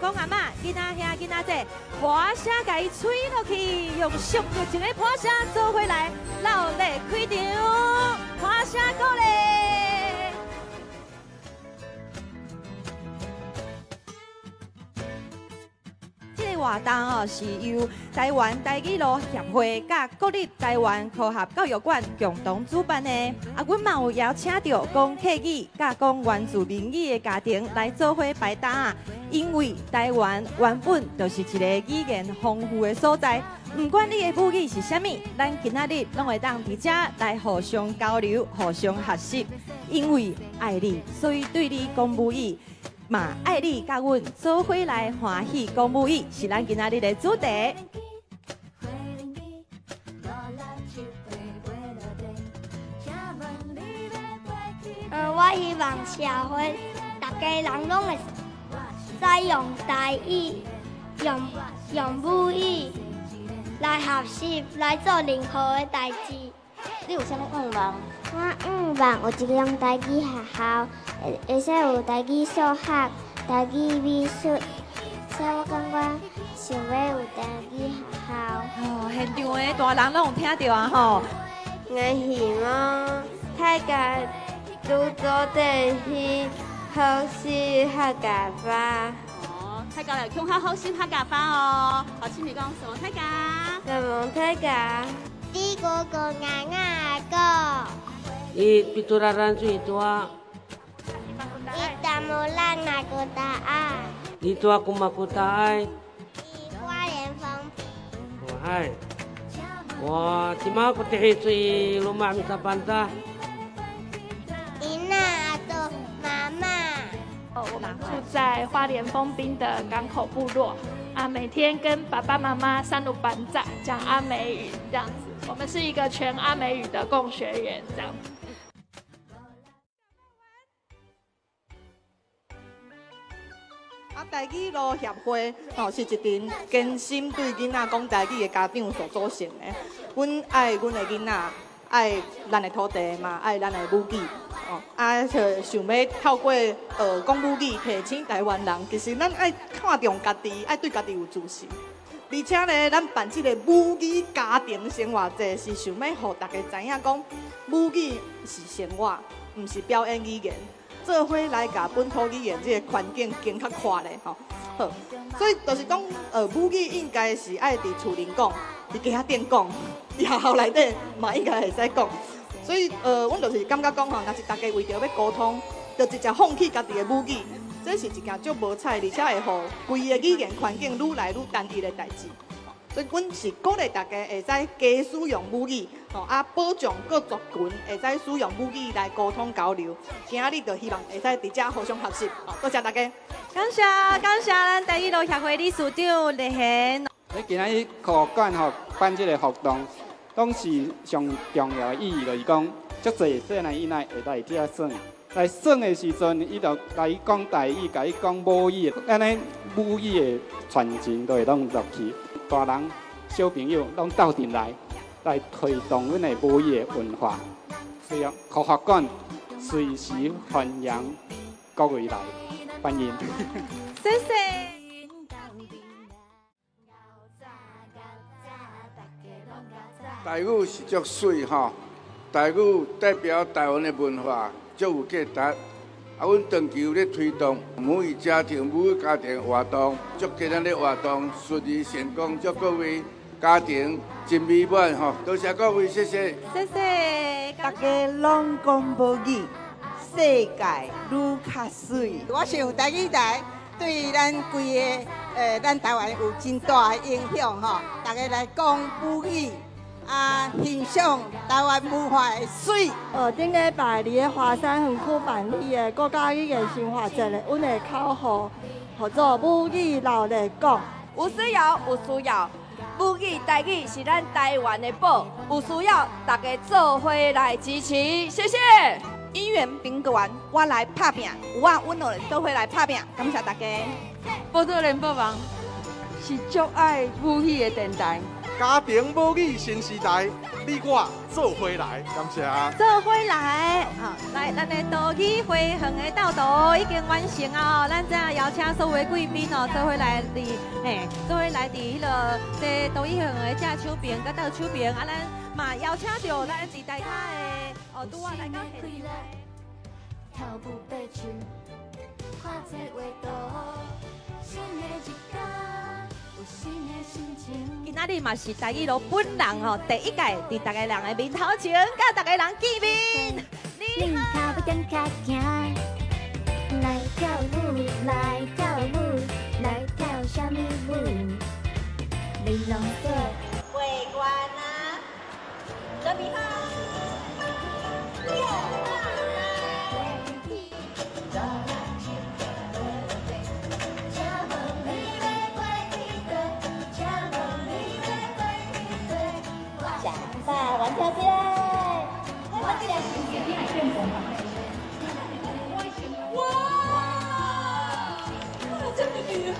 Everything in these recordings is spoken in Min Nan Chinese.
公阿嬤、囡仔兄、囡仔姐，破声共伊吹落去，用上热情的破声做伙来热烈开场，破声鼓励。这个活动哦，是由台湾台语路协会佮国立台湾科学教育馆共同主办的。啊，阮嘛有邀请到讲客语佮讲原住民语的家庭来做伙摆摊仔，因为台湾原本就是一个语言丰富的所在。不管你的母语是啥物，咱今仔日拢会当伫遮来互相交流、互相学习。因为爱你，所以对你讲母语。嘛爱你佮阮做伙来欢喜讲母语，是咱今仔日的主题。我希望社会大家人拢会使用台语、用母语来学习，来做任何的代志。你有啥物愿望？我愿望有一间台语学校，会使有台语数学、台语美术，所以我感觉想欲有台语学校。哦，现场的大人拢有听著啊吼。我希望大家都做阵去学习客家话。哦，大家来共好学习客家话哦。好，请你讲什么？大家？什么大家？滴哥哥阿阿哥。伊比多拉兰最多。伊达摩拉那个答案。你多古马古达爱。伊花莲丰滨。我嗨，我今麦古提水罗马米萨班达。伊那多妈妈。我们住在花莲丰滨的港口部落啊，每天跟爸爸妈妈三鲁班长讲阿美语这样子。我们是一个全阿美语的共学员这样子。啊，台语路协会吼是一阵坚心对囡仔讲台语的家长所组成的。阮爱阮的囡仔，爱咱的土地嘛，爱咱的母语。哦，啊，就想欲透过学讲母语提醒台湾人，其实咱爱看重家己，爱对家己有自信。而且呢，咱办这个母语家庭生活节，是想欲予大家知影讲，母语是生活，毋是表演语言。做伙来共本土语言这个环境更较宽咧吼。好，所以就是讲，母语应该是爱伫厝里讲，伫街仔顶讲，伫学校内底嘛应该会使讲。所以，阮就是感觉讲吼，若是大家为著欲沟通，就直接放弃家己的母语，这是一件足无彩，而且会予规个语言环境愈来愈单一的代志。所以，阮是鼓励大家会使加使用母语，吼啊，保障各族群会使使用母语来沟通交流。今仔日就希望会使伫遮互相学习，好，多谢大家。感谢感谢咱台语路协会理事长李贤。你今仔日科学馆吼办这个活动，拢是上重要的意义，就是讲，足济细汉囡仔会来遮耍。来耍的时阵，伊就来讲台语，共伊讲母语，按呢母语的传承就会拢落去。大人、小朋友拢斗阵来，来推动阮的母语的文化。所以，科学馆随时欢迎各位来欢迎。谢谢。台语是足媠吼，台语代表台湾的文化，足有价值。啊，阮长期有咧推动母语家庭、母语家庭活动，祝今仔日活动顺利成功，祝各位家庭真美满吼！多谢各位，谢谢。谢谢。大家拢讲母语，世界愈较媠。我想台语台对咱规个咱台湾有真大的影响吼，大家来讲母语。啊，欣赏台湾文化的媠。顶礼拜伫个华山园区办理的国家语言生活节的，阮的口号号做母语闹热讲。有需要，有需要，母语台语是咱台湾的宝，有需要大家做伙来支持，谢谢。议员宾馆，我来拍拼，有我阮两人做伙来拍拼，感谢大家。报道联播网是足爱母语的电台。家庭母语新时代，你我做伙来，感谢。做伙来，好，来，咱的岛语花园的斗图已经完成啊！咱这邀请所有的贵宾哦，做伙来伫，嘿，做伙来伫彼个这岛语花园的正手边佮倒手边，啊，咱嘛邀请著咱伫台下的哦，拄仔来到现今仔日嘛是台语路本人吼，第一届伫逐个人的面头前，佮逐个人见面。你好。来跳舞，来跳舞，来跳啥物舞？玲珑说。会关啊，准备好。玩跳起来！哇！这么厉害！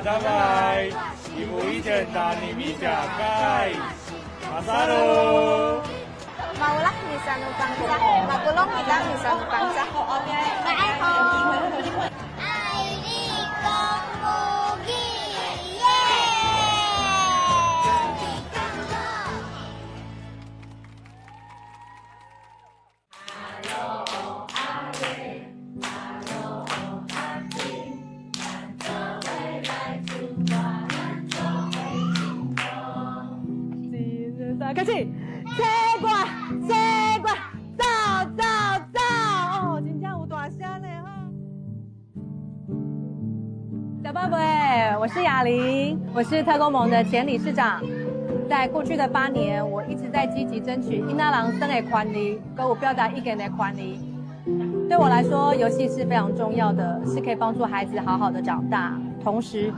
拜拜，一步一见大你米加盖，马萨鲁。马乌拉米萨努邦扎，马古隆米拉米萨努邦扎，爱你讲母语耶！开始，切我，切我，走走走！哦，真正有大声呢吼。小宝贝，我是雅玲，我是特工盟的前理事长。在过去的8年，我一直在积极争取囡仔人生的权利，阁有表达意见的权利。对我来说，游戏是非常重要的，是可以帮助孩子好好的长大，同时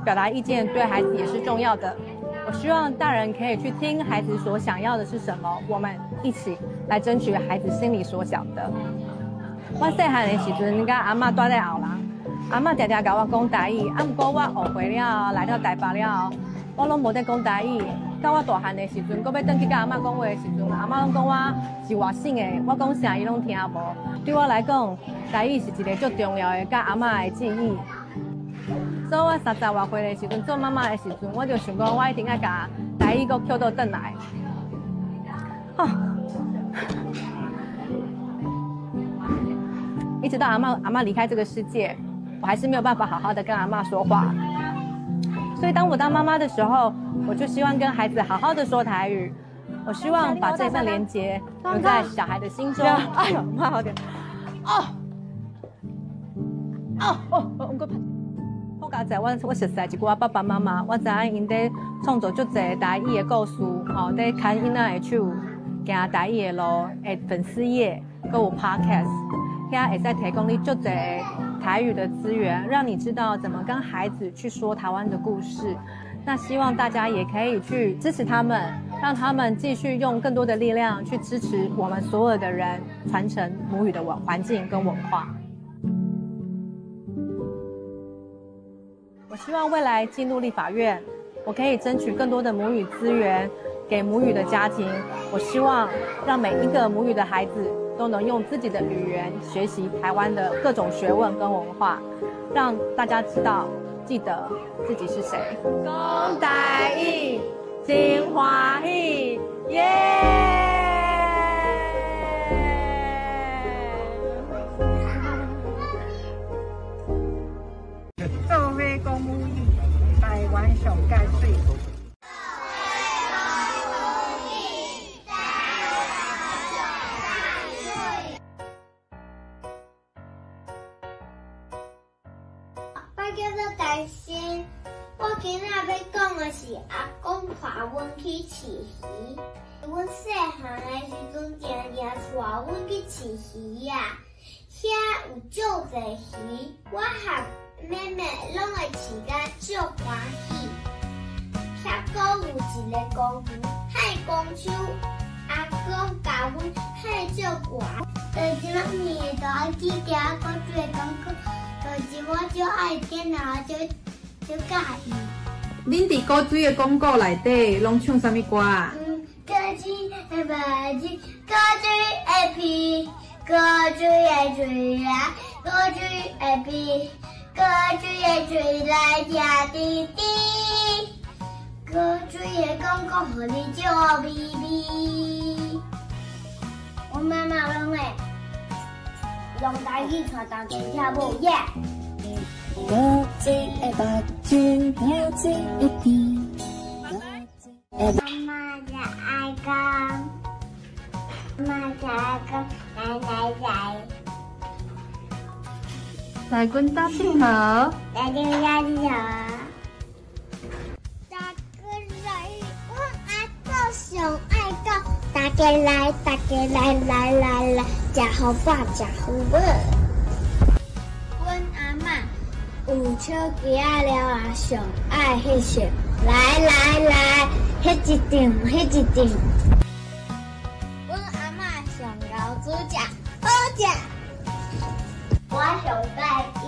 表达意见对孩子也是重要的。我希望大人可以去听孩子所想要的是什么，我们一起来争取孩子心里所想的。我细汉的时阵，佮阿嬷住在后廊，阿嬷常常共我讲台语，啊，毋过我学会了，来到台北了，我拢无咧讲台语。到我大汉的时阵，阁欲转去佮阿嬷讲话的时阵，阿嬷拢讲我是外省的，我讲啥伊拢听无。对我来讲，台语是一个足重要的佮阿嬷的记忆。所以我30外岁的时阵，做妈妈的时阵，我就想讲，我一定爱共台语阁捡倒转来。哦，一直到阿嬷离开这个世界，我还是没有办法好好的跟阿嬷说话。所以当我当妈妈的时候，我就希望跟孩子好好的说台语。我希望把这份连结留在小孩的心中。哎呦，慢好点。哦，哦哦，我阁。好佳哉，我熟似一寡爸爸妈妈，我知影𪜶咧创作足济台语的故事，吼，咧牵囡仔的手，行台语的路，的粉丝页，阁有 podcast，遐会使提供你足济台语的资源，让你知道怎么跟孩子去说台湾的故事。那希望大家也可以去支持他们，让他们继续用更多的力量去支持我们所有的人传承母语的环境跟文化。我希望未来进入立法院，我可以争取更多的母语资源给母语的家庭。我希望让每一个母语的孩子都能用自己的語言學習台灣的各種學問跟文化，讓大家知道、記得自己是誰。講台語真歡喜，耶！做伙講母語，台灣上蓋媠。我叫做大仙，我今仔欲讲的是阿公带阮去饲鱼。阮细汉的时阵，定定带阮去饲鱼仔，遐有足济鱼，我和妹妹拢会饲甲足欢喜。遐阁有一个公园，彼公树，阿公教阮彼足悬。就是妈咪都爱记得古水的广告，就是我足爱电脑，足足佮意。恁伫古水的广告内底拢唱啥物歌啊？古水的目睭，古水的鼻，古水的嘴来，古水的鼻，古水的嘴来听滴滴，古水的广告予你足美味。我妈妈拢会用台语带同齐跳舞，耶！古水的目睭，古水的鼻。妈妈就爱讲，妈妈就爱讲，奶奶来。来阮兜𨑨迌。来阮家𨑨迌。大家来，阮阿祖上爱讲，大家来，大家来，来来来，食好饱，食好饱。阮阿嬷有手机仔了啊，上爱翕相，来来来，翕一张，翕一张。阮阿嬷上敖煮食，好食。我上喜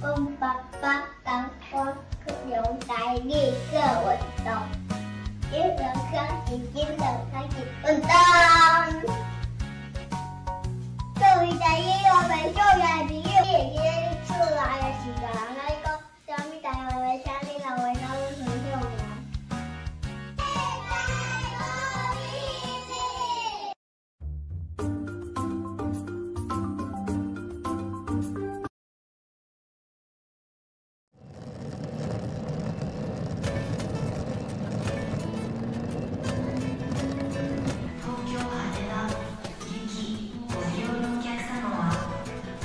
欢阮爸爸教我去用台语做运动，一两空一斤两空一运动。作为台语，我袂做家朋友，你会记得你厝内的是共人来讲啥物台湾话，啥物人话，甲阮分享无？東京羽田行きご利用のお客様は7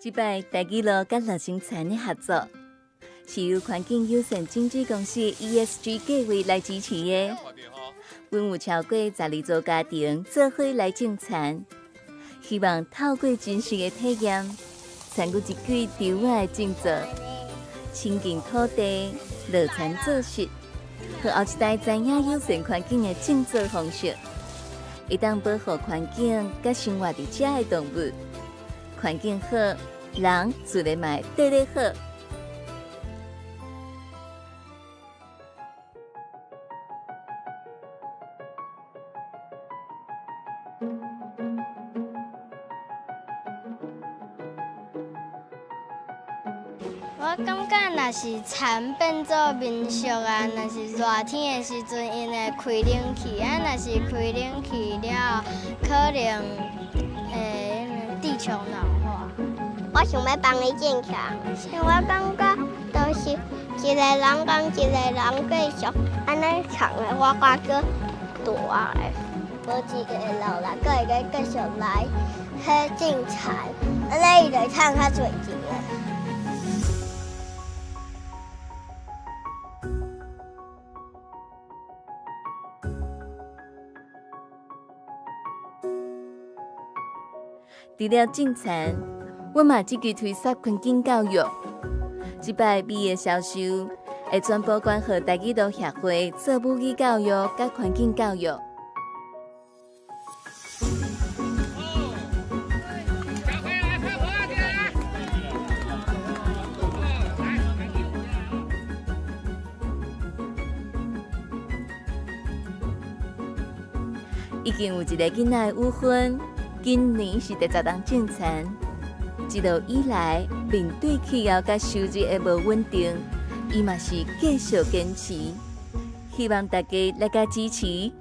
這擺台語路佮樂生田的合作，是由環境友善經濟公司 ESG 計劃來支持的。阮有超過12組家庭做伙來種田，希望透過真實的體驗，參與一季稻仔的種作，親近土地，樂田做實，予後一代知影友善環境的種作方式，會當保護環境，佮生活佇遮的動物。環境好，人自然嘛會綴咧好。我感覺，若是田變做民宿啊，若是熱天的時陣，𪜶會開冷氣啊，若是開冷氣了，可能會地球暖化。我想欲幫伊種田，我感覺就是一个人佇一个人繼續按呢種的，我感覺大的，無一个老人，閣會閣繼續來彼種田，按呢伊就會趁較濟錢的。除了種田，我嘛積極推捒環境教育。這擺米的銷售會全部捐予台語路協會做母語教育佮環境教育。已經有一个囡仔的舞婚，今年是第10冬種田。一路以來，面對氣候佮收入的無穩定，伊嘛是繼續堅持。希望大家來共支持。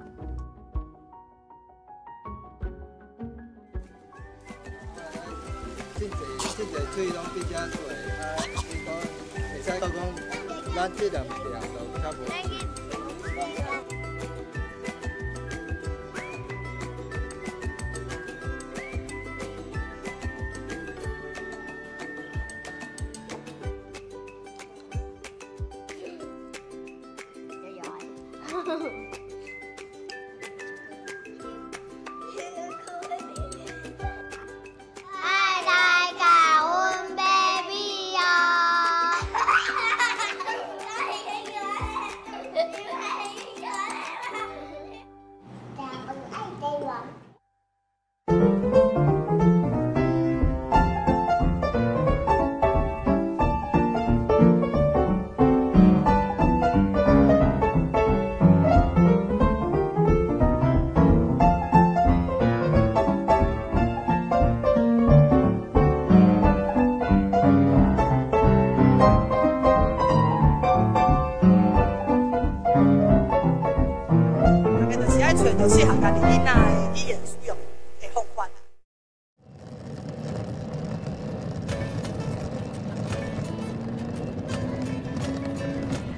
真濟真濟水攏佇遮做，啊，伊講會使講咱這兩邊就較無。愛來共阮買米哦！大家就是愛揣著適合家己囡仔的語言使用的方法。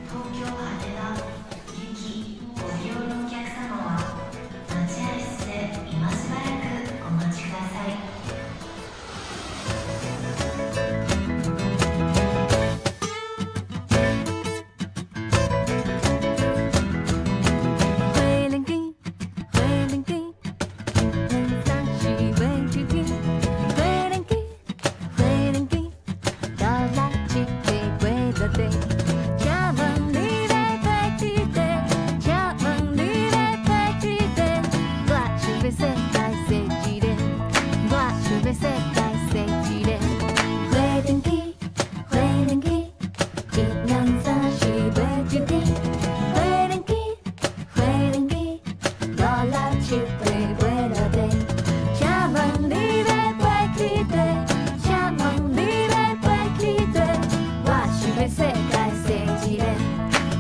東京羽田行きご利用のお客様は待合室で今しばらくお待ちください。花蓮機，花蓮機，一兩三四袂手機。花蓮機，花蓮機，五六七八八落地。請問你欲飛去佗？請問你欲飛去佗？我想欲世界踅一下，我想欲世界踅一下。花蓮機，花蓮機，一兩三四袂手機。花蓮機，花蓮機，五六七八八落地。請問你欲飛去佗？請問你欲飛去佗？我想欲世界踅一下，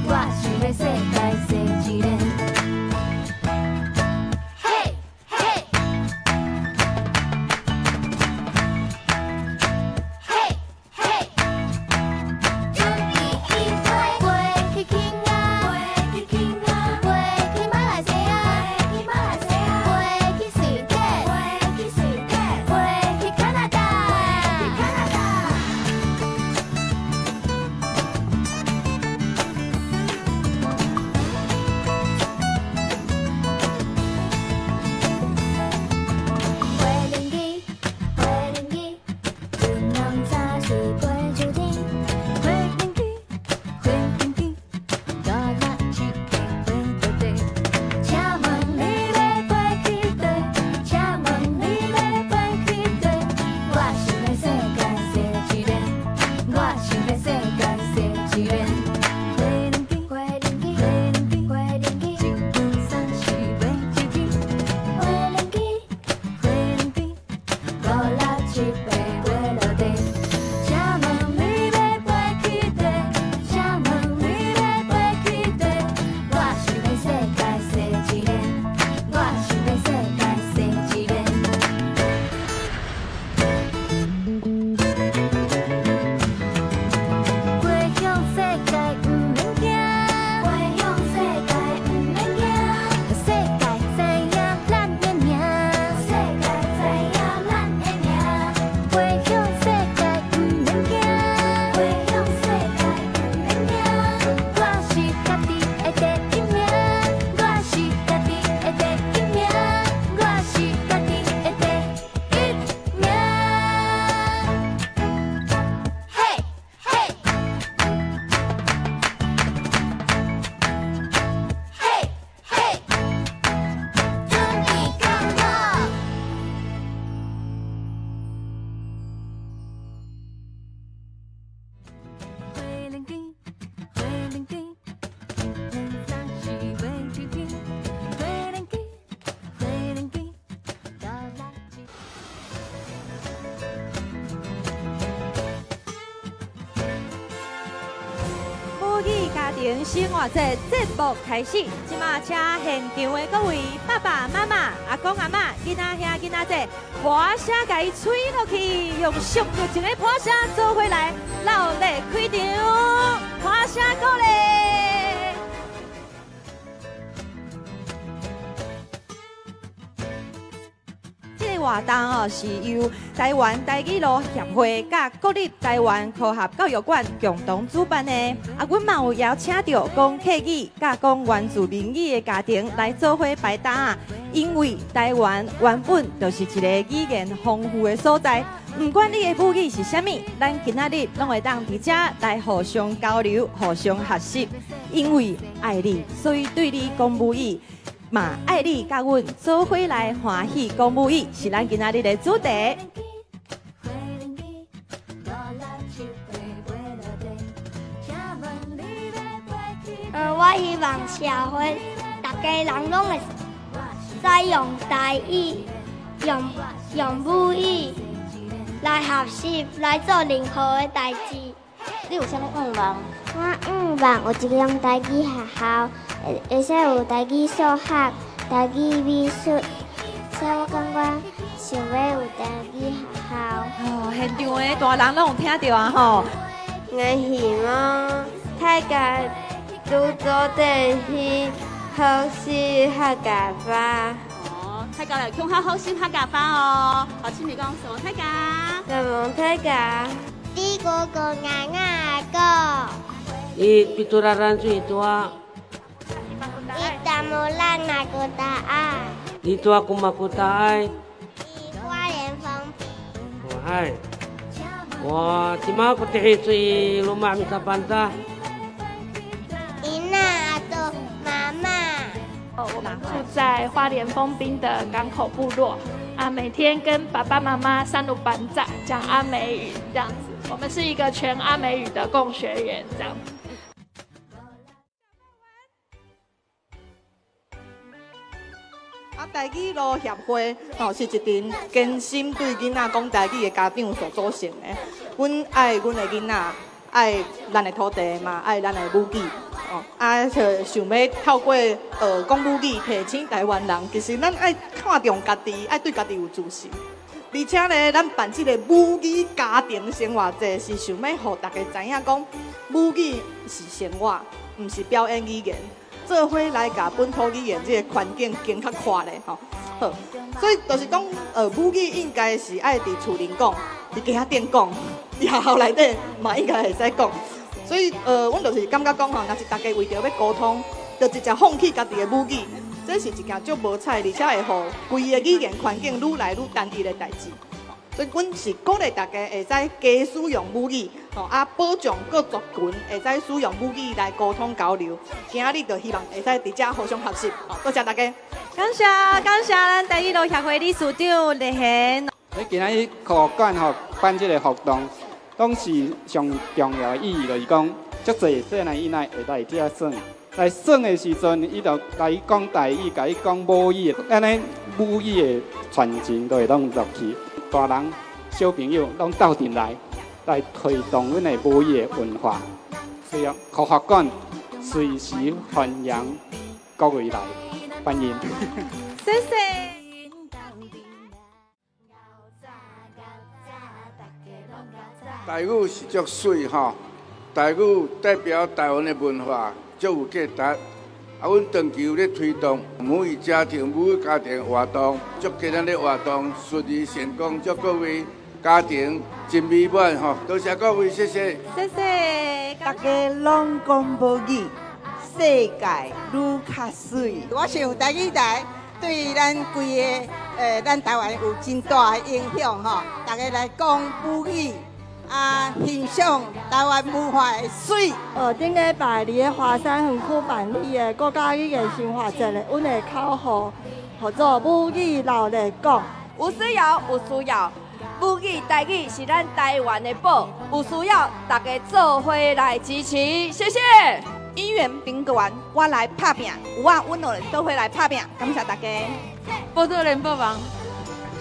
我想欲世界踅一下。嘿，嘿，嘿，嘿，準備起飛，飛去肯亞，飛去肯亞，飛去馬來西亞，飛去馬來西亞，飛家庭生活節節目開始，這馬請現場的各位爸爸媽媽、阿公阿嬤、囡仔兄、囡仔姐，歡聲共伊吹落去，用上熱情的拍聲做伙來熱烈開場，歡聲鼓勵。活動哦，是由台灣台語路協會佮國立台灣科學教育館共同主辦的。啊，阮嘛有邀請著講客語佮講原住民語的家庭來做伙排檔啊。因為台灣原本就是一個語言豐富的所在，毋管你的母語是啥物，咱今仔日攏會當佇遮來互相交流、互相學習。因為愛你，所以對你講母語。嘛愛你佮阮做伙來歡喜講母語，是咱今仔日的主題。我希望社會逐家人攏會使用台語、用母語來學習，來做任何的代誌。你有啥物願望？我願望有一個用台語學校，會使有台語數學、台語美術，所以我感覺想欲有台語學校。哦，現場的大人攏有聽著啊吼！我希望大家都做伙去學習客家話。哦，大家來共學學習客家話哦。好，請你講什麼大家？什麼大家？你哥哥阿阿哥。伊比多拉兰最多。伊达摩拉那个答案。你多古马古达爱。伊花莲丰。我爱。我今麦古地最罗马米萨班达。伊那多妈妈。我們住在花蓮豐濱的港口部落啊，每天跟爸爸媽媽三路班長講阿美語這樣子。我們是一個全阿美語的共學園這樣子。啊，台語路協會吼是一陣堅心對囡仔講台語的家長所組成的。阮愛阮的囡仔，愛咱的土地嘛，愛咱的母語。哦，啊，想欲透過學講母語提醒台灣人，其實咱愛看重家己，愛對家己有自信。而且呢，咱辦這個母語家庭生活節，是想欲予大家知影講，母語是生活，毋是表演語言。做伙來共本土語言這個環境更較闊咧，吼。好，所以就是講，母語應該是愛佇厝裡講，佇街仔頂講，佇學校內底嘛應該會使講。所以，阮就是感覺講吼，若是大家為著欲溝通，就直接放棄家己的母語，這是一件足無彩，而且會予規个語言環境愈來愈單一的代誌。所以，阮是鼓勵大家會使加使用母語，吼啊，保障各族群會使使用母語來溝通交流。今仔日就希望會使佇遮互相學習，多謝大家。感謝感謝咱台語路協會理事長麗賢。你今仔日科學館吼辦這個活動，攏是上重要的意義，就是講，足濟細漢囡仔會來遮耍。來耍的時陣，伊就來講台語，共伊講母語，按呢母語的傳承就會攏落去。大人、小朋友攏鬥陣來，來推動阮的母語的文化。所以，科學館隨時歡迎各位來，歡迎。謝謝。台語是足媠吼，台語代表台灣的文化，足有價值。啊，阮長期有咧推動母語家庭、母語家庭活動，祝今仔日活動順利成功，祝各位家庭真美滿吼！多謝各位，謝謝。謝謝。大家攏講母語，世界愈較媠。我想台語台對咱規个咱台灣有真大的影響吼，大家來講母語。啊，欣賞台灣文化的媠。頂禮拜佇咧華山園區辦理的國家語言生活節咧，阮的口號號做母語鬧熱講。有需要，有需要，母語台語是咱台灣的寶，有需要大家做伙來支持，謝謝。議員賓館，我來拍拚，有我阮就做伙來拍拚，感謝大家。報道聯播網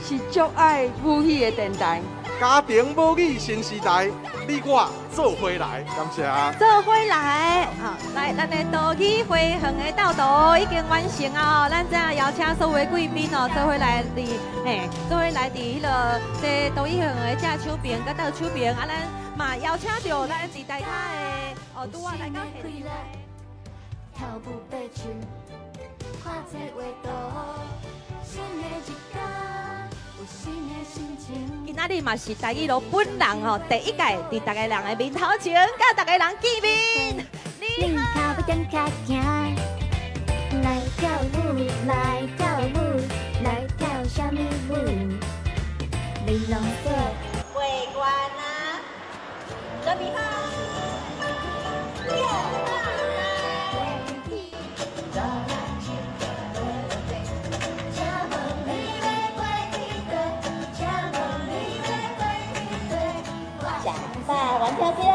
是足愛母語的電台。家庭母语新时代，你我做伙来，感谢。做伙来，好，来，咱的多语花园的斗图已经完成啊！咱这邀请所有贵宾哦，做伙来伫，嘿，做伙来伫彼个这多语花园的正手边佮倒手边，啊，咱嘛邀请著咱伫台跤的哦，拄仔来到现场。头母爬树，看这画图，新的一天，有新的心情。今仔日嘛是台语路本人吼，第一届伫逐个人的面头前，佮逐个人见面。你跤步踮较行，来跳舞，来跳舞，来跳啥物舞？玲珑说。会关啊，准备好。玩跳起来！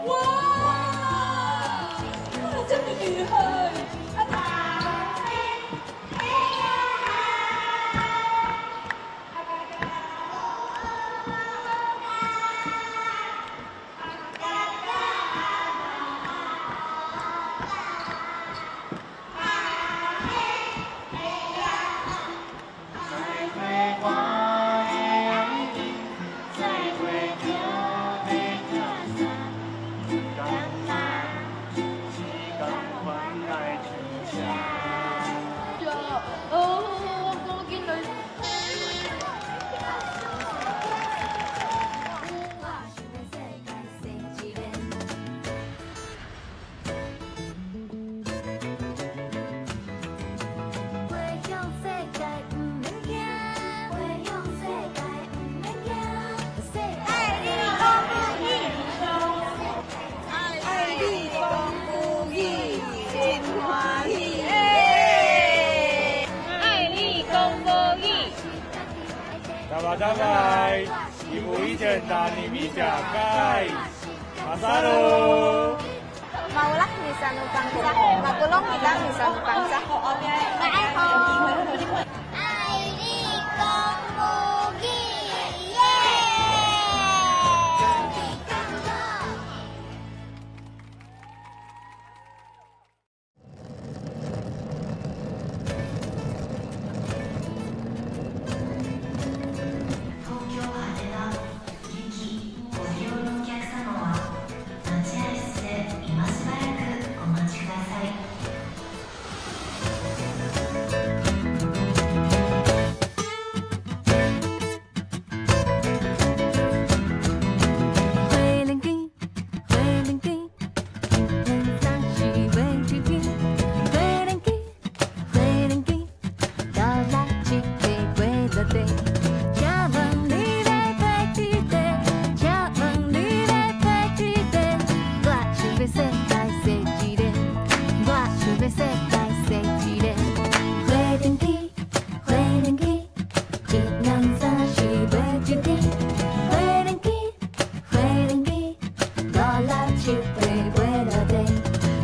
哇！这么厉害！拜拜，你无意见打你米甲盖，马萨鲁。 Maulah misanu bangsa, makulong kita misanu bangsa. 爱你讲母语耶！東京羽田行きご利用のお客様は待合室で今しばらくお待ちください。花莲机，花莲机，一两三四袂一天。花莲机，花莲机，五六七八过落地。请问你欲飞去佗？请问你欲飞去佗？我想欲世界踅一下，我想欲世界踅一下。花莲机，花莲机，一两三四袂一天。花莲机，花莲机，五六七八过落地。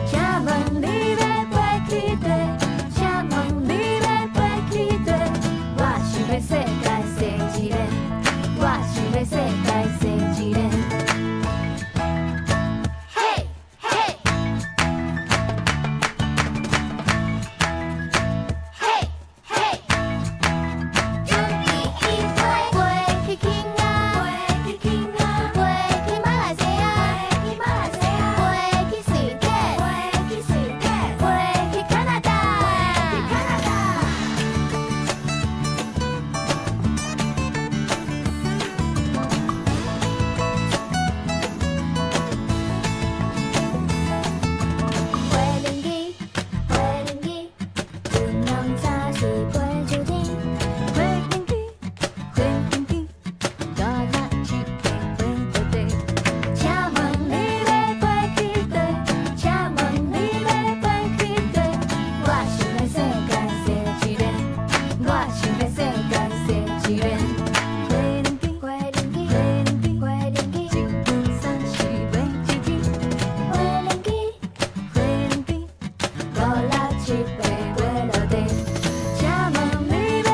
请问你欲飞去佗？请问你欲飞去佗？我想欲世界踅一下，我想欲世界踅一下。嘿，嘿，嘿，嘿，准备起飞，飞去肯亚，飞去肯亚，飞去马来西亚，飞去马来西亚，飞去瑞典，飞去瑞典，飞去加拿大，飞去加拿大。花莲机，花莲机，一两三四飞秋天。花莲机，花莲机，五六七八飞落地。请问你欲飞去佗？请问你欲飞去佗？我想欲世界踅一下，我想欲世界踅一下。花莲机，花莲机，花莲机，花莲机，一两三四飞一天。花莲机，花莲机，五六七八过落地。请问你欲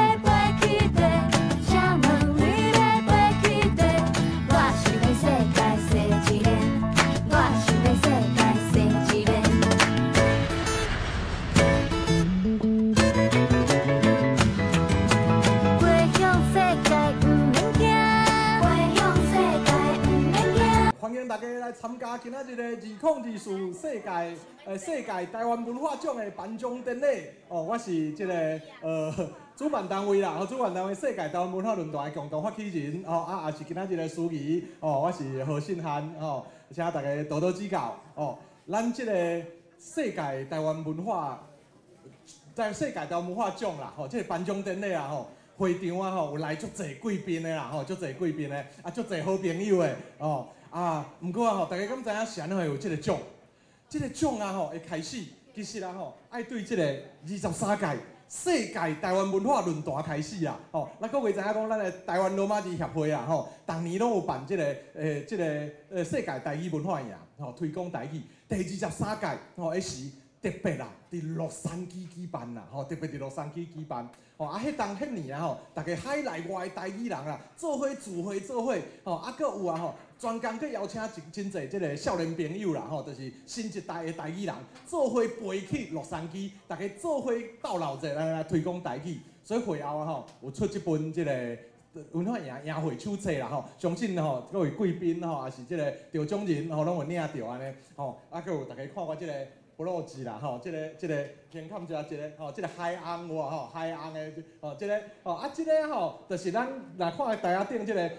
今仔日的2024世界台灣文化獎的頒獎典禮。哦，我是這个主辦單位啦，主辦單位世界台灣文化論壇的共同發起人。哦，啊，也是今仔日的司儀。哦，我是何信漢。哦，請大家多多指教。哦，咱這个世界台灣文化，在世界台灣文化獎啦，吼，這个頒獎典禮啊，吼。會場啊吼，有來足濟貴賓的啦吼，足濟貴賓的，啊足濟好朋友的哦啊，毋過啊吼，大家敢知影是按怎會有這个獎？這个獎啊吼，會開始其實啊吼，愛對這个23屆世界台灣文化論壇開始啊吼。咱各位知影講，咱的台灣羅馬字協會啊吼，逐年攏有辦這个世界台語文化營吼，推廣台語。第23屆吼，彼時特別啦，佇洛杉磯舉辦啦，吼，特別佇洛杉磯舉辦。吼啊，彼當彼年啊吼，逐家海內外的台語人啊，做伙聚會做伙，吼啊，閣有啊吼，專工閣邀請真濟這个少年朋友啦，吼，就是新一代的台語人，做伙飛去洛杉磯，逐家做伙鬥鬧熱來推廣台語。所以會後啊吼，有出這本這个文化營營會手冊啦吼，相信吼各位貴賓吼，也是這个得獎人吼，攏有領著按呢吼，啊，閣有逐家看我這个。布魯字啦，吼，這个先看一下這个，吼，這个海翁有無吼？海翁的，吼，這个，吼，啊，這个吼，就是咱來看台仔頂這个，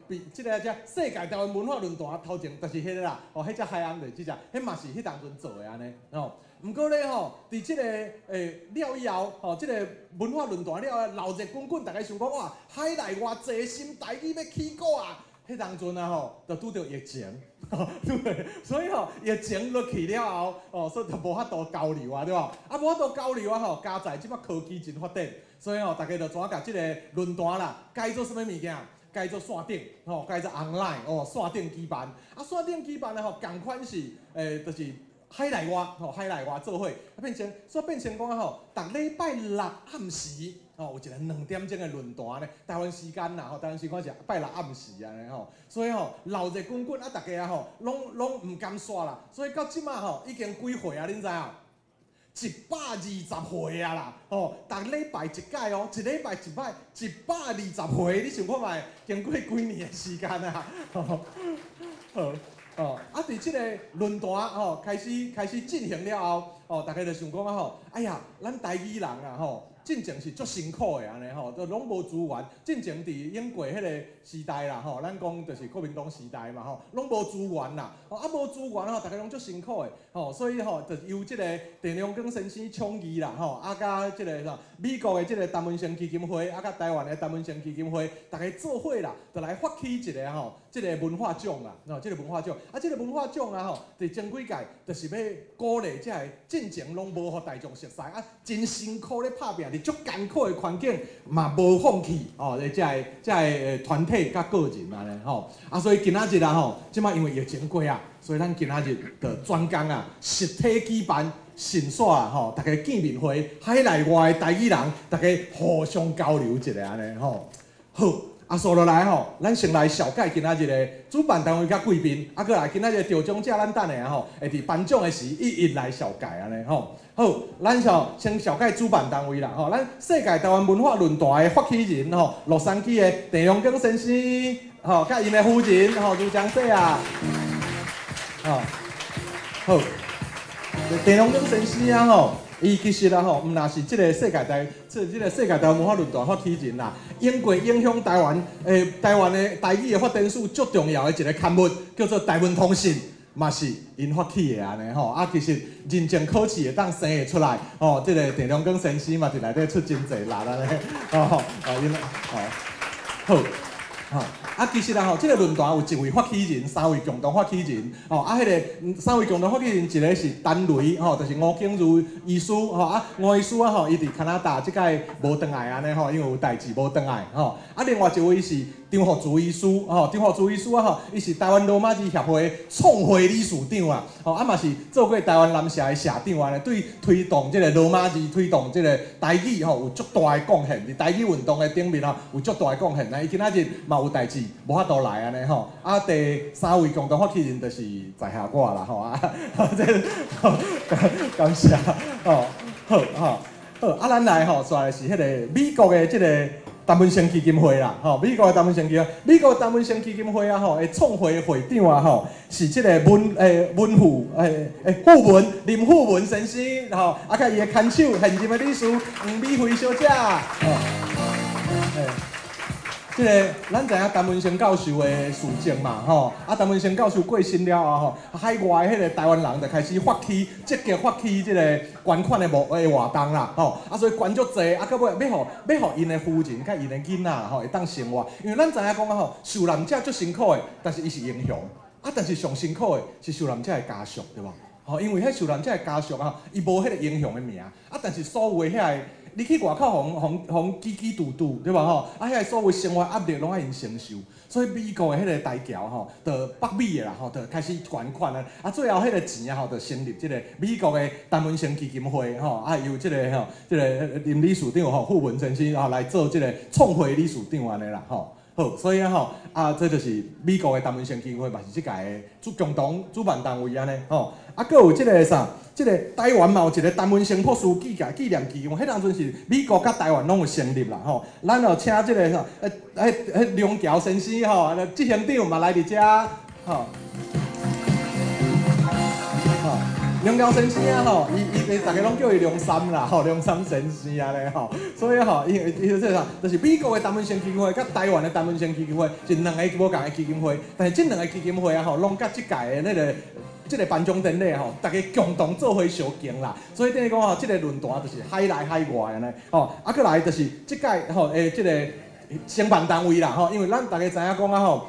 比這个這世界台灣文化論壇頭前，就是彼个啦，吼，彼隻海翁就是這隻，彼嘛是彼當陣做的按呢，吼。毋過咧吼，佇這个了以後，吼，這个文化論壇了後，鬧熱滾滾，大家想講哇，海內外齊心台語欲起鼓啊！彼當陣啊吼，就拄著疫情，對，所以吼疫情落去了後，哦，所以就無法度交流啊，對無？啊，無法度交流啊吼，加在這擺科技真發展，所以吼，大家就怎共這个論壇啦，改做啥物物件？改做線頂，吼，改做 online，哦，線頂舉辦。啊，線頂舉辦咧吼，仝款是，就是海內外，吼，海內外做伙，啊，變成，所以變成講啊吼，逐禮拜六暗時。哦，有一个2點鐘的論壇呢，台灣時間啦，吼，台灣時間是拜六暗時按呢吼，所以吼鬧熱滾滾啊，逐家啊吼，攏毋甘煞啦，所以到這馬吼已經幾回啊，恁知影？120回啊啦，吼，逐禮拜一屆哦，一禮拜一擺，120回，你想看覓？經過幾年的時間啊？好，哦，啊，佇這个論壇吼開始進行了後，哦，大家就想講啊吼，哎呀，咱台語人啊吼。進前是足辛苦的按呢吼，都攏無資源。進前佇英國彼个時代啦吼，咱講就是國民黨時代嘛吼，攏無資源啦，吼啊無資源吼，逐家攏足辛苦的吼，所以吼就由這个鄭良光先生倡議啦吼，啊佮這个啥美國的這个陳文生基金會，啊佮台灣的陳文生基金會，逐家做伙啦，就來發起一个吼，這个文化獎啦，吼，這个文化獎，啊這个文化獎啊吼，佇前幾屆就是欲鼓勵這个進前攏無予大眾熟似，啊真辛苦咧拍拚。佇足艱苦的環境嘛無放棄哦，這个團體佮個人按呢吼，啊所以今仔日啊吼，這擺因為疫情過啊，所以咱今仔日就專工啊實體舉辦線煞啊吼，大家見面會，海內外的台語人，大家互相交流一下按呢吼，好。啊，紲落來吼，咱先來紹介今仔日的主辦單位佮貴賓，啊，閣來今仔日得獎者，咱等下吼會佇頒獎的時一一來紹介按呢吼。好，咱就先紹介主辦單位啦吼，咱世界台灣文化論壇的發起人吼，洛杉磯的鄭良光先生吼，佮𪜶的夫人吼，盧江姐啊，吼，好，鄭良光先生啊吼。伊其實啊吼，毋若是這个世界台，這個世界台灣文化論壇發起人啦，經過影響台灣，台灣的台語的發展史足重要的一个刊物，叫做《台灣通信》，嘛是𪜶發起的按呢吼。啊，其實認證考試會當生會出來，吼，這个鄭良光先生嘛佇內底出真濟力按呢，吼，哦，𪜶，吼，好。吼，啊，其實啊吼，這个論壇有一位發起人，三位共同發起人，吼，啊，彼个三位共同發起人，一个是陳雷，吼，就是吳景如醫師，吼，啊，吳醫師啊吼，伊佇加拿大這擺無轉來按呢吼，因為有代誌無轉來，吼，啊，另外一位是張福慈醫師，吼，張福慈醫師啊吼，伊是台灣羅馬字協會創會理事長啊，吼，啊嘛是做過台灣南社的社長按呢，對推動這个羅馬字、推動這个台語吼，有足大的貢獻，佇台語運動的頂面吼，有足大的貢獻。啊，伊今仔日嘛有代誌，無法度來按呢吼。啊，第三位共同發起人就是在下我啦吼啊，這感謝吼，好吼好。啊，咱來吼，煞來是彼个美國的這个陈文生基金会啦，吼，美國的陳文生基金，美國陳文生基金會啊，吼，的創會會長啊，吼，是這个文富富文林富文先生，吼，啊，佮伊的牽手現任的理事黃美惠小姐，吼，這个咱知影陳文生教授的事跡嘛，吼，啊，陳文生教授過身了後，吼，海外彼个台灣人就開始發起積極發起這个捐款的活動啦，吼，啊，所以捐足濟，啊，閣欲予𪜶的夫人佮𪜶的囡仔吼會當生活，因為咱知影講啊吼，受難者足辛苦的，但是伊是英雄，啊，但是上辛苦的是受難者的家屬，對無？吼，因為彼受難者的家屬啊，伊無彼个英雄的名，啊，但是所有的遐个。你去外口，予予擠擠堵堵，對無吼？啊，遐个所有生活壓力攏愛𪜶承受，所以美國的彼个台僑吼，就北美的啦吼，就開始捐款啊，啊，最後彼个錢啊吼，就成立這个美國的陳文生基金會吼，啊，由這个吼，這个林理事長吼，傅文先生吼來做這个創會理事長按呢啦吼。好，所以啊吼，啊，這就是美國的陳文生基金會嘛是這屆的共同主辦單位按呢吼。啊，閣有這个啥？這个台灣嘛有一个陳文生博士紀念基金會，彼當陣是美國佮台灣攏有成立啦吼。咱就請這个啥，彼梁橋先生吼，執行長嘛來佇遮吼。吼，梁橋先生啊吼，伊逐家攏叫伊梁三啦吼，梁三先生按呢吼。所以吼，伊就是啥，就是美國的陳文生基金會佮台灣的陳文生基金會是兩个無仝的基金會，但是這兩个基金會啊吼，攏佮這屆的那个。這个頒獎典禮吼，逐家共同做伙相敬啦，所以等於講吼，這个論壇就是海內海外按呢，吼，啊，閣來就是這屆吼，這个承辦單位啦吼，因為咱逐家知影講啊吼，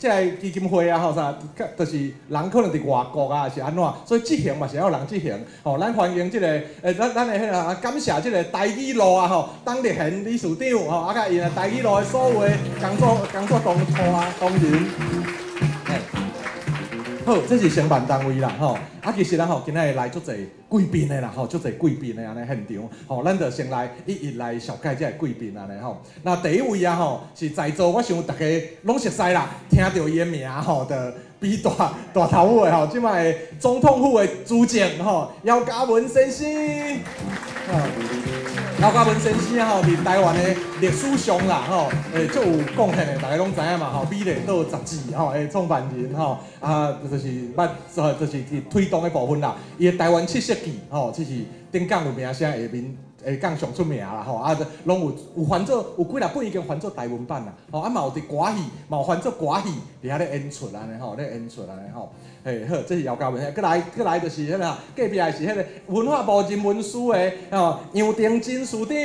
這个基金會啊吼啥，就是人可能佇外國啊是按怎，所以執行嘛是愛有人執行，吼，咱歡迎這个咱的彼个感謝這个台語路啊吼，董立賢理事長吼，啊，佮𪜶的台語路的所有的工作同仁。好，這是承辦單位啦，吼。啊，其實咱吼今仔日來足濟貴賓的啦，吼，足濟貴賓的按呢現場，吼，咱就先來一一來紹介這个貴賓按呢吼。那第一位啊吼，是在座，我想逐家攏熟似啦，聽著伊的名吼，就比大大頭母的吼，這擺的總統府的主席吼，姚嘉文先生。姚嘉文先生吼，佇台灣的歷史上啦吼，足有貢獻的，逐家攏知影嘛吼，《美麗島》雜誌吼的創辦人吼，啊，就是捌，就是佇推動的部分啦。伊的《台灣七色記》吼，這是頂港有名聲下面下港上出名啦吼，啊，攏有翻做有幾若本已經翻做台文版啦，吼，啊嘛有佇歌戲，嘛有翻做歌戲佇遐咧演出按呢吼，咧演出按呢吼。嘿，好，這是姚嘉文。閣來就是彼个隔壁的是彼个文化部人文司的吼楊廷錦司長。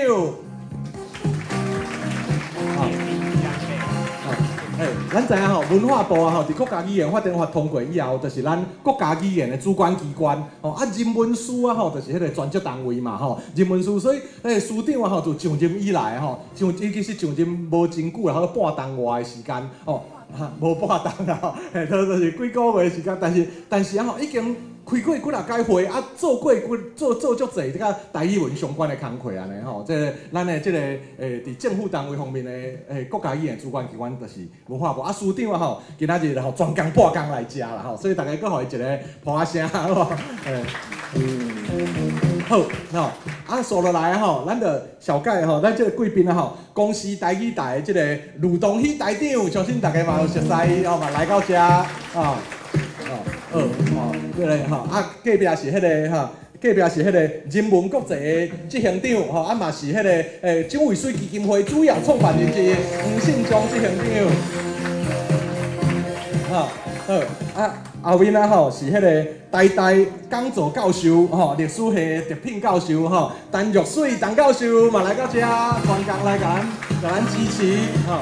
嘿，咱知影吼，文化部啊吼，佇國家語言發展法通過以後，就是咱國家語言的主管機關。吼，啊，人文司啊吼，就是彼个專責單位嘛吼。人文司，所以彼个司長啊吼，自上任以來吼，上其實上任無真久啦，好半冬外的時間吼。哈，無半冬啦吼，嘿，就是幾个月時間，但是啊吼，已經開過幾若擺會，啊，做過幾做做足濟這个台語文相關的工課按呢吼，這个咱的這个佇政府單位方面的國家語言主管機關就是文化部啊，司長啊吼，今仔日吼專工半工來遮啦吼，所以逐家閣予伊一个拍仔聲好無？好，吼，啊，紲落來吼，咱就紹介吼，咱這个貴賓啊吼，公視台語台的這个呂東喜台長，相信逐家嘛有熟似吼，嘛來到遮，吼，吼，好，吼，這个吼，啊，隔壁是彼个吼，隔壁是彼个人文國際的執行長，吼，啊嘛是彼个蔣渭水基金會主要創辦人之一黃信忠執行長，吼，好，啊。後面啊吼是彼个台大講座教授吼，歷史系特聘教授吼，陳玉水陳教授嘛來到遮，專工來共咱支持吼。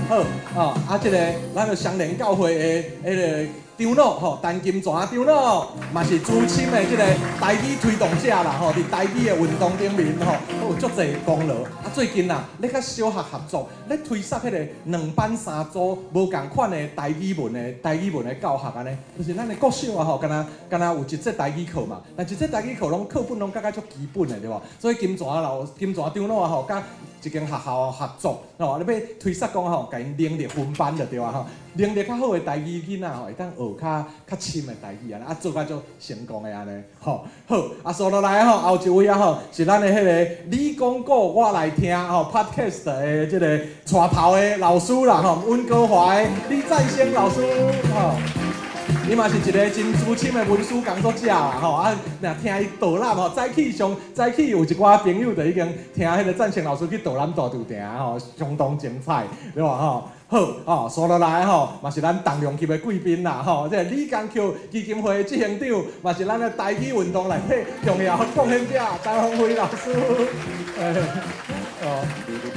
好，吼啊，這个咱个雙連教會的彼个長老吼，陳金泉長老嘛是資深的這个台語推動者啦吼，佇台語的運動頂面吼，閣有足濟功勞。啊，最近啊，咧佮小學合作，咧推捒彼个兩班三組無仝款的台語文的教學按呢，就是咱的國小啊吼，敢若有一節台語課嘛，但一節台語課攏課本攏感覺足基本的對無？所以金泉長老啊吼，佮一間學校合作吼，咧欲推捒講吼，共𪜶能力分班就對啊吼，能力較好的台語囡仔吼，會當學學較較深的台語按呢，啊做甲足成功的按呢，吼。好，啊，紲落來吼，後一位啊吼，是咱的彼个你講古我來聽吼，Podcast 的這个帶頭的老師啦吼，溫哥華的李贊先老師吼。伊嘛是一个真資深的文史工作者啦吼，啊，若聽伊導覽吼，早起上早起有一寡朋友就已經聽彼个贊成老師去導覽大稻埕吼，相當精彩，對無吼？好，吼，紲落來吼，嘛是咱重量級的貴賓啦吼，這个李江橋基金會執行長，嘛是咱的台語運動內底重要貢獻者陳鴻輝老師。欸哦，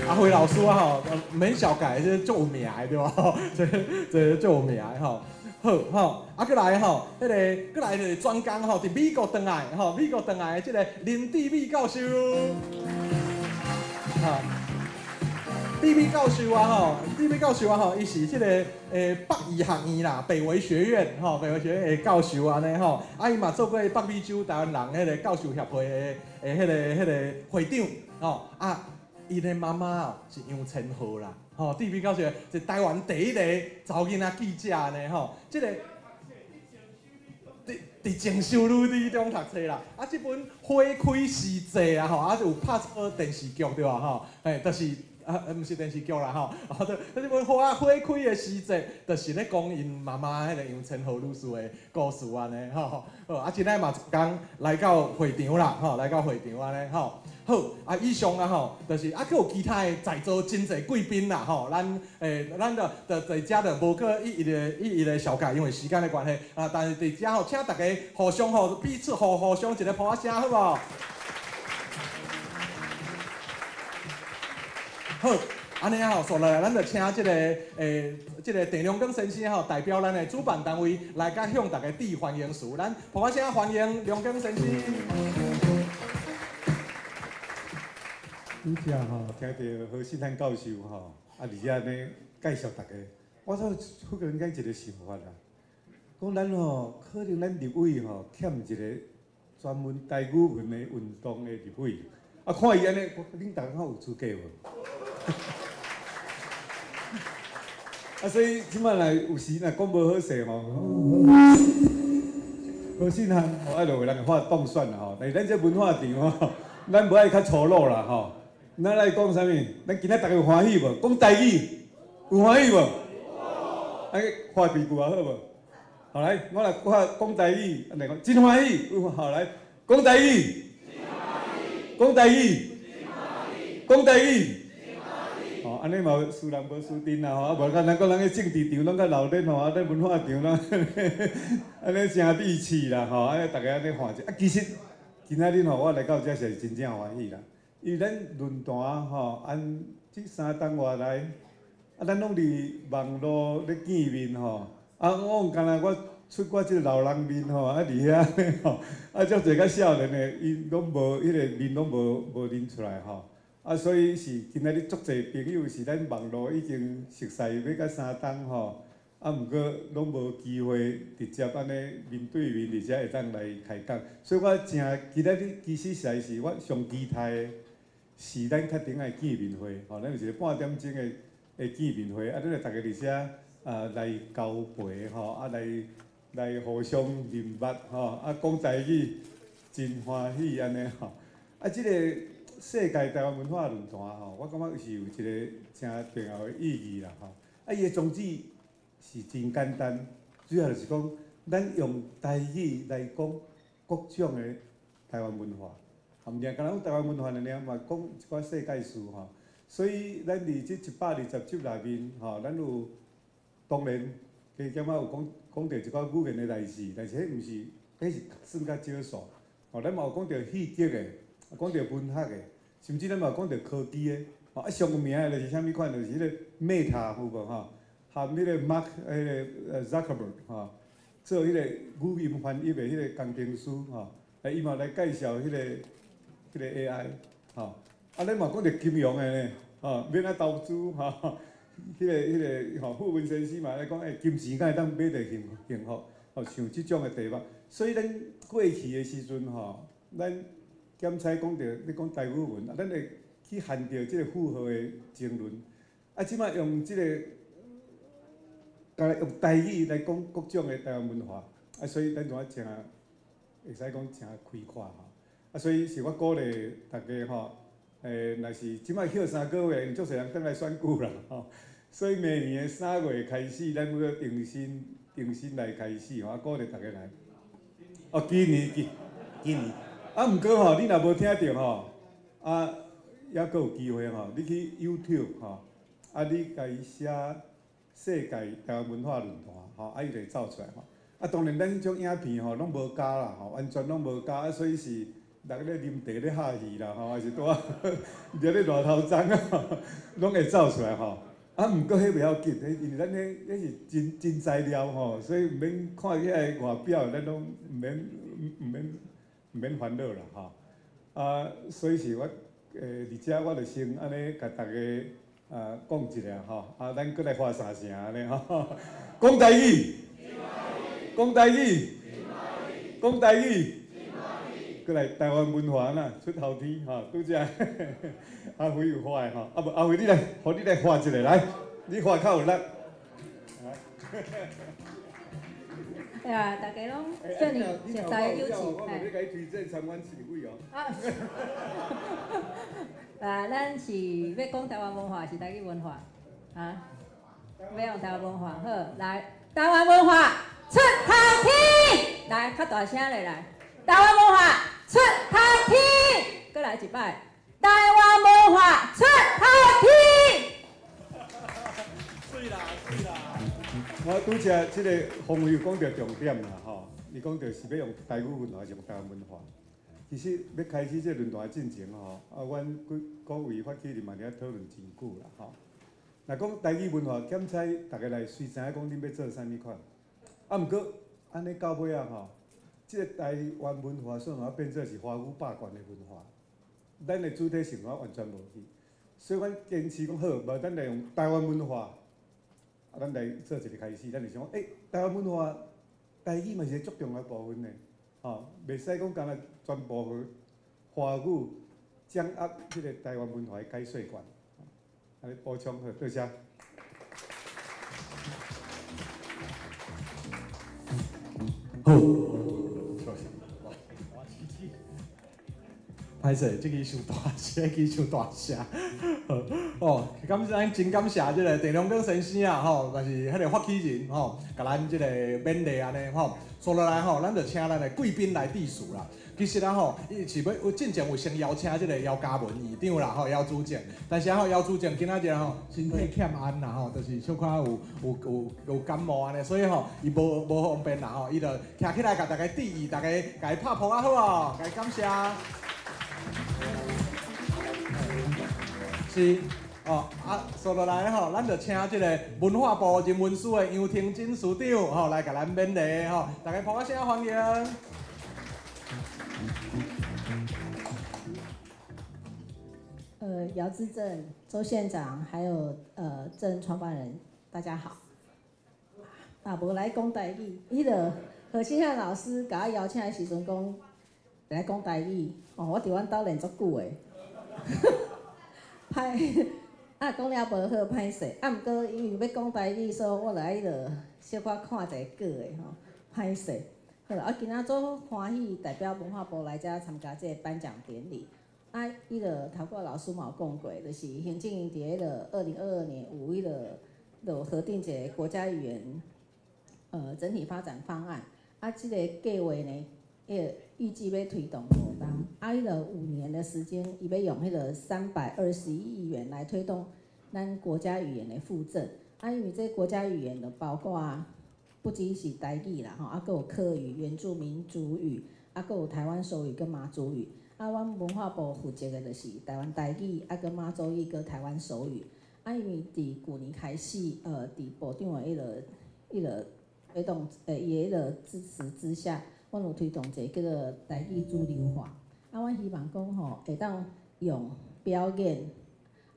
阿輝老師啊吼，免紹介，這足有名的對無？這這足有名的吼。好吼，啊，閣來吼，彼个閣來就是專工吼，佇美國轉來吼，美國轉來的這个林志美教授，吼，志美教授啊吼，志美教授啊吼，伊是這个北醫學院啦，北維學院吼，北維學院的教授按呢吼，啊，伊嘛做過北美洲台灣人彼个教授協會的彼个會長吼，啊，伊的媽媽哦是楊千鶴啦。吼，志美教授是台灣第一個查某囡仔記者呢，吼，這个佇佇前修女女中讀冊啦。啊，這本《花開時節》啊，吼，啊有拍出電視劇對吧？吼，嘿，就是啊，毋是電視劇啦，吼，啊，對，這本花花開的時節，就是咧講𪜶媽媽彼个楊千鶴女士的故事按呢，吼，好，啊，今仔嘛一工來到會場啦，吼，來到會場按呢，吼。好，啊，以上啊吼，就是啊，閣有其他的在座真濟貴賓啦吼，咱欸，咱就就佇遮就無閣一一的一一的紹介，因為時間的關係啊。但是佇遮吼，請大家互相吼彼此互互相一个拍仔聲，好無？好，按呢吼，紲落來，咱就請這个欸，這个鄭良光先生吼，代表咱的主辦單位來佮向大家致歡迎詞。咱拍仔聲歡迎良光先生。拄才吼聽著何信漢教授吼，啊，佇遮呢介紹大家，我煞忽然間一个想法啦，講咱吼可能咱立委吼欠一个專門台語文的運動的立委，啊，看伊按呢，恁逐家敢有資格無？啊，所以這擺若有時若講無好勢吼，何信漢吼，啊，就有人會發當選啦吼，但是咱這文化場吼，咱無愛較粗魯啦吼。咱來講啥物？咱今仔逐家有歡喜無？講台語有歡喜無？啊，看幾句啊，好無？好來，我來看講台語，按呢講真歡喜。好來，講台語，講台語，講台語。吼，按呢嘛輸人無輸陣啦吼，啊無咱講咱个政治場攏較鬧熱吼，啊咱文化場攏按呢誠地氣啦吼，按呢逐家按呢看者。啊，其實今仔日吼，我來到遮是真正歡喜啦。因為咱論壇吼，按這三冬外來，啊，咱攏佇網路咧見面吼，啊，我敢若我出我這個老人面吼，啊，佇遐吼，啊，足濟較少年的，伊攏無彼个面攏無無認出來吼，啊，所以是今仔日足濟朋友是咱網路已經熟似欲到三冬吼，啊，毋過攏無機會直接按呢面對面，而且會當來開講，所以我誠今仔日其實實在是我上期待的。是咱較頂愛見面會，吼，咱有一個半點鐘的的見面會，啊，咱逐家佇遮啊來交陪，吼，啊來來互相認捌，吼，啊講台語真歡喜按呢吼，啊，這個世界台灣文化論壇吼，我感覺是有一个誠重要的意義啦，吼，啊，伊的宗旨是真簡單，主要就是講咱用台語來講各種的台灣文化。毋爾干焦講台灣文化爾爾，嘛講一寡世界事吼。所以咱佇這120集內面吼，咱有當然加減仔有講講著一寡語言的代誌，但是彼毋是，彼是算較少數。吼，咱嘛有講著戲劇的，講著文學的，甚至咱嘛有講著科技的。吼，啊，上有名的就是啥物款？就是彼个 Meta 有無吼？含彼个 Mark 彼个 Zuckerberg 吼，做彼个語音翻譯的彼个工程師吼，來伊嘛來介紹彼个。彼个 AI，吼，啊，咱嘛講著金融的呢，吼，欲按怎投資，吼，彼个彼个吼，傅文先生嘛咧講，欸，金錢敢會當買著幸幸福，吼，像這種的題目，所以咱過去的時陣吼，咱檢采講著咧講台語文，啊，咱會去限著這个符號的爭論，啊，這擺用這个共用台语来讲各种的台湾文化，啊，所以咱就真会使讲真开阔吼。啊，所以是我鼓励大家吼，若是这摆歇3个月，足济人转来选举啦吼。所以明年的3月开始，咱欲阁重新重新来开始吼，啊，鼓励大家来。哦，今年今今年，啊，毋过吼，你若无听著吼，啊，犹阁有机会吼，你去 YouTube 吼，啊，你共伊写世界台湾文化论坛吼，啊，伊就会走出来吼。啊，当然咱彼种影片吼，拢无加啦吼，完全拢无加，啊，所以是人咧啉茶咧拍戏啦吼，还是拄仔伫咧热头鬃啊，拢会走出来吼。啊，毋过彼袂要紧，彼因为咱彼彼是真真材料吼，所以毋免看起来外表，咱拢毋免毋免毋免烦恼啦吼。啊，所以是我伫遮我就先按呢共大家啊讲一下吼，啊，咱阁来喝三声按呢吼，讲台语，讲台语，讲台语，阁来台湾文化呐出头天吼，拄才阿辉有喝的吼，啊无阿辉你来，予你来喝一下来，你喝较有力。对啊，大家拢遮尔熟悉有趣。我无欲共你推荐参观市委哦。啊，啊，咱是欲讲台湾文化，是台语文化？啊？欲用台湾文化，好，来，台湾文化出头天，来，较大声咧来，台湾文化出头天，阁来一摆，台湾文化出头天。媠啦，媠啦。我拄才这个方辉有讲著重点啦，吼，伊讲著是欲用台语文化，还是用台湾文化？其实欲开始这个论坛进前吼，啊，阮几各位发起人嘛伫遐讨论真久啦，吼。若讲台语文化，检采逐家来随知影讲恁欲做啥物款。啊，毋过按呢到尾仔吼，这个台湾文化算嘛变做是华语霸权的文化，咱的主体性完全无去。所以阮坚持讲好，无咱来用台湾文化。啊，咱来做一个开始，咱就想讲，欸，台湾文化，台语嘛是一个足重要的部分呢，吼，袂使讲干焦全部予华语掌握这个台湾文化的解说权。按呢补充好，多谢。好。歹势，这支伤大声，这支伤大声。哦，感咱真感谢这个郑良根先生啊，吼，嘛是彼个发起人吼，共咱这个勉励按呢吼。煞落来吼，咱就请咱的贵宾来致辞啦。其实啊吼，伊是欲进前有先邀请这个姚嘉文院长啦，吼，姚主政。但是啊吼，姚主政今仔日吼身体欠安啦吼，就是小可有感冒按呢，所以吼伊无方便啦吼，伊就徛起来共大家致意，大家共伊拍噗仔好无？共伊感谢。是，哦，啊，煞落来吼，咱就请这个文化部人文司的杨廷锦司长吼来共咱勉励吼，大家拍声欢迎。姚资政、周县长，还有郑创办人，大家好。啊，无来讲台语，彼个何清汉老师共我邀请的时阵讲来讲台语，哦，我伫阮兜练足久的。歹啊，讲了无好，歹势。啊，毋过因为欲讲台语，所以我就爱彼落小可看一下稿的吼，歹势。好啦，啊，今仔足欢喜，代表文化部来遮参加这个颁奖典礼。啊，彼落头拄老师嘛有讲过，就是行政院伫彼落2022年有彼落就核定一个国家语言整体发展方案。啊，这个计划呢，彼个预计欲推动五冬，啊，彼落5年的时间，伊欲用彼个321亿元来推动咱国家语言的复振。啊，因为这国家语言就包括不只是台语啦，吼，啊，阁有客语、原住民族语，啊，阁有台湾手语跟马祖语。啊，阮文化部负责的就是台湾台语，啊，阁马祖语，阁台湾手语。啊，因为伫旧年开始，伫部长的彼个推动，伊的彼个支持之下，阮有推动一个叫做台语主流化。啊，阮希望讲吼，会当用表演，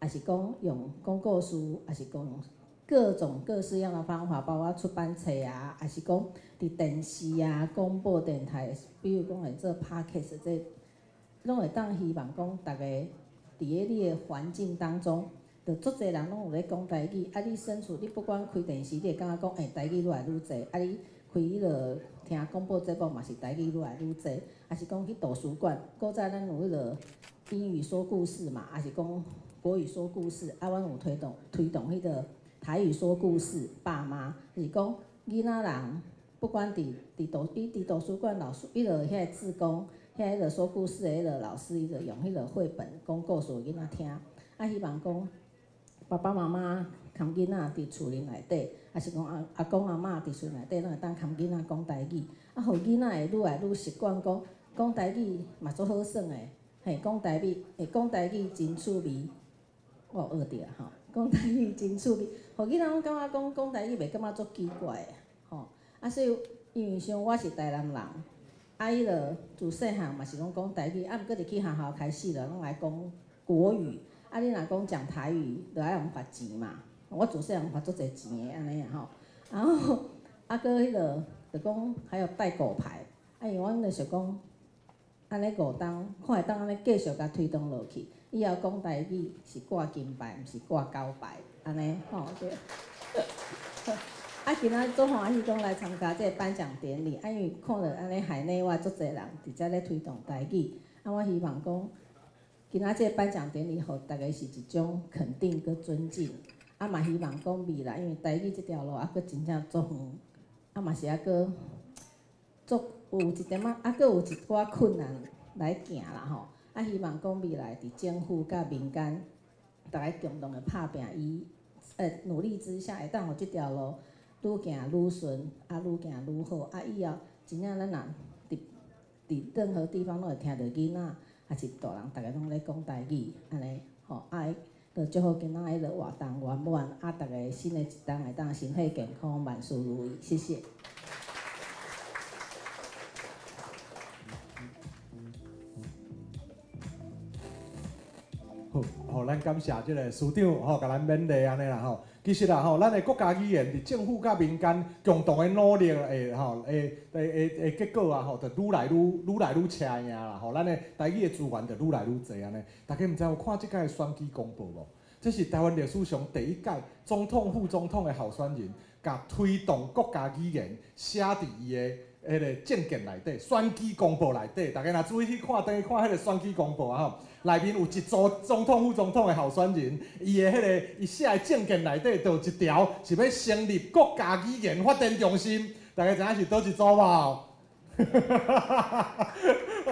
抑是讲用讲故事，抑是讲用各种各式样的方法，包括出版册啊，抑是讲伫电视啊、广播电台，比如讲会做 podcast 这，拢会当希望讲，逐家伫咧你的环境当中，就足濟人攏有咧講台語，啊！你身處你不管開電視，你會感覺講，欸，台語愈來愈濟。啊！你開彼落聽廣播節目嘛是台語愈來愈濟，抑是講去圖書館，古早咱有彼落英語說故事嘛，抑是講國語說故事，啊，阮有推動推動彼个台語說故事，爸媽就是講囡仔人，不管佇佇圖伊佇圖書館老師，彼落遐個志工，遐彼落說故事的彼落老師，伊就用彼落繪本講故事予囡仔聽，啊，希望講。爸爸媽媽含囡仔佇厝裡內底，抑是講阿阿公阿嬤佇厝內底，攏會當含囡仔講台語，啊，予囡仔會愈來愈習慣講講台語嘛足好耍的，嘿，講台語，會講台語真趣味，我有學著啊吼，講台語真趣味，予囡仔攏感覺講講台語袂感覺足奇怪的，吼，啊，所以因為像我是台南人，啊，彼落自細漢嘛是攏講台語，啊，毋過入去學校開始就攏愛講國語。啊！你若講講台語，就愛予罰錢嘛。我自細漢罰足濟錢的，按呢啊吼。然後啊，閣彼落就講還有帶狗牌，啊，因為阮就想講，按呢五冬看會當按呢繼續共推動落去。以後講台語是掛金牌，毋是掛狗牌，按呢吼對。啊，今仔足歡喜講來參加這个頒獎典禮，啊，因為看著按呢海內外足濟人佇遮咧推動台語，啊，我希望講。今仔這个頒獎典禮，予大家是一種肯定閣尊敬，啊嘛希望講未來，因為台語這條路猶閣真正足遠，啊嘛是猶閣足有一點仔，猶閣有一寡困難來行啦吼。啊，希望講未來佇政府佮民間，逐家共同的拍拚，伊努力之下，會當予這條路愈行愈順，啊愈行愈好，啊以後真正咱若佇佇任何地方攏會聽著囡仔。抑是大人，逐家攏咧講台語，按呢吼，啊，就祝福今仔彼个活動圓滿，啊，逐家新的一冬會當身體健康，萬事如意，謝謝。好，吼，咱感謝這个司長吼，共咱勉勵按呢啦吼。其實啦吼，咱的國家語言佇政府佮民間共同的努力的吼，的的的結果啊吼，就愈來愈愈來愈車贏啦吼。咱的台語的資源就愈來愈濟按呢。大家毋知有看這屆的選舉公報無？這是台灣歷史上第一屆總統、副總統的候選人，共推動國家語言寫佇伊的彼个政見內底，選舉公報內底。大家若注意去看，等於看彼個選舉公報啊吼。內面有一組總統、副總統的候選人，伊的彼个伊寫的政見內底，就有一條是欲成立國家語言發展中心。大家知影是佗一組無？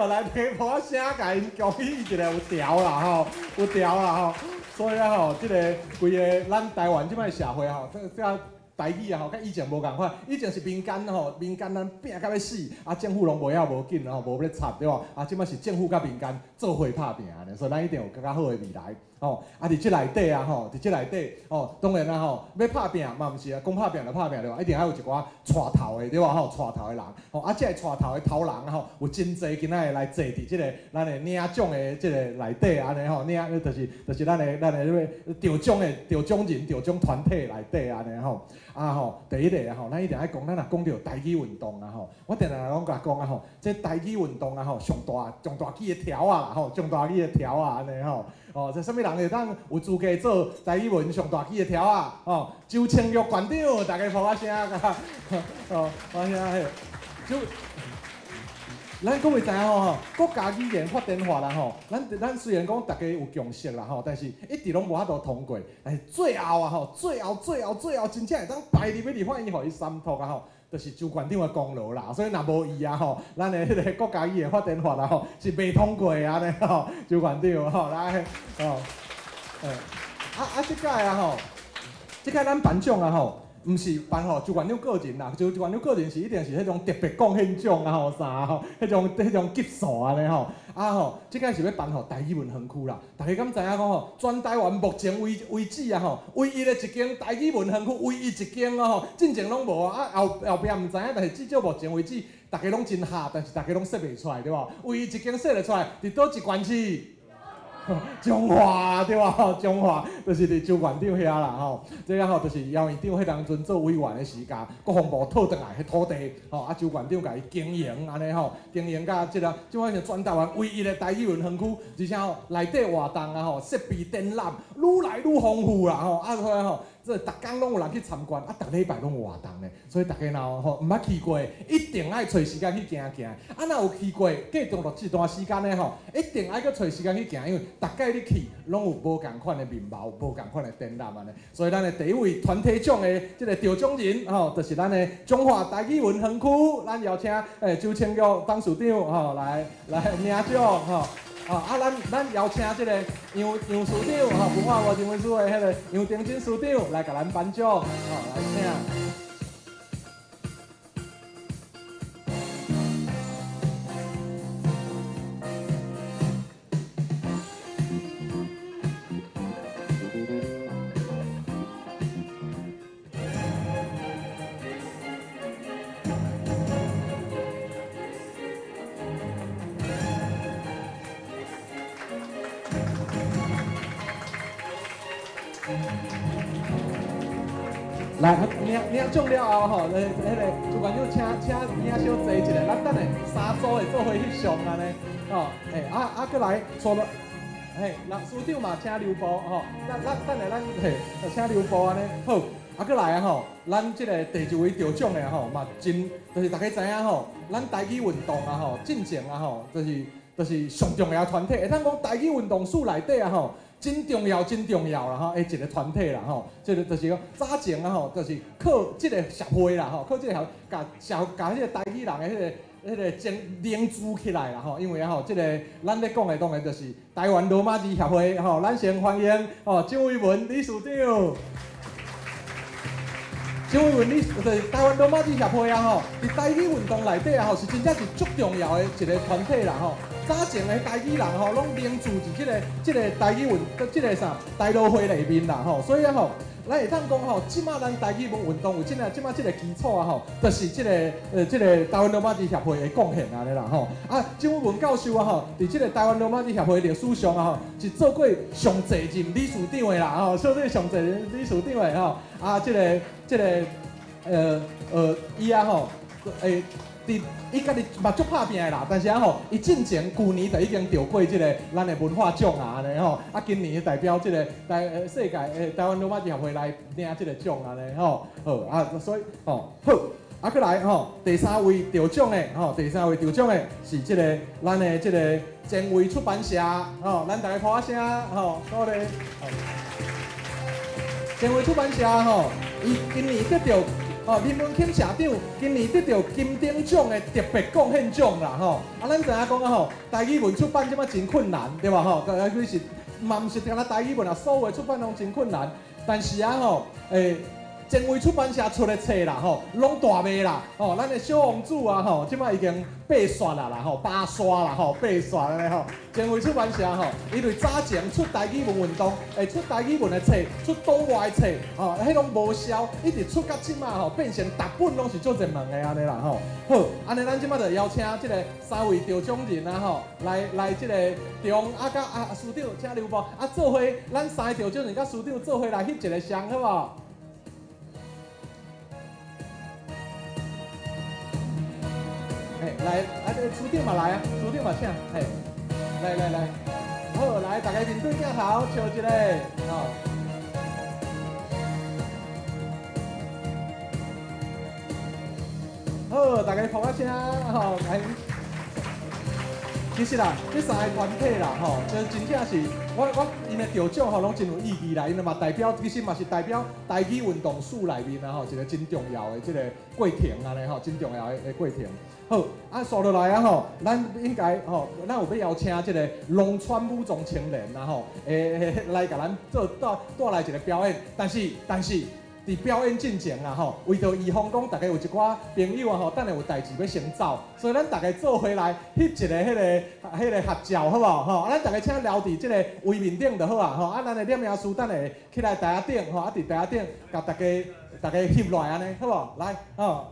來，聽破聲，共𪜶恭喜一下，有條啦吼，有條啦吼。所以啊吼，這个規个咱台灣這擺社會吼，這這台語啊吼，佮以前無仝款，以前是民間吼，民間咱拚甲欲死，啊政府攏無要無緊吼，無欲插對無？啊，這擺是政府佮民間做伙拍拚按呢，所以咱一定有閣較好的未來吼。啊，佇這內底啊吼，佇這內底吼，當然啊吼，欲拍拚嘛毋是啊，講拍拚就拍拚對無？一定愛有一寡帶頭的對無吼？帶頭的人吼，啊，這个帶頭的頭人吼，有真濟今仔會來坐佇這个咱的領獎的這个內底按呢吼，領就是就是咱的咱的彼个得獎的得獎人得獎團體內底按呢吼。啊吼，第一个啊吼，咱一定愛講，咱若講著台語運動啊吼，我定定攏共講啊吼，這台語運動啊吼，上大上大支的柱仔啦吼，上大支的柱仔按呢吼，哦，這啥物人會當有資格做台語文上大支的柱仔？吼，周清玉館長，大家拍仔聲，哦，拍聲嘿，周。咱各位知影吼，國家語言發展法啦吼，咱咱雖然講逐家有共識啦吼，但是一直攏無法度通過。但是最後啊吼，最後最後最後真正會當排入去立法院，予伊三讀啊吼，就是周縣長的功勞啦。所以若無伊啊吼，咱的彼个國家語言發展法啦吼，是袂通過的按呢吼，周縣長吼來吼，啊這屆啊吼，這屆咱頒獎啊吼。毋是頒予周縣長個人啦，周縣長個人是一定是彼種特別貢獻獎啊吼啥吼，彼種彼種級數按呢吼，啊吼，這擺是欲頒予台語文園區啦。大家敢知影講吼，全台灣目前為為止啊吼，唯一的一間台語文園區，唯一一間哦吼，進前攏無啊，後後壁毋知影，但是至少目前為止，逐家攏真合，但是逐家攏說袂出來對無？唯一一間說會出來，佇佗一縣市？彰化對吧？彰化就是佇周縣長遐啦吼，這個吼就是姚院長彼當陣做委員的時間，國防部討轉來彼土地吼，啊周縣長共伊經營按呢吼，經營甲這個，這擺是全台灣唯一的台語文園區，而且吼內底活動啊吼，設備展覽愈來愈豐富啦吼，啊所以吼。這逐工攏有人去參觀，啊，逐禮拜攏有活動咧，所以大家若吼毋捌去過，一定愛揣時間去行行。啊，若有去過，過長落這段時間咧吼，一定愛閣揣時間去行，因為逐擺你去攏有無仝款的面貌，無仝款的展覽按呢。所以咱的第一位團體獎的這個得獎人吼，就是咱的彰化台語文園區，咱邀請周清玉董事長吼來領獎吼。啊！咱邀請這個楊司長吼，文化部人文司的彼個楊定真司長來共咱頒獎，吼，來請。來，領獎了後吼，彼個主管長請領小坐一下，咱等下三組會做伙翕相按呢，吼，啊，閣來錯了，嘿，司長嘛請留步吼，咱等下咱嘿，請留步按呢，好，啊，閣來啊吼，咱這個第一位得獎的吼嘛真，就是大家知影吼，咱台語運動啊吼，進前啊吼，就是上重要團體，會當講台語運動史內底啊吼。真重要，真重要啦吼！的一個團體啦吼，這個就是講早前啊吼，就是靠這個協會啦吼，靠這個協，共共彼個台語人的彼個精凝聚起來啦吼。因為啊吼，這個咱咧講的當然就是台灣羅馬字協會吼，咱先歡迎吼張偉文理事長。張偉文理事就是台灣羅馬字協會啊吼，佇台語運動內底啊吼，是真正是足重要的一個團體啦吼。早前的台語人吼，攏凝聚佇這個台語運，這個啥台羅會內面啦吼，所以啊吼，咱會當講吼，這馬咱台語文運動有這個這馬這個基礎啊吼，就是這個台灣羅馬字協會的貢獻按呢啦吼。啊，張偉文教授啊吼，佇這個台灣羅馬字協會歷史上啊吼，是做過上濟任理事長的啦吼，做過上濟任理事長的吼。啊，這個伊啊吼，伊家己嘛足拍拚的啦，但是啊吼，伊進前舊年就已經得過這個咱的文化獎啊，按呢吼，啊今年代表這個世界台灣羅馬字協會來領這個獎按呢吼，好啊，所以吼好，啊閣來吼，第三位得獎的吼，第三位得獎的是這個咱的這個前衛出版社吼，咱大家拍聲吼，好咧。前衛出版社吼，伊今年得著。哦，林文钦社長今年得著金鼎獎的特別貢獻獎啦吼！啊，咱知影講啊吼，台語文出版這擺真困難，對吧吼？其實嘛毋是干焦台語文啊，所有的出版攏真困難。但是啊吼，前衛出版社出的冊啦吼，攏大賣啦吼。咱的小王子啊吼，這擺已經八刷啦啦吼，八刷啦吼，八刷按呢吼。前衛出版社吼，伊對早前出台語文運動，出台語文的冊，出島外冊，吼，彼攏無銷，一直出到這擺吼，變成逐本攏是足熱門的按呢啦吼。好，按呢咱這擺就邀請這個三位得獎人啊吼，來這個中啊佮啊司長請留步啊，做伙咱三个得獎人佮司長做伙來翕一個相，好無？來，啊，這個司長嘛來啊，司長嘛請，嘿，來來來，好，來，大家面對鏡頭笑一下，吼。好，大家拍聲，吼，來。其實啦，這三個團體啦，吼，就真正是我𪜶的得獎吼，攏真有意義啦。𪜶嘛代表，其實嘛是代表台語運動史內面啊，吼，一個真重要的這個過程按呢吼，真重要的過程。好，啊，紲落來啊吼，咱應該吼，咱有欲邀請這個農村武裝青年啊吼，來共咱做帶來一個表演，但是。佇表演進前啊吼，為著預防講，大家有一寡朋友啊吼，等下有代誌欲先走，所以咱大家做伙來翕一個彼個合照，好無吼？啊，咱大家請留佇這個圍面頂就好啊吼。啊，咱的攝影師等下起來台仔頂吼，啊，佇台仔頂共大家翕落來按呢，好無？來，吼。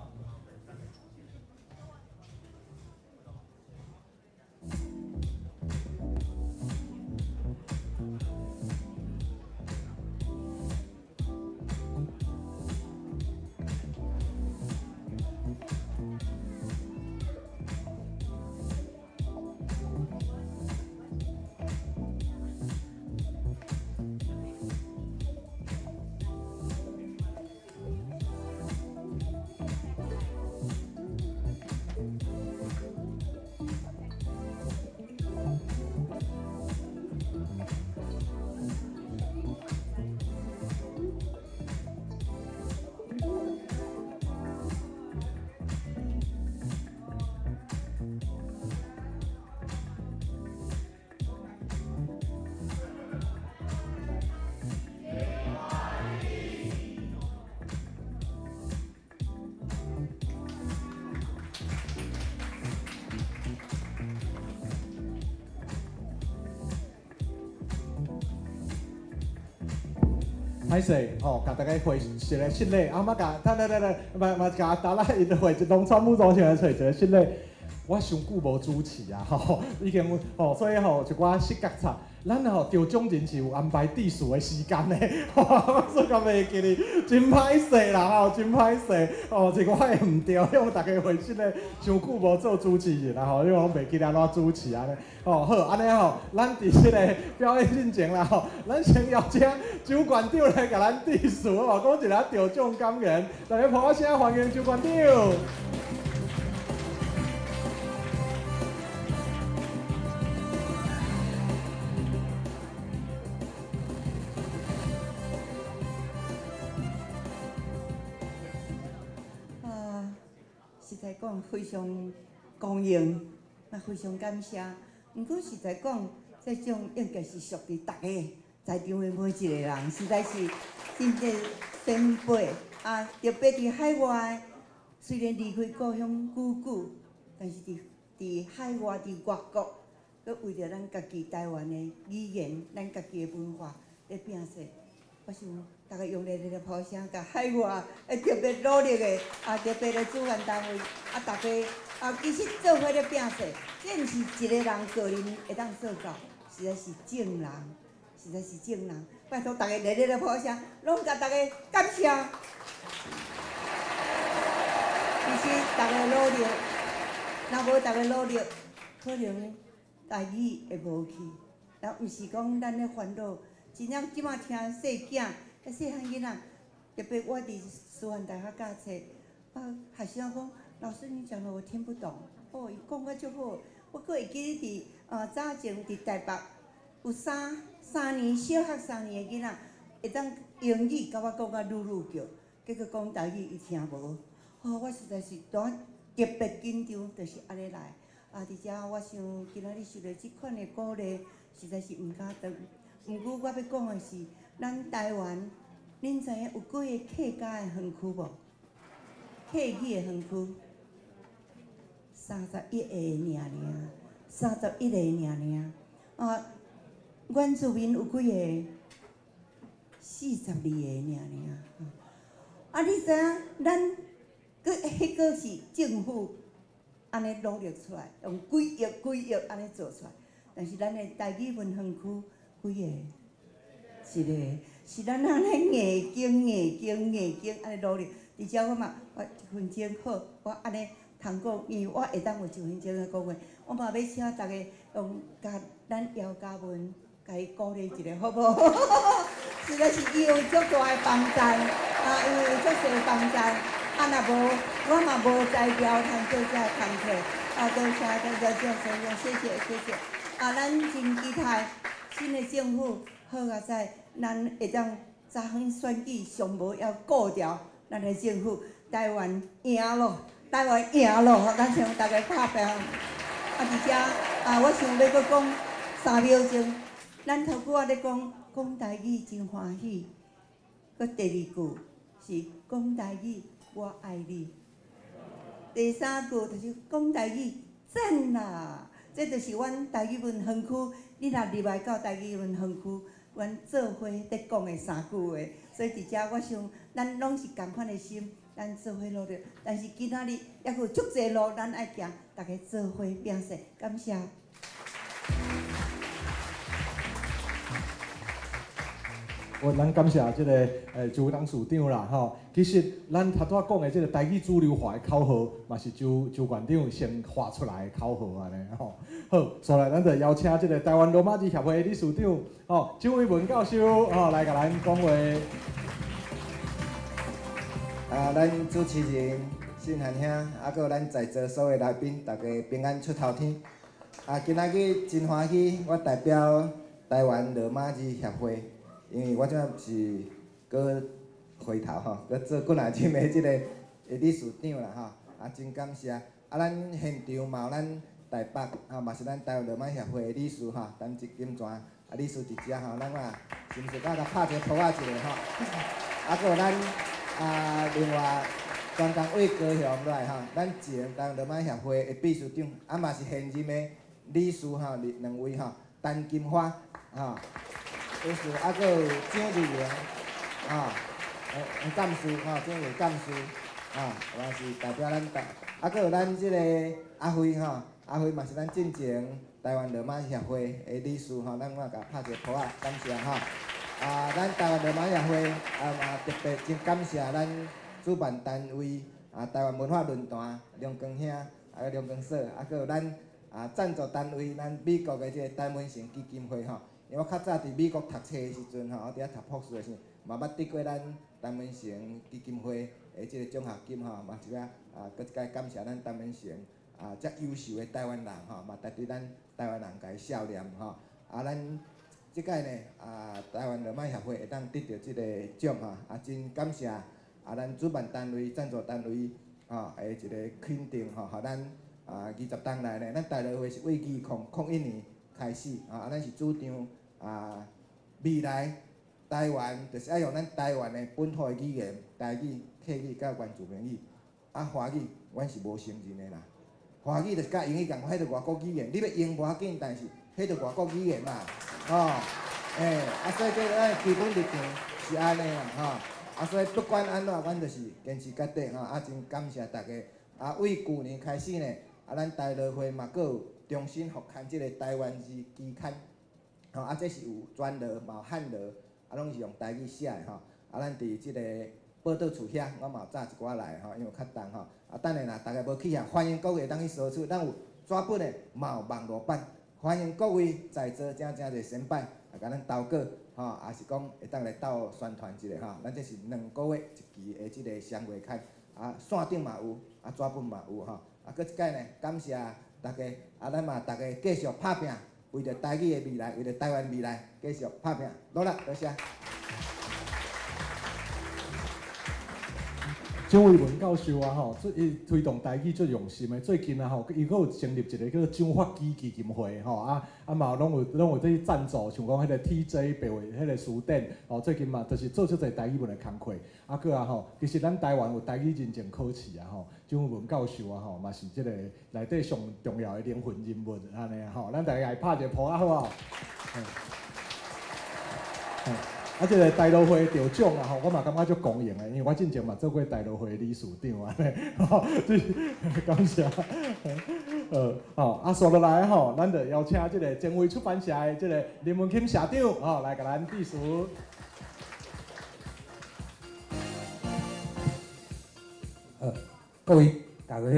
歹势吼，共大家回一个失礼，啊，嘛共，等等等等，嘛嘛共达拉𪜶回农村武装上来找一个失礼。我伤久无主持啊，吼，已经吼，所以吼一寡失觉差。咱吼得奖人是有安排致辞的时间的，我煞较袂记哩，真歹势啦吼，真歹势哦，这个我会毋对，向大家回失礼，伤久无做主持人啦吼，因为我袂记得按怎主持按呢。哦，好，按呢吼，咱伫这个表演进前啦吼，咱先邀请周馆长来共咱致辞，吼，讲一下得奖感言，大家拍声欢迎周馆长。实在讲非常光荣，也非常感谢。毋过实在讲，这奖应该是属于逐个在场的每一个人，实在是真济前辈啊，特别伫海外，虽然离开故乡久久，但是伫海外伫外国，阁为著咱家己台湾的语言、咱家己的文化咧拼势。我想逐家用热烈的拍声，共海外会特别努力的，啊，特别的主办单位，啊，逐家啊，其实做伙咧拼势，这毋是一个人个人会当做到，实在是众人，实在是众人。拜托逐家热烈的拍声，拢共逐家感谢。其实逐家努力，若无逐家努力，可能台语会无去。但毋是讲咱咧烦恼。真正这马听细囝、细汉囡仔，特别我伫师范大学教册，啊，学生讲，老师你讲的我听不懂，哦，伊讲甲足好，我阁会记得伫早前伫台北有三年小学三年的囡仔，会当英语共我讲甲噜噜叫，结果讲台语伊听无，哦，我实在是拄特别紧张，就是按呢来。啊，伫遮我想今仔日受到这款的鼓励，实在是毋敢当。毋过我欲讲的是，咱台湾，恁知影有几个客家的园区无？客语的园区，31个尔尔，31个尔尔。啊，原住民有几个？42个尔尔。啊，你知影咱，阁彼个是政府按呢努力出来，用几亿几亿按呢做出来，但是咱的台语文园区。几个？一个，是咱按呢硬经、硬经、硬经按呢努力。而且我嘛，我一分钟好，我按呢通讲，因为我会当有一分钟来讲话，我嘛欲请逐家用共咱姚嘉文，共伊鼓励一下，好无？实在是伊有足大的帮助，啊，伊有足济帮助，啊，若无我嘛无才调通做这个工课。啊，多谢多谢，多谢，谢谢谢谢。啊，咱真期待新的政府好佳哉，咱会当早昏选举上无要顾牢咱的政府，台湾赢咯，台湾赢咯，咱想大家拍拼。啊，伫遮啊，我想欲阁讲3秒钟，咱头拄仔咧讲讲台语真欢喜，阁第二句是讲台语我爱你，第三句就是讲台语赞啦，这就是阮台语文园区。你若入来到台语文园区，阮做伙伫讲的三句话，所以伫遮我想，咱拢是仝款的心，咱做伙努力。但是今仔日犹阁有足济路，咱爱行，大家做伙拼势，感谢。我咱感谢这个周董事长啦吼。其实咱头拄仔讲的这个台语主流化的口号，嘛是周馆长先画出来的口号按呢吼。好，所来咱就邀请这个台湾罗马字协会理事长吼周伟文教授吼来共咱讲话。啊，咱主持人信涵兄，啊，阁有咱在座所有来宾，大家平安出头天。啊，今仔日真欢喜，我代表台湾罗马字协会。因为我这是阁回头吼，阁做几若任的这个理事长啦吼，啊真感谢。啊，咱现场嘛有咱台北吼，嘛是咱台湾罗马协会的理事吼，陈金泉啊理事伫遮吼，咱嘛是毋是甲伊拍一个噗仔一下吼？啊，阁有咱啊另外专工为高雄来吼，咱前台湾罗马协会的秘书长，啊嘛是现任的理事吼，两位吼，陈金花吼。就是啊，阁有蒋丽玲，啊，黄干事吼，蒋伟干事，啊，嘛是代表咱台，啊，阁有咱这个阿辉吼，阿辉嘛是咱进前台湾罗马协会的理事吼，咱嘛共拍一个噗仔，感谢吼。啊，咱台湾罗马协会啊嘛特别真感谢咱主办单位啊，台湾文化论坛梁光兄，啊梁光嫂，啊阁有咱啊赞助单位咱美国的这个陈文成基金会吼。因为我较早伫美国读册的时阵吼，我伫遐读博士的时，嘛捌得过咱陈文成基金会的这个奖学金吼，嘛一个啊，阁一摆感谢咱陈文成啊，遮优秀的台湾人吼，嘛值得咱台湾人共伊效念吼。啊，咱这届呢啊，台湾罗马协会会当得著这个奖吼，啊，真感谢啊，咱主办单位、赞助单位吼的一个肯定吼，予咱啊20冬来呢，咱台罗会是为2001年开始啊，咱是主张啊，未来台湾就是爱用咱台湾的本土的语言，台语、客语佮原住民语，啊，华语，阮是无承认的啦。华语就是佮英语仝款，彼著外国语言，你欲用无要紧，但是彼著外国语言嘛，吼，欸，啊，所以这咱基本立场是按呢啦，吼，啊，所以不管按怎，阮就是坚持到底，吼，啊，真感谢大家。啊，为旧年开始呢，啊，咱台罗会嘛阁有重新复刊这个台湾字期刊，吼，啊，这是有全罗嘛有汉罗，啊，拢是用台语写的吼。啊，咱伫这个报道处遐，我嘛有早一寡来吼，因为较重吼。啊，等下若大家无去遐，欢迎各位会当去索取，咱有纸本的，嘛有网路版，欢迎各位在座诚诚济先辈，啊，共咱投稿，吼，也是讲会当来斗宣传一下吼。咱这是两个月一期的这个双月刊，啊，线顶嘛有，啊，纸本嘛有吼。啊，阁一摆呢，感谢大家，啊，咱嘛大家继续拍拚，为著台语的未来，为著台湾未来，继续拍拚，努力，多谢。蒋伟文教授啊吼，最伊推动台语足用心的。最近啊吼，伊阁有成立一个叫做蒋发基基金会吼，啊啊嘛拢有伫赞助，像讲彼个 TJ 白话彼个书店吼，最近嘛就是做足济台语文的工课。啊，阁啊吼，其实咱台湾有台语认证考试啊吼，蒋伟文教授啊吼，嘛是这个内底上重要的灵魂人物按呢吼，咱大家来拍一个噗仔好无？啊，这个台罗会得奖啊吼，我嘛感觉足光荣的，因为我进前嘛做过台罗会的理事长按呢，吼，这感谢。好，啊，续落来吼，咱就邀请这个前卫出版社的这个林文钦社长吼，来共咱致辞。各位大家好，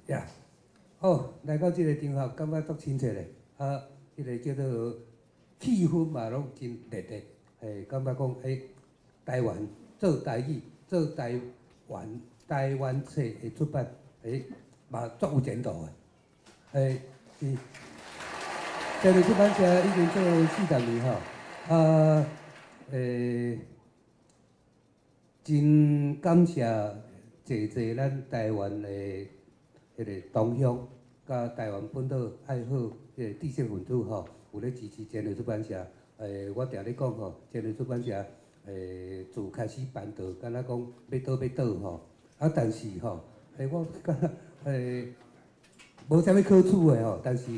呀，好，来到这个场合，感觉足亲切的，啊，彼个叫做气氛嘛，拢真热烈。欸，感觉讲，欸，台湾做台语、做台湾台湾册的出版，欸，嘛足有前途的。欸，是，这个出版社已经做40年吼，啊，欸，真感谢济济咱台湾的彼个同乡，佮台湾本土爱好彼个知识分子吼，有咧支持前卫出版社。欸，我定咧讲吼，前卫出版社，欸，自开始办道，敢若讲欲倒欲倒吼，啊，但是吼，欸，我感觉，欸，无啥物可取的吼，但是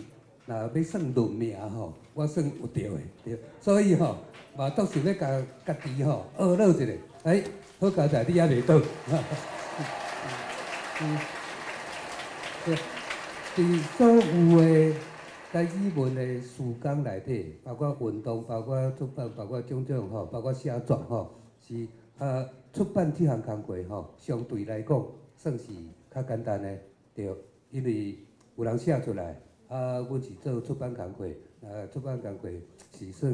若欲算论命吼，我算有著的，对，所以吼，嘛足想欲共家己吼学落一下，欸，好佳哉，你犹袂倒。伫所有的台语文的事工内底，包括运动，包括出版，包括种种吼，包括写作吼，是啊，出版这项工课吼，相对来讲算是较简单的，对，因为有人写出来，啊，阮是做出版工课，啊，出版工课是算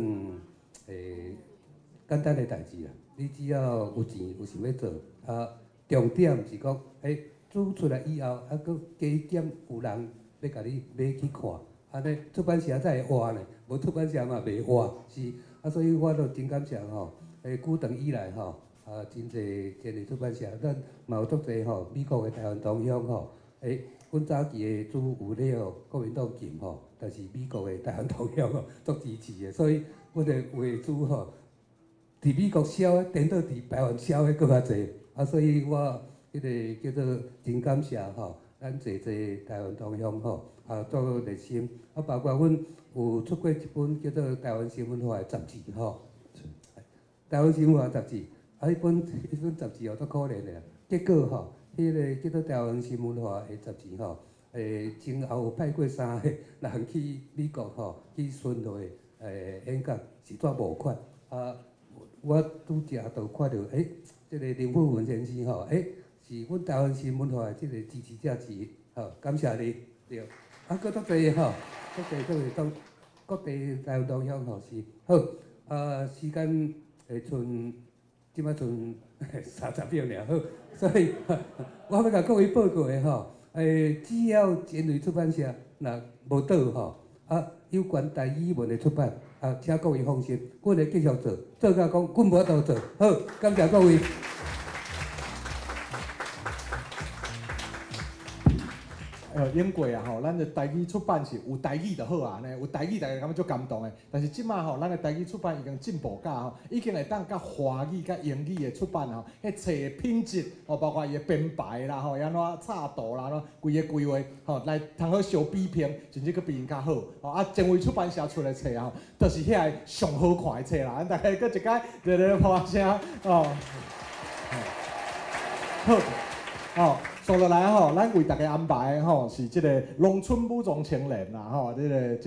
简单的代志啦。你只要有钱，有想欲做，啊，重点是讲，欸，煮出来以后，啊，阁加减有人欲共你买去看。按呢，出版社才会活呢，无出版社嘛袂活，是啊，所以我都真感谢吼，欸，久长以来吼，啊，真济真济出版社，咱嘛有足济吼，美国的台湾同乡吼，欸，阮早期的主有咧哦，国民党禁吼，但是美国的台湾同乡吼，足支持的，所以阮的画书吼，伫美国销的，颠倒伫台湾销的阁较济，啊，所以我彼个叫做真感谢吼，咱济济台湾同乡吼。啊，足热心，啊，包括阮有出过一本叫做《台湾新文化》的杂志吼，台灣新文化雜誌，啊，彼本雜誌哦，足可憐的，結果吼，彼个叫做台灣新文化的雜誌吼，前後有派過三个人去美國吼，去巡迴演講，實在無款。啊，我拄才就看著，這个林富文先生吼，是阮台灣新文化的這个支持者之一，吼，感謝你，對。啊，閣足濟吼，足濟足濟當各地台灣同鄉吼是好，啊，時間會賰，這擺賰30秒爾，好，所以我欲共各位報告的吼，只要前衛出版社若無倒吼，啊，有關台語文的出版，啊，請各位放心，阮會繼續做，做甲講阮無法度做，好，感謝各位。永過啊吼，咱的台語出版是有台語就好啊，呢有台語大家感覺足感動的。但是這馬吼，咱的台語出版已經進步到吼，已經會當佮華語佮英語的出版吼，彼冊的品質吼，包括伊的編排啦吼，按怎插圖啦，按怎規个規劃吼，來通好相比拼，甚至閣比𪜶較好。吼啊，前衛出版社出的冊吼，就是遐个上好看的冊啦。咱大家閣一擺熱烈拍聲哦。好，哦。接落來吼，咱為大家安排的吼是這个農村武裝青年啦吼，這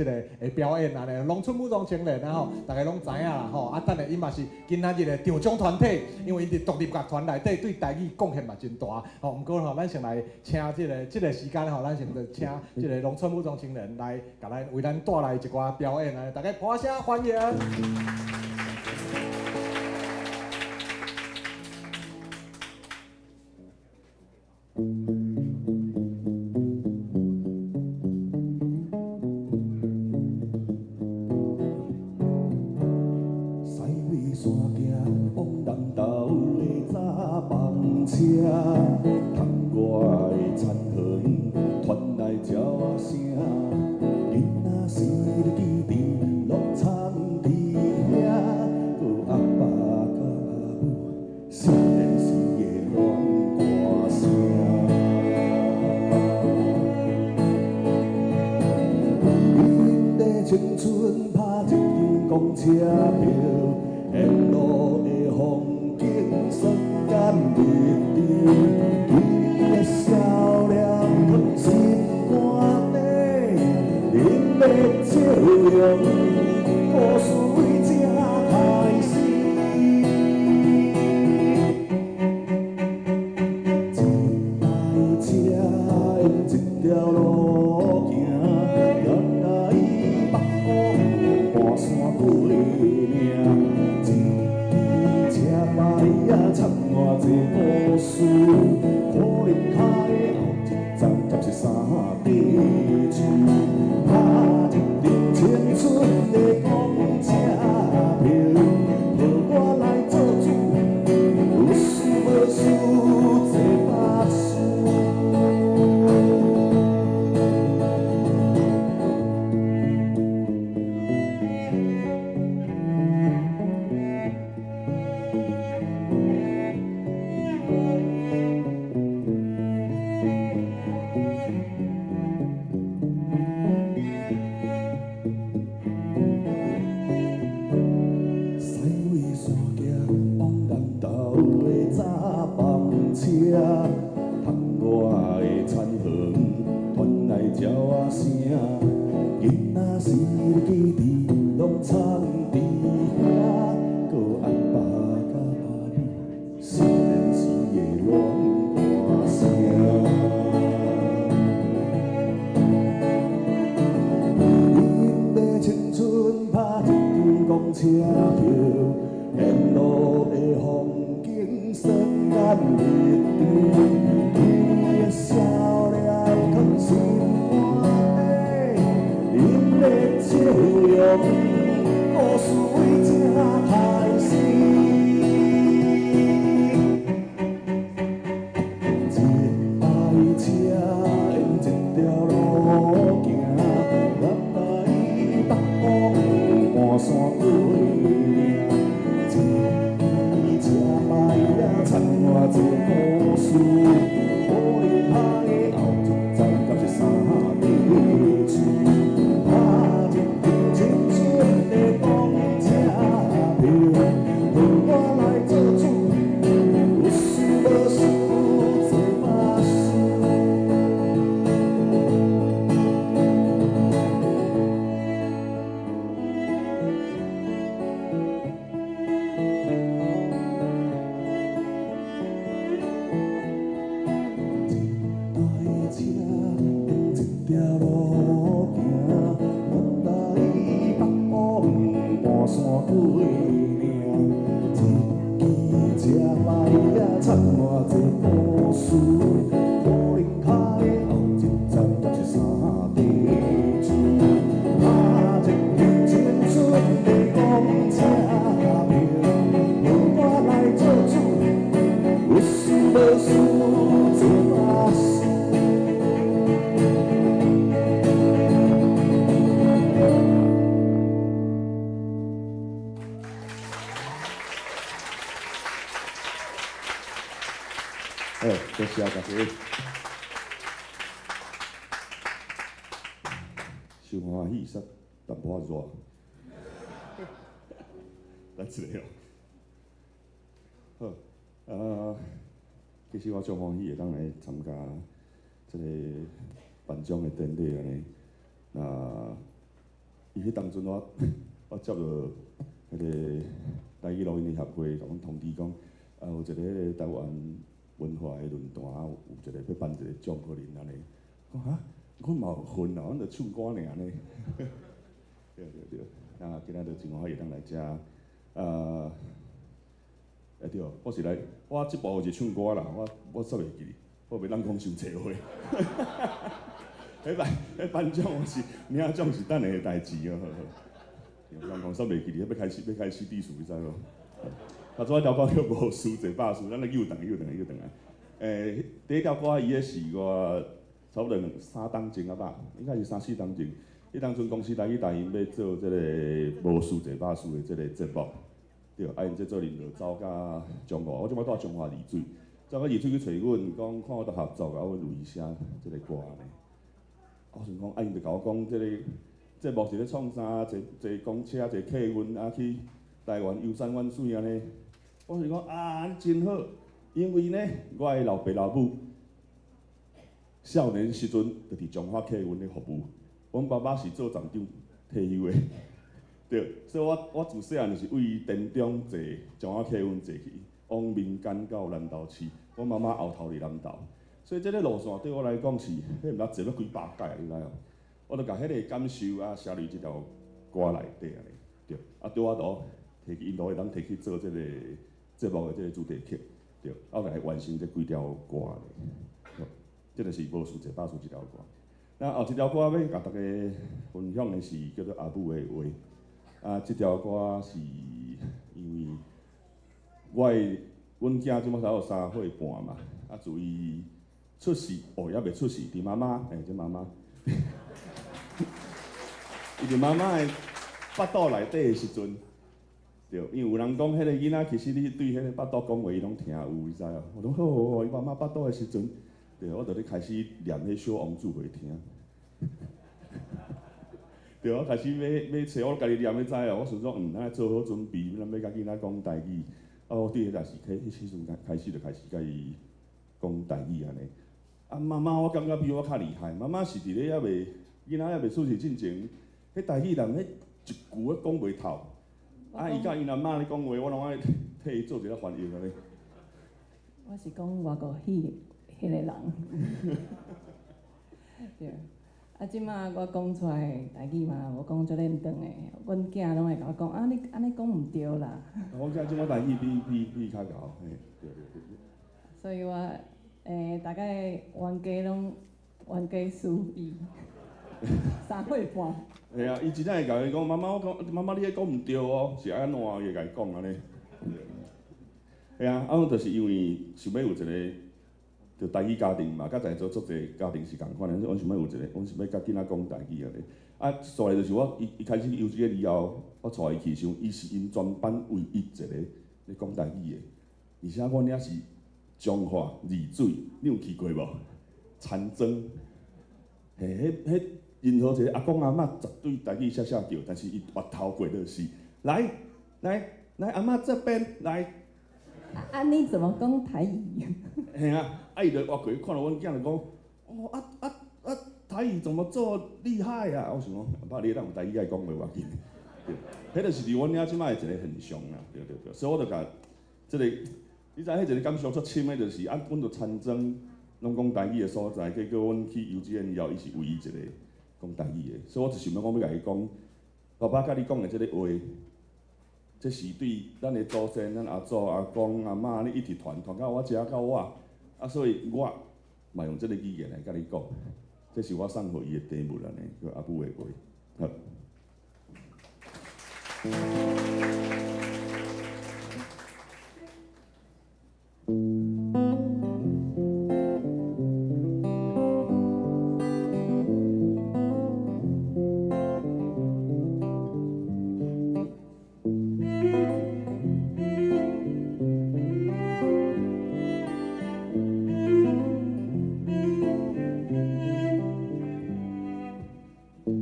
个會表演啊咧，農村武裝青年啊吼，大家攏知影啦吼。啊，等下伊嘛是今仔日的長獎團體，因為𪜶佇獨立樂團內底對台語貢獻嘛真大吼。毋過吼，咱先來請這個時間吼，咱先來請這个農村武裝青年來共咱為咱帶來一寡表演啊，大家拍聲歡迎。西尾山行往南投的早班車，窗外的田園傳來鳥仔聲，囡仔時你記得落田佇遐，閣阿爸佮阿母少年時的戀歌聲。恁的青春拍一張公車票，沿路的風景酸甘蜜甜，你的笑臉藏心肝底，恁的笑容，故事為這開始。一台車沿一條路行，原來北湖半山過嶺，一支車牌仔藏偌濟故事，可能開後一站才是三地樹，拍一張青春的公車票，予我來做主，有事無事坐巴士。西尾山行往南投的早班車，窗外的田園傳來鳥仔聲，囡仔時你記得攏藏佇遐，閣阿爸佮阿母少年時的戀歌聲。恁的青春拍一張公車票，沿路的風景酸甘蜜甜，你的笑臉藏心肝底，恁的笑容，故事為這開始。一台車沿一條路行，南來北往半山過嶺，一支車牌仔藏偌濟故事，可能拍的後一站才是三地樹，拍一張青春的公車票，予几领，一支车牌仔掺偌济故事，可能跤的后一站就是三地厝。拍一支青春的公车票，由我来做主，有事无事做巴士。好，多谢大家。伤欢喜，煞淡薄仔热。来一个哦。好，啊，其實我足歡喜會當來參加這個頒獎的典禮按呢。那伊彼當陣我接到彼個台語錄音的協會，共阮通知講，啊有一個彼個台灣文化的論壇，有一個欲頒一個獎予恁按呢。講哈，阮嘛有份啊，阮就唱歌爾呢。對對對，那今仔就真歡喜會當來遮，啊，欸對，我是來，我這部是唱歌啦，我煞袂記哩，我袂當講傷濟話。彼頒彼頒獎我是領獎是等下的代志哦。人講煞袂記哩，欲開始欲開始致詞，你知無？頭拄仔條歌叫無事坐百事，咱來又轉來又轉來又轉來。第一條歌伊彼是我差不多兩三冬前啊吧，應該是三四冬前。彼當陣公視台語台𪜶欲做這個無事坐百事的這個節目，對，啊𪜶製作人就走甲彰化，我這擺住彰化二水，走到二水去揣阮，講看我著合作啊，阮有意寫這個歌按呢。我想講，啊𪜶就共我講這個節目是咧創啥，坐坐公車、坐客運啊去台灣遊山玩水按呢。我想講啊，按呢真好，因為呢，我的老爸老母少年時陣就佇彰化客運咧服務。阮爸爸是做站長退休的，對，所以我自細漢就是為田中坐彰化客運坐去，往民間到南投市。阮媽媽後頭佇南投，所以這個路線對我來講是，彼毋知坐了幾百擺，你知無？我就共彼個感受啊寫佇這條歌內底按呢，對，啊拄仔都提去，𪜶都會當提去做這個節目的這個主題曲，對，啊我來完成這幾條歌咧，這個是無事坐百事這條歌。那後一條歌欲共大家分享的是叫做阿母的話，啊，這條歌是因為我的阮囝這擺才有3歲半嘛，啊，自伊出世，哦，猶未出世，佇媽媽，欸，這媽媽，伊佇媽媽的腹肚內底的時陣，對，因為有人講，彼個囡仔其實你對彼個腹肚講話，伊攏聽有，你知無？我講好好好，伊媽媽腹肚的時陣。對，我就咧開始念彼小王子予伊聽。對，我開始欲欲冊，我家己念，你知哦？我想說，咱愛做好準備，咱欲共囡仔講台語。啊，我對彼陣時，彼時陣開始就開始共伊講台語按呢。啊，媽媽，我感覺比我較厲害。媽媽是佇咧猶未囡仔猶未出世進前，彼台語人彼一句仔講袂透。啊，伊佮𪜶阿嬤咧講話，我攏愛替伊做一下翻譯按呢。我是講外國語。彼個人，對，啊，這馬我講出來台語嘛，無講足輪轉的，阮囝攏會共我講，啊，你按呢講毋對啦。阮囝這馬台語比較𠢕，嘿，對對對。所以我大概冤家攏冤家輸伊3歲半。嘿啊，伊真正會共伊講，媽媽，我講，媽媽你彼講毋對哦，是按怎，伊會共伊講按呢。嘿啊，啊，阮就是因為想欲有一個。就台語家庭嘛，佮在座足濟家庭是仝款的。阮想欲有一個，阮想欲佮囡仔講台語按呢。啊，煞來就是我伊伊開始幼稚園以後，我帶伊去時陣，伊是𪜶全班唯一一個咧講台語的。而且阮遐是彰化二水，你有去過無？田莊，嘿，彼彼任何一個阿公阿嬤絕對台語寫寫著，但是伊越頭過就是來來來，阿嬤這邊來。啊，你怎麼講台語？嘿啊，啊伊就越過去看著阮囝就講，哦啊啊啊，台語怎麼這麼厲害啊？我想講，阿爸你會當有台語愛講話無要緊，對，彼就是佇阮遐這擺一個現象啦，對對對，所以我就共這個，你知彼一個感受足深的，就是啊，阮佇田莊攏講台語的所在，結果阮去幼稚園以後，伊是唯一一個講台語的，所以我就想欲講欲共伊講，爸爸佮你講的這個話。这是对咱的祖先，咱阿祖、阿公、阿嬷，你一直传传到我遮到我，啊，所以我嘛用这个语言来佮你讲，这是我送予伊的题目按呢，叫阿母的话，好。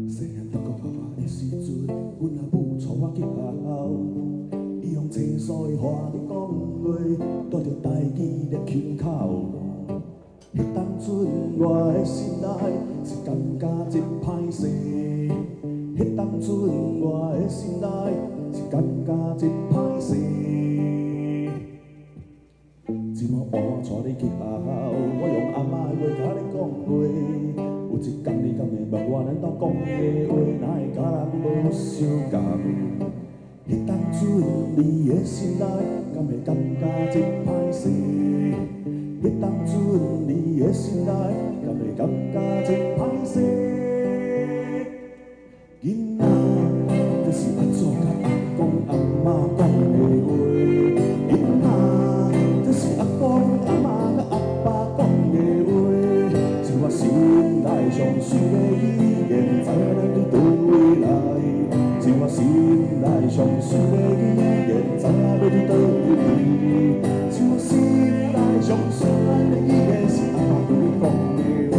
细汉读国校的时阵，阮阿母带我去学校，伊用清楚的华语讲话，带著台语咧腔口。彼当阵我的心内是感觉真歹势，彼当阵我的心内是感觉真歹势。这马换我带你去学校，我用阿嬷的话佮你讲话。有一工你敢会问我咱兜讲的话，哪会佮人无相仝？彼当阵你的心内敢会感觉真歹势？彼当阵你的心内敢会感觉真歹势？囡仔，这是阿祖佮阿公阿嬷讲的话。囡仔，这是阿公阿嬷佮阿爸讲的话，是我心内上媠的语言，知影咱对佗位来。是我心内上媠的语言，知影欲对佗位去。是我心内上媠的语言，是阿爸对你讲的话。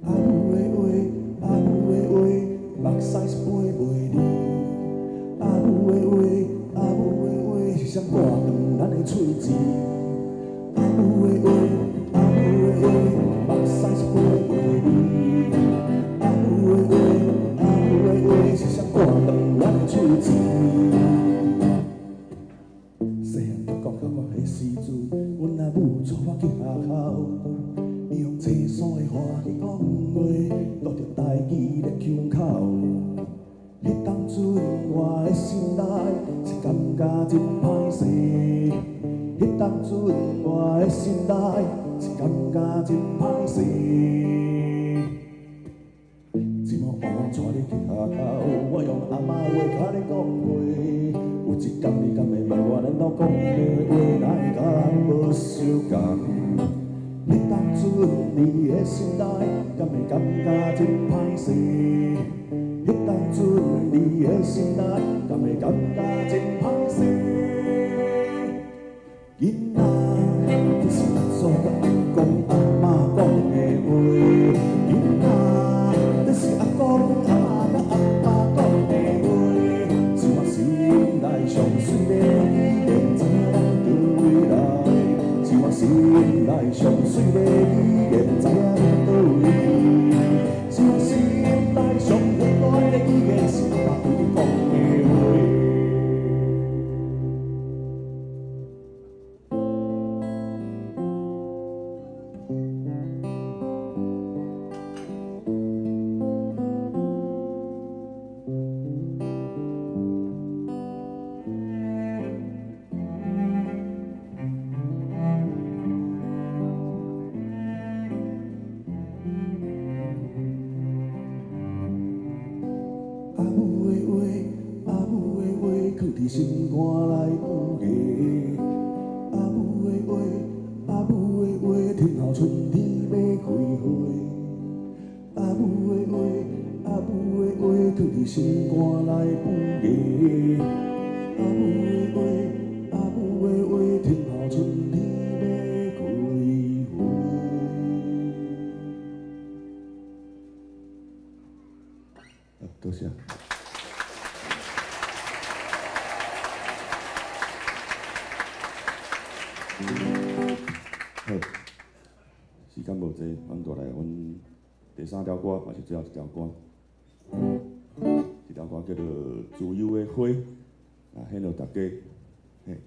阿母的话，阿母的话，目屎是飞袂离。阿母的话，阿母的话，是谁挂断咱的喙舌？阿母的话，阿母的话，目屎是飞袂离。阿母的话，阿母的话，是谁挂断咱的喙舌？细汉读国校的时阵，阮阿母带我去学校。伊用清楚的华语讲话，带著台语咧腔口。彼当阵我的心内是感觉真歹势，彼当阵我的心内是感觉真歹势。这马换我带你去学校，我用阿嬷的话佮你讲话。有一工你敢会问我咱兜讲的话，哪会佮人无相仝？彼当阵你的心内敢会感觉真歹势？彼当阵你的心内敢会感觉真歹势？囡仔，这是阿祖佮阿公阿嬷讲的话。囡仔，这是阿公阿嬷佮阿爸讲的话，是我心内上媠的语言，知影咱佗位来。是我心内上媠的语言，知影咱佗位去。是我心内上温暖的语言，是阿爸对你讲的话。阿母的话，阿母的话，藏伫心肝内不言。阿母的话，阿母的话，等候春天欲开花。阿母的话，阿母的话，藏伫心肝内不言。阿母的话，阿母的话，等候春天欲开花。好，时间无济，阮带来阮第三条歌，嘛是最后一条歌。这条歌叫做《自由的花》，啊，献予大家。嘿。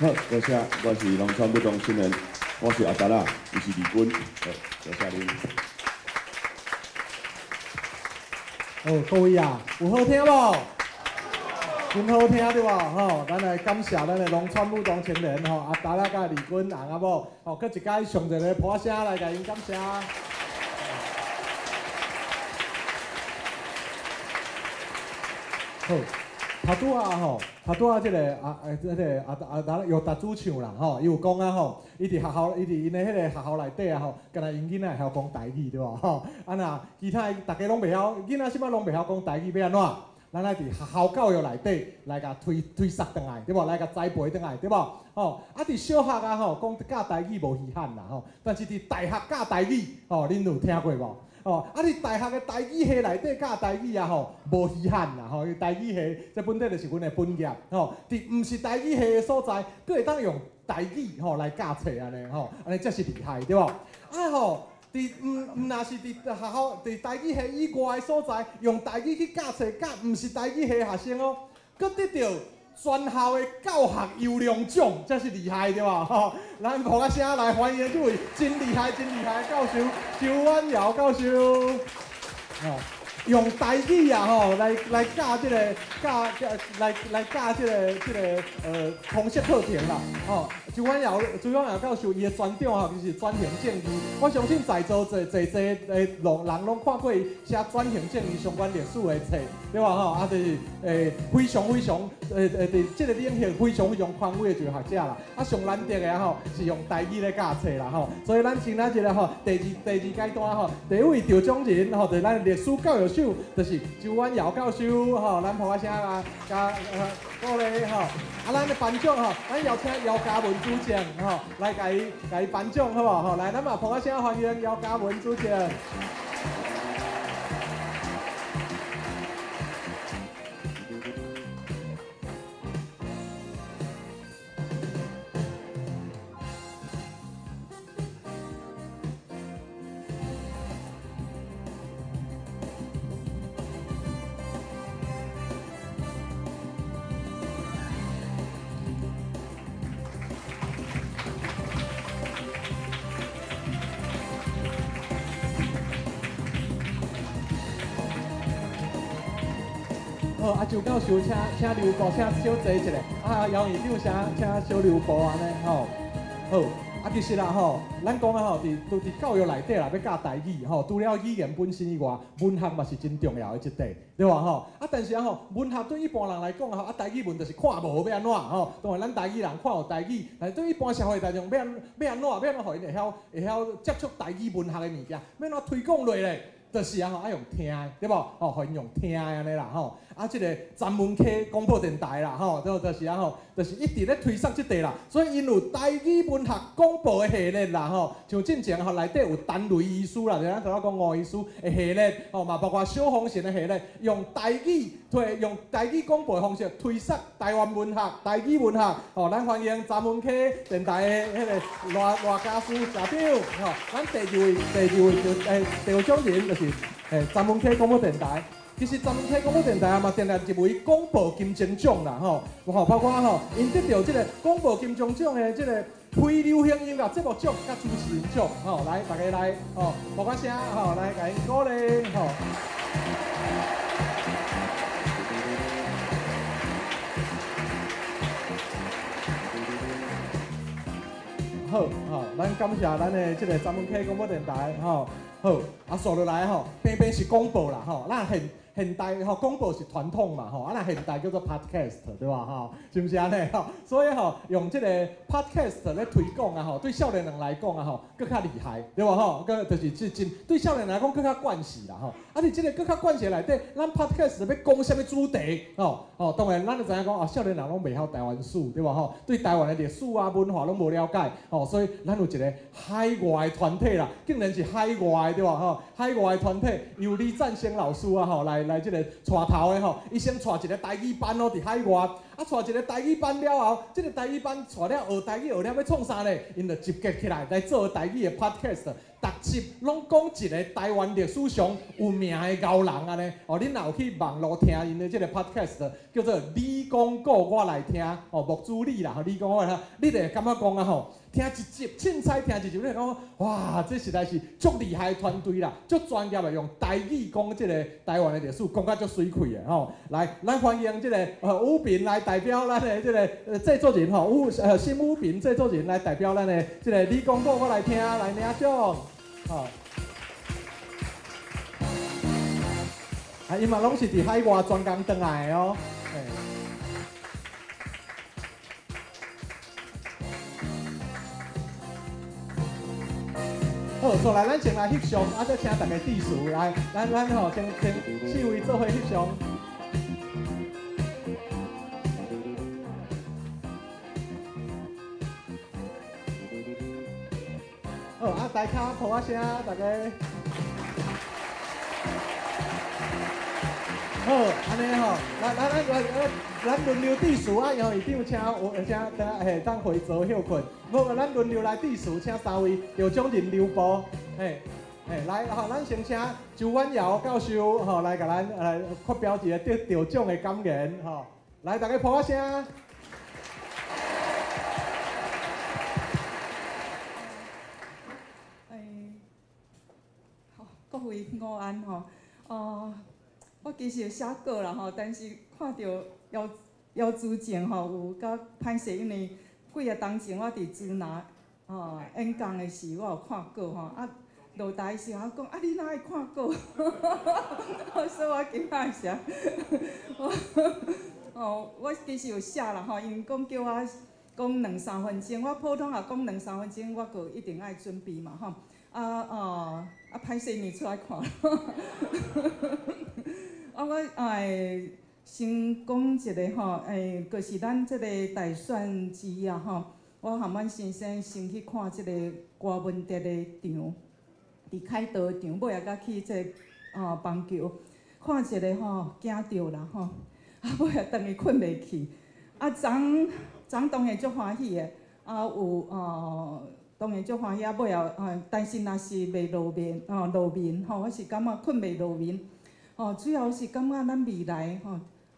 好，多谢，我是农村舞动青年，我是阿达啦，伊是李军，好，多谢恁。好，各位啊，有好听无？真好听对无？吼，咱来感谢咱的农村舞动青年吼，阿达啦佮李军翁仔某，吼，阁一摆上一个破声来共𪜶感谢。好。头拄仔吼，头拄仔这个啊啊，这个阿阿达有达主唱啦吼，伊有讲啊吼，伊伫学校，伊伫𪜶的彼个学校内底啊吼，敢若𪜶囡仔会晓讲台语对无吼？啊若其他逐家拢袂晓，囡仔啥物拢袂晓讲台语，欲按怎？咱愛佇學校教育內底來共推推捒轉來，對無？來共栽培轉來，對無？吼，啊，佇小學啊吼，講教台語無稀罕啦吼，但是佇大學教台語，吼，恁有聽過無？吼，啊，佇大學的台語系內底教台語啊吼，無稀罕啦吼，因為台語系這本底就是阮的本業，吼，佇毋是台語系的所在，閣會當用台語吼來教冊按呢吼，按呢才是厲害，對無？啊吼。佇毋毋若是佇學校佇台語系以外的所在，用台語去教冊，教毋是台語系學生哦，閣得著全校的教學優良獎，這是厲害對無？吼，咱鼓仔聲來歡迎這位真厲害、真厲害的教授周婉瑤教授。吼，用台語啊吼來來教這个教教來來教這个這个通識課程啦，吼。周婉瑤周婉瑤教授伊的專長吼，就是轉型正義。我相信在座濟濟濟的人攏看過伊寫轉型正義相關歷史的冊，對無吼？啊，就是非常非常佇這个領域非常非常權威的一个學者啦。啊，上難得的吼是用台語咧教冊啦吼。所以咱今仔日吼第二階段吼，第一位得獎人吼，就是咱歷史教育賞，就是周婉瑤教授吼，咱拍聲啊，共鼓勵吼。啊，咱的頒獎吼，咱邀請姚嘉文主將吼，來共伊頒獎好無？吼，來，咱嘛拍聲歡迎姚嘉文主將。好，啊，周教授請留步，請小坐一下。啊，姚院長請小留步按呢吼。好，啊，其實啦吼，咱講啊吼，佇教育內底啦，欲教台語吼，除了語言本身以外，文學嘛是真重要的一塊，對無吼？啊，但是啊吼，文學對一般人來講吼，啊，台語文就是看無欲按怎吼？當然咱台語人看有台語，但是對一般社會大眾欲按怎欲按怎予𪜶會曉接觸台語文學的物件，欲按怎推廣落咧？就是啊吼，愛用聽的，對無？吼，予𪜶用聽的按呢啦吼。啊，這个專門溪廣播電台啦吼，就是啊吼，就是一直咧推捒這塊啦。所以𪜶有台語文學廣播的系列啦吼，像進前吼內底有陳雷醫師啦，就咱頭仔講吳醫師的系列，吼嘛包括小風神的系列，用台語推用台語廣播的方式推捒台灣文學、台語文學。吼，咱歡迎專門溪電台的彼个賴賴家師社長，吼，咱第二位就得獎人就是專門溪廣播電台。其實專門溪廣播電台嘛，定定一位廣播金鐘獎啦，吼，吼，包括吼，𪜶得著這个廣播金鐘獎的這个非流行音樂節目獎佮主持人獎，吼，來大家來，吼，鼓鼓聲，吼，來共𪜶鼓勵，吼。好，吼，咱感謝咱的這个專門溪廣播電台，吼，好，啊，紲落來吼，平平是廣播啦，吼，咱現代吼廣播是傳統嘛吼，啊若現代叫做 podcast 對吧吼？是毋是按呢吼？所以吼用這个 podcast 咧推廣啊吼，對少年人來講啊吼，閣較厲害對無吼？閣就是這真對少年人來講閣較慣勢啦吼。啊佇這个閣較慣勢內底，咱 podcast 欲講啥物主題吼？吼，當然咱就知影講啊，少年人攏袂曉台灣史對無吼？對台灣的歷史啊文化攏無了解吼，所以咱有一个海外的團體啦，竟然是海外對無吼？海外的團體由李贊先老師啊吼來這个帶頭的吼，伊先帶一个台語班哦，佇海外，啊帶一个台語班了後，這个台語班帶了學台語學了欲創啥咧？𪜶就集結起來來做台語的 podcast，逐集攏講一个台灣歷史上有名的高人按呢。哦，恁若有去網路聽𪜶的這个 podcast，叫做你講故我來聽，哦，木子李啦，你講我來聽，你就會感覺講啊吼，聽一集，凊彩聽一集，你會感覺哇，這實在是足厲害的團隊啦，足專業的，用台語講這个台灣的歷史，講甲足媠氣的吼。來，咱歡迎這个武平來代表咱的這个製作人吼，新武平製作人來代表咱的這个你講故我來聽來領獎，吼。啊，𪜶嘛攏是佇海外專工轉來的哦。好，紲來咱先來翕相，啊，再請大家致辭來，咱吼先四位做伙翕相。大家拍仔聲，大家。好，按呢吼，來來來來來，咱輪流致辭啊，然後院長請有請等下嘿，當回座歇睏。無，咱輪流來致辭，請三位得獎人留步，嘿，嘿，來吼，咱先請周婉瑤教授吼來共咱來發表一個得得獎的感言吼，來，大家拍仔聲。好，各位午安吼，我其實有寫稿啦吼，但是看著姚姚主政吼有較歹勢，因為幾个當前我佇支那吼演講的時，我有看稿吼，啊落台時我講啊你哪會看稿？所以我今仔是哦，我其實有寫啦吼，𪜶講叫我講兩三分鐘，我普通話講兩三分鐘，我閣一定愛準備嘛吼。啊哦，啊歹勢呢出來看。啊，我先講一个吼，就是咱這個大選之後吼，我和阮先生先去看這個郭文哲的場，佇凱道場，尾仔才去這個邦橋，看一个吼驚著啦吼，啊尾仔轉去睏袂去，啊昨昨當然足歡喜的，啊有當然足歡喜，啊尾仔但是若是袂露面吼露面吼，我是感覺睏袂露面。吼，主要是感覺咱未來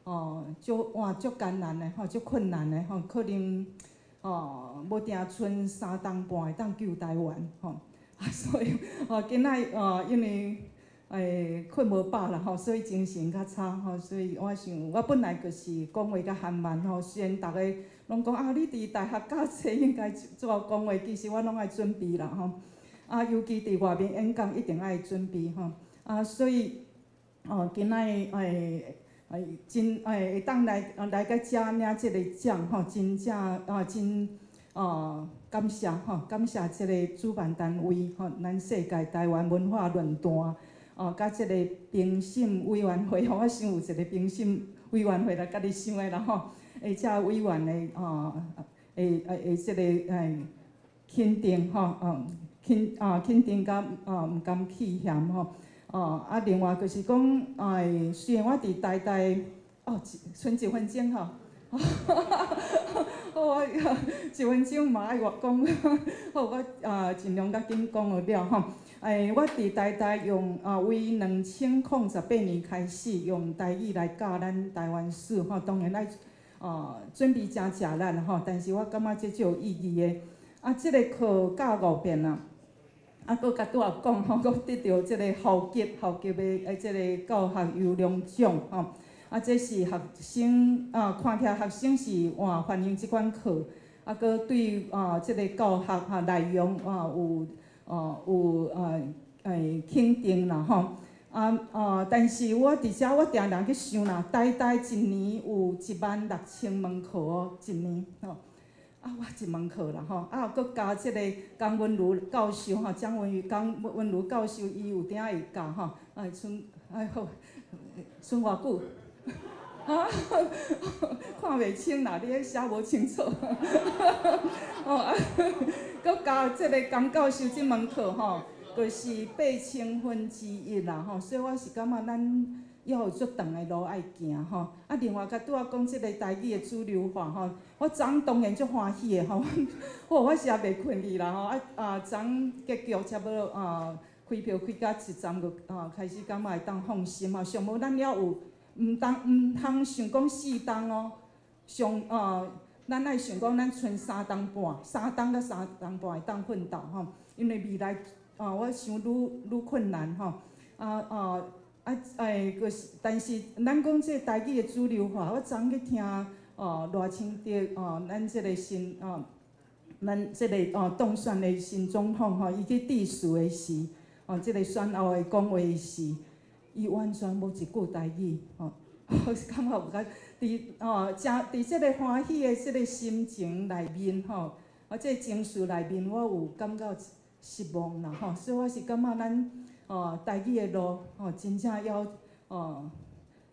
吼，足哇足艱難的吼，足困難的吼，可能吼無定賰三冬半會當救台灣吼，啊所以吼今仔因為睏無飽啦吼，所以精神較差吼，所以我想我本來就是講話較含慢吼，雖然逐个攏講啊，你佇大學教冊應該做講話，其實我攏愛準備啦吼，啊尤其佇外面演講一定愛準備吼，啊所以。哦，今仔真會當來來到遮領這個獎吼，真正啊真哦感謝吼，感謝這個主辦單位吼，咱世界台灣文化論壇哦，佮這個評審委員會吼，我想有一個評審委員會來家己想的啦吼，而且委員的哦，會這個肯定吼，肯啊肯定佮毋甘棄嫌吼。哦，啊，另外就是講，雖然我佇台大，哦，賰一分鐘吼，好，我一分鐘嘛愛我講，好，我盡量較緊講就了吼。我佇台大用為2018年開始用台語來教咱台灣史吼，當然愛準備誠食力吼，但是我感覺這足有意義的。啊，這個課教五遍啊。啊，閣佮拄仔講吼，閣得著這個校級校級的這個教學優良獎吼。啊，這是學生啊，看起來學生是哇歡迎這款課，啊，閣對啊這個教學哈內容啊有有肯定啦吼。啊啊，但是我佇遮我定定去想啦，台大一年有16000門課哦，一年吼。啊，我一門課啦吼，啊，閣加這個江文如教授吼，江文如江文如教授，伊有當會教吼，啊，賰哎好，賰偌久？啊，看袂清啦，你彼寫無清楚。哦，啊，閣加這個江教授這門課吼，就是1/8000啦吼，所以我是感覺咱猶有足長的路愛行吼。啊，另外，佮拄仔講這個台語的主流化吼，我昨昏當然足歡喜的吼，好，我是也袂睏去啦吼。啊啊，昨昏結局差不多啊，開票開到一站就啊，開始感覺會當放心吼。上無咱猶有，毋當毋通想講四冬哦，上啊，咱愛想講咱賰三冬半，三冬到三冬半會當奮鬥吼。因為未來啊，我想愈愈困難吼。啊啊啊！就是，但是咱講這個台語的主流化，我昨昏去聽哦賴清德哦，咱這個新哦，咱這個哦當選的新總統吼，伊去致辭的時，哦，這個選後的講話的時，伊完全無一句台語吼，我是感覺有較佇哦，誠佇這個歡喜的這個心情內面吼，啊，這個情緒內面，我有感覺失望啦吼，所以我是感覺咱。哦，台語的路，吼，真正要哦，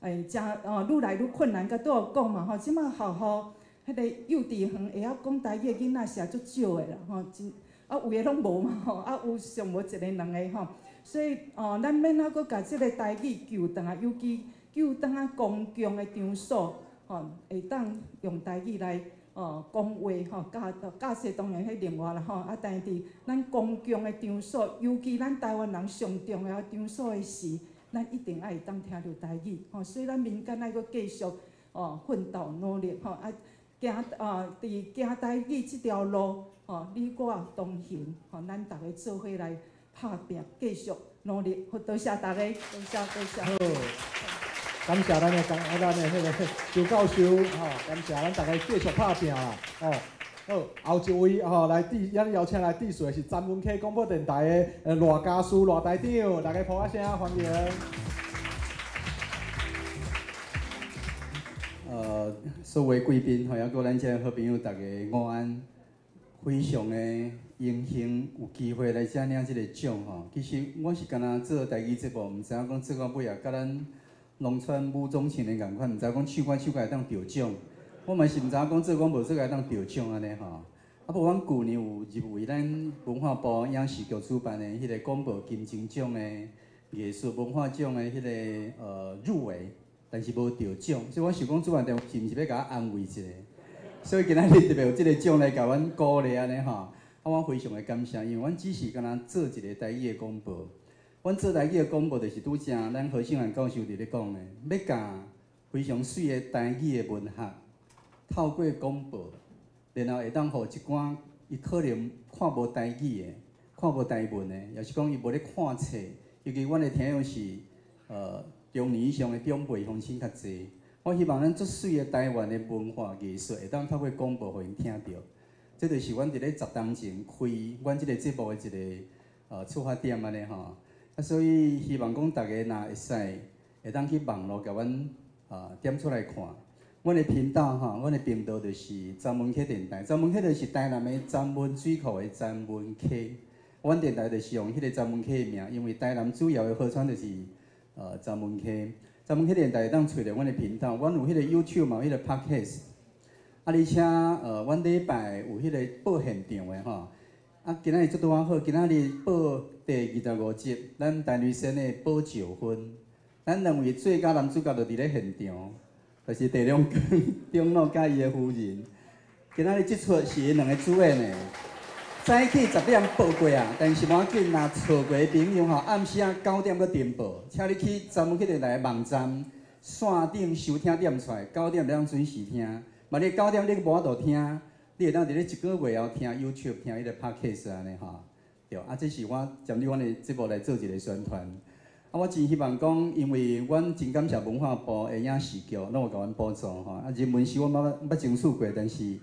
誠哦，愈來愈困難。佮拄仔講嘛，吼，這馬學校彼個幼稚園會曉講台語的囡仔是也足少的啦，吼，真啊有的攏無嘛吼，啊有上無一个兩个吼，所以哦，咱欲按怎閣共這个台語救轉來，尤其救轉來公共的場所，吼，會當用台語來哦講話吼，教教冊當然彼另外啦吼，啊，但是佇咱公共的場所，尤其咱台灣人上重要的場所的時，咱一定愛會當聽著台語，吼，所以咱民間愛閣繼續哦奮鬥努力吼，啊行啊佇行台語這條路，吼，你我同行，吼，咱逐家做伙來拍拚，繼續努力，好，多謝大家，多謝多謝。好，感謝咱的講，啊，咱的彼个周教授，吼，感謝咱逐家繼續拍拚啦，吼。好，後一位吼來致，咱邀請來致辭的是曾文溪廣播電臺的賴家書賴台長，大家拍仔聲歡迎。所有貴賓，還有閣咱這好朋友，大家午安。非常的榮幸有機會來遮領這个獎吼。其實我是干焦做台語節目，毋知影講做到尾啊，佮咱農村武裝青年仝款，毋知講唱歌唱歌會當得獎。我嘛是毋知影講做廣播做會當得獎按呢吼。啊，無阮舊年有入圍咱文化部影視局主辦的彼个廣播金鐘獎的藝術文化獎的彼个入圍，但是無得獎，所以我想講主辦單位是毋是欲共我安慰一下？所以今仔日特別有這个獎來共阮鼓勵按呢吼，啊，我非常的感謝，因為阮只是干焦做一个台語的廣播。阮做台語的廣播，就是拄才咱何勝漢教授佇咧講的，欲共非常媠的台語的文學，透過廣播，然後會當予一寡伊可能看無台語的、看無台文的，抑是講伊無咧看冊，尤其阮的聽眾是中年以上的長輩鄉親較濟。我希望咱足媠的台灣的文化藝術，會當透過廣播予𪜶聽著。這就是阮佇咧10冬前開阮這个節目的一个出發點按呢吼。啊，所以希望講逐家若會使，會當去網路共阮點出來看。阮的頻道吼，阮的頻道就是曾文溪電臺，曾文溪就是台南的曾文水庫的曾文溪。阮電臺就是用彼个曾文溪的名，因為台南主要的河川就是曾文溪。曾文溪電臺會當揣著阮的頻道，阮有彼個 YouTube 嘛，有彼個 Podcast。啊，而且阮禮拜有彼個報現場的吼。啊，今仔日做拄仔好，今仔日報第25集，咱陳女士的報九分。咱兩位最佳男主角就佇咧現場，就是鄭良光長老佮伊的夫人。今仔日這齣是𪜶兩个主演的。早起10點報過啊，但是無要緊，若錯過的朋友吼，暗時仔9點閣重播，請你去專門去電臺網站線頂收聽點出來，9點會當準時聽。嘛，你9點你無法度聽，你會當佇咧一个月後聽 YouTube 聽彼个 Podcast 按呢吼。對，啊，這是我針對阮的節目來做一个宣傳。啊，我真希望講，因為阮真感謝文化部的影視局，攏有共阮補助吼。啊，人文賞我捌爭取過，但是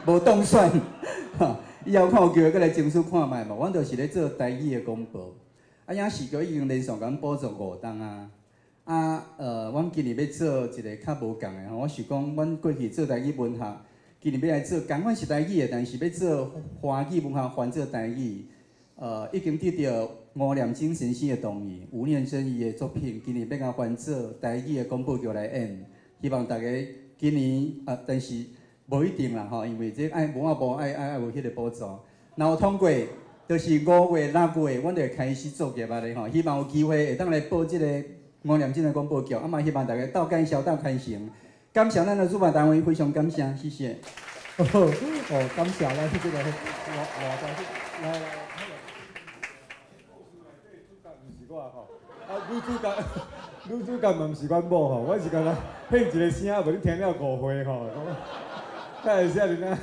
無當選。以後看有機會閣來爭取看覓無？阮就是咧做台語的廣播。啊，影視局已經連續共阮補助5冬啊。啊，阮今年欲做一个較無仝的吼。我想講，阮過去做台語文學，今年欲來做，仝款是台語的，但是欲做華語文學翻做台語。已經得著吳念真先生的同意，吳念真伊的作品，今年欲共翻做台語的廣播劇來演。希望大家今年啊，但是無一定啦吼，因為這愛文化部愛有彼個補助。若有通過，就是5月、6月，阮就會開始作業啊咧吼。希望有機會會當來報這个吳念真的廣播劇，啊嘛希望大家鬥介紹、鬥牽成。感謝咱的主辦單位，非常感謝，謝謝。哦，感謝咱這个賴來來。啊，女主角，女主角嘛毋是阮某吼，我是干焦配一个聲，予恁聽了誤會吼。敢會使恁啊？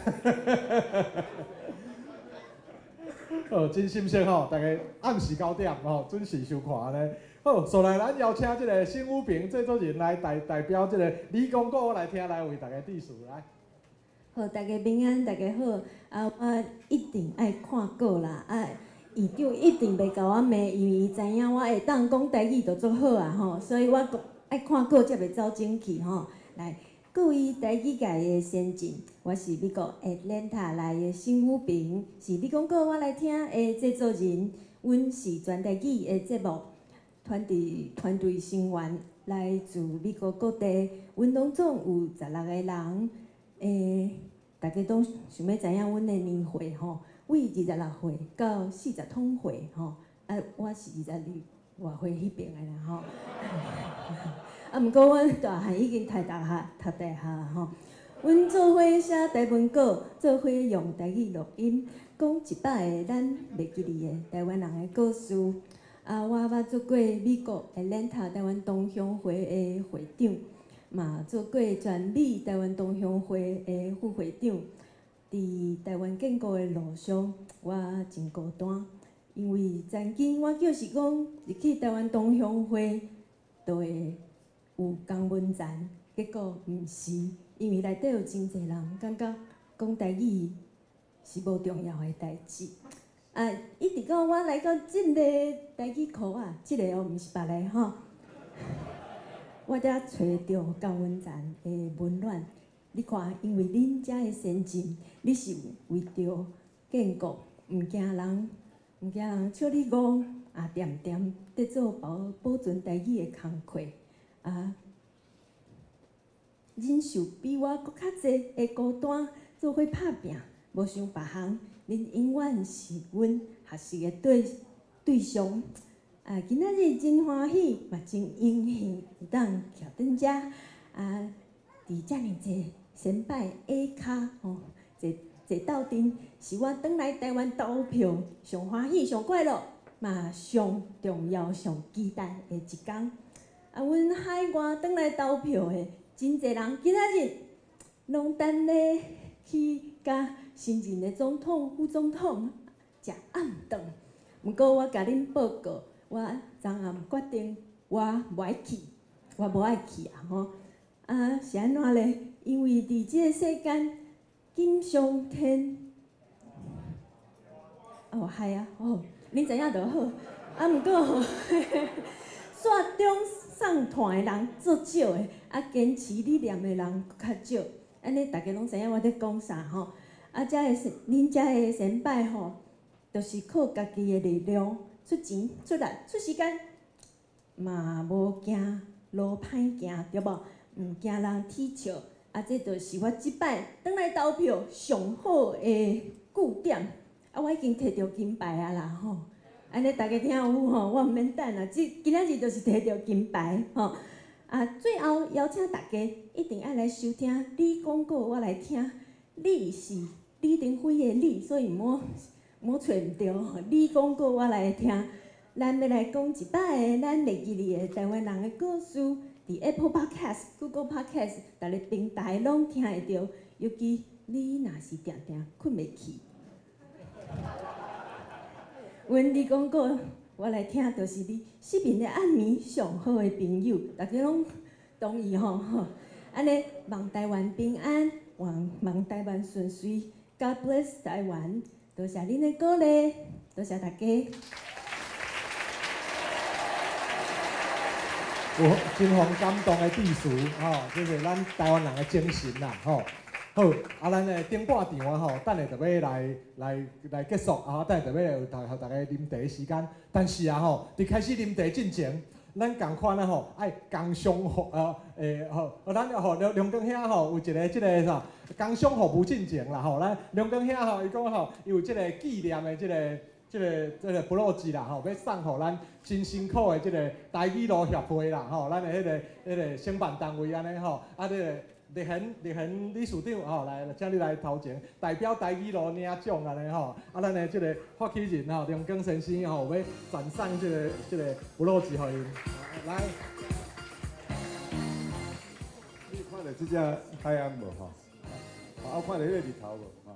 好，真心酸吼，大家暗時9點吼準時收看按呢。好，紲來咱邀請這个沈武平製作人來代表這个李公公來聽來為大家致辭來。好，大家平安，大家好。啊，我一定愛看稿啦，啊。院長一定袂共我罵，因為伊知影我會當講台語就足好啊吼，所以我愛看稿才袂走精去吼。來，各位台語界的先進，我是美國 Atlanta 來的沈武平，是你講過我來聽的製作人，阮是全台語的節目團隊成員，來自美國各地，阮攏總有16個人，大家都想欲知影阮的年歲吼。為26歲到40通歲吼，啊，我是20外歲彼爿的啦吼。啊，毋過阮大漢已經讀大學，讀大學吼。阮做伙寫台文稿，做伙用台語錄音，講100個咱袂記得的台灣人的故事。啊，我捌做過美國 Atlanta 台灣同鄉會的會長，嘛做過全美台灣同鄉會的副會長。佇台灣建國的路上，我真孤單，因為曾經我就是講入去台灣同鄉會，就會有同溫層，結果毋是，因為內底有真濟人感覺講台語是無重要的代誌。啊，一直到我來到這个台語課啊，這個哦，毋是別个吼，我才揣著同溫層的溫暖。你看，因為恁遮的先進，你是為著建國，毋驚人，毋驚人笑你戇，啊，恬恬佇做保保存台語的工課，啊，忍受比我閣較濟的孤單，做伙拍拚，無想別項，恁永遠是阮學習的對對象。啊，今仔日真歡喜，嘛真榮幸會當徛佇遮，啊，佇遮爾濟先輩下跤吼，坐坐鬥陣，是我轉來台灣投票上歡喜、上快樂，嘛上重要、上期待的一天。啊，阮海外轉來投票的真濟人，今仔日攏等咧去佮新任的總統、副總統食暗頓。毋過我共恁報告，我昨暗決定我無愛去，我無愛去啊吼！啊，是按怎咧？因為佇這個世間，錦上添，哦，係啊，哦，恁知影就好。啊，毋過吼，雪中送炭的人足少的，啊，堅持理念的人閣較少。按呢，逐家攏知影我咧講啥吼。啊，遮的恁遮的先輩吼，就是靠家己的力量出錢、出力、出時間，嘛無驚路歹行，對無？毋驚人恥笑。啊，這就是我這擺轉來投票上好的據點。啊，我已經摕著金牌啊啦吼！按呢逐家聽有吼，我毋免等啊，這今仔日就是摕著金牌吼。啊，最後邀請大家一定愛來收聽你講過，我來聽。你是李登輝的李，所以毋好揣毋著吼。你講過，我來聽。咱欲來講100個咱會記得的台灣人的故事，佇 Apple Podcast、Google Podcast，逐个平台攏聽會著。尤其你若是定定睏袂去，阮你講過，我來聽，就是你失眠的暗暝上好的朋友，逐家攏同意吼。按呢，望台灣平安，望望台灣順遂，God bless 台灣。多謝恁的鼓勵，多謝大家。有真予人感動的致辭，吼，這是咱台灣人的精神啦，吼。好，啊，咱的頂半場啊，吼，等下就欲來來來結束，啊，等下就欲來予大家啉茶的時間。但是啊，吼，佇開始啉茶進前，咱仝款啊，吼，愛工商服欸，吼，咱吼梁梁光兄吼有一个這个啥工商服務進前啦，吼，咱梁光兄吼，伊講吼，伊有這個紀念的這个。這个這个 brooch 啦吼，欲送予咱真辛苦的這个台語路協會啦吼，咱的彼个彼个承辦單位按呢吼，啊這个立恆立恆理事長吼，來，請你來頭前，代表台語路領獎按呢吼，啊咱的這个發起人吼，梁光先生吼，欲轉送這个這个 brooch 予𪜶，來。你看著這隻海頷無吼？啊，看著彼個日頭無吼？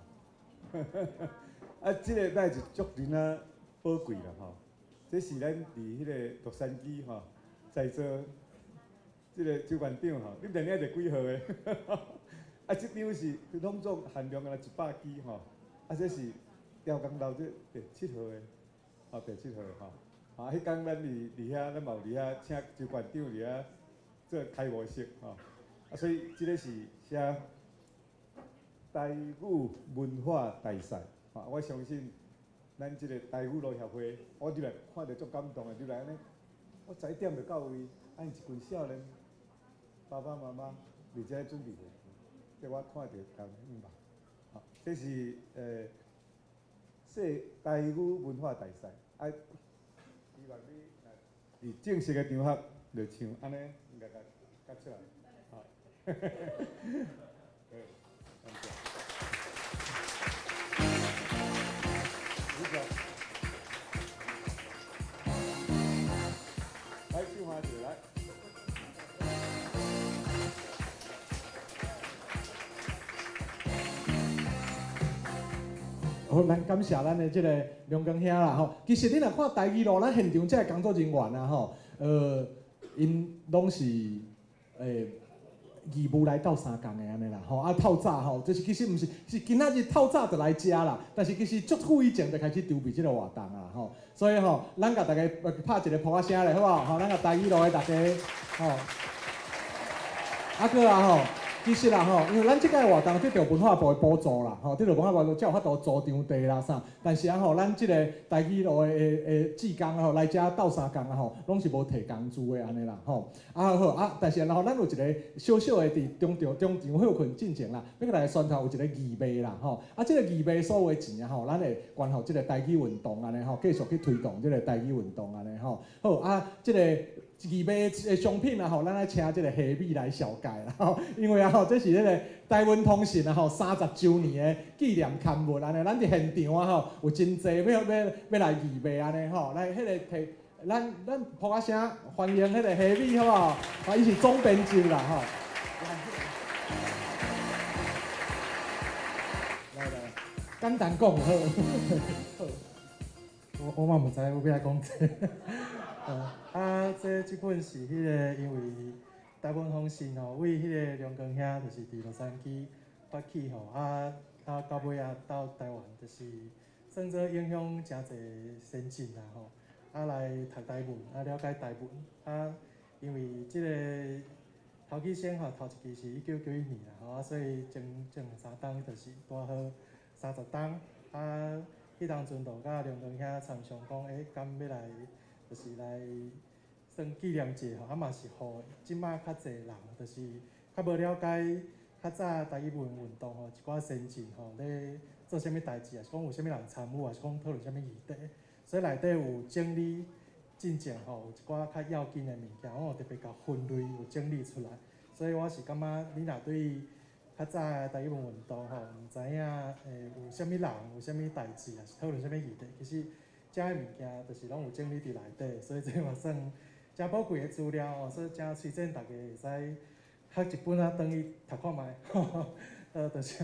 啊，這个乃是足恁仔寶貴啦吼！這是咱佇彼个洛杉磯吼，在座這个周縣長吼，恁知影是幾號的？啊，這張是攏總限量敢若100支吼，啊，這是雕工樓這第七號的，吼，第七號的吼。啊，彼工咱佇佇遐，咱嘛有佇遐請周縣長佇遐做開幕式吼。啊，所以這个是寫台語文化大賽。啊！我相信咱這个台語路協會，我入來看著足感動的，入來按呢，我十一點就到位，啊，𪜶一群少年爸爸媽媽佇遮準備者，這我看著感恩吧。好，這是世台语文化大赛。啊，希望你伫正式的场合就唱，按呢应该较较出来。好，好，感谢。来，唱下一个来。好，咱感谢咱的这个梁光兄啦吼。其实你若看台语路，咱现场这个工作人员啊吼，𪜶拢是义务来斗相共的按呢啦吼。啊，透早吼，就是其实毋是，是今仔日透早就来遮啦。但是其实足久以前就开始筹备这个活动啊吼。所以吼，咱共大家拍一个噗仔声咧，好无？吼，咱共台语路的大家吼。啊，阁啊吼。其实啦吼，因为咱这届活动得到文化部的补助啦，吼，得到文化部才有法度租场地啦啥。但是啊吼，咱这个台语路的志工吼来遮斗相共啊吼，拢是无提工资的按呢啦吼。啊好啊，但是然后咱有一个小小的伫中场歇睏进前啦，欲共大家宣传有一个义卖啦吼。啊，这个义卖所有的钱啊吼，咱会捐予这个台语运动按呢吼，继续去推动这个台语运动按呢吼。好啊，这个义卖的商品啊吼，咱爱请这个虾米来绍介啦吼，因为啊吼，这是彼个台湾通信啊吼30周年的纪念刊物按呢，咱伫现场啊吼有真济欲来义卖按呢吼，来彼个提，咱噗仔声欢迎彼个虾米好无？啊，伊是总编辑啦吼。来来，简单讲好。我嘛毋知我欲来讲这个。啊，这本是彼个，因为台湾通信吼，为彼个梁光兄，就是伫洛杉矶发起吼，啊，到尾啊到台湾，就是算做影响诚济先进啦吼，啊来读台文，啊了解台文，啊，因为这个头起先吼，头一期是1991年啦吼，啊，所以前前两三冬就是拄好30冬，啊，彼当阵就佮梁光兄参详讲，欸，敢欲来？就是来算纪念者吼，啊嘛是予这马较济人，就是较无了解较早台语文运动吼，一寡先进吼咧做啥物代志，抑是讲有啥物人参与，抑是讲讨论啥物议题，所以内底有整理进前吼，有一寡较要紧的物件，我有特别共分类有整理出来，所以我是感觉你若对较早的台语文运动吼，毋知影有啥物人，有啥物代志，抑是讨论啥物议题，其实。遮个物件就是拢有整理伫内底，所以这嘛算诚宝贵的资料哦，所以诚推荐大家会使学一本啊，转去读看觅。就是。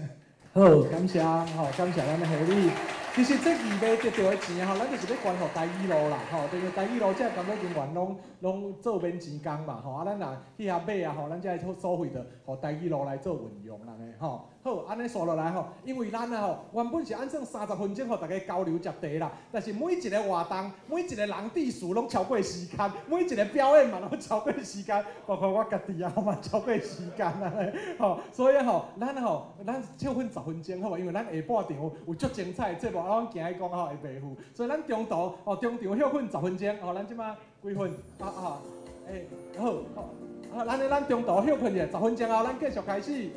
好，感谢吼，感谢咱的虾米。其实这义卖得到的钱吼，咱就是欲捐予台语路啦，吼，就是台语路这工作人员拢做免钱工嘛，吼，啊，咱若去遐买啊，吼，咱才会收费就予台语路来做运用啦，吼。好，按呢煞落来吼，因为咱啊吼，原本是按算30分钟予大家交流食茶啦，但是每一个活动，每一个人致辞拢超过时间，每一个表演嘛拢超过时间，包括我家己啊嘛超过时间啊，吼，所以吼，咱吼，咱歇睏10分钟好无？因为咱下半场有足精彩的节目，啊，阮惊伊讲吼会袂赴，所以咱中途吼中场歇睏10分钟，吼，咱这马几分？啊啊，欸，好，好，啊，咱中途歇睏者，十分钟后咱继续开始。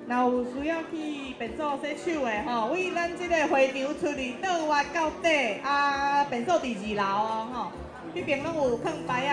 若有需要去便所洗手的吼，为咱这个会场出去倒弯到底，啊，便所伫2楼哦吼，彼边拢有放牌仔。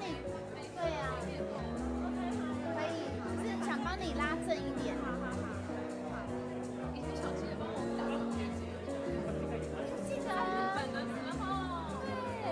你，對啊，可以，就是想幫你拉正一點。好好好，你很小氣的幫我打結。記得啊。本的時候。對。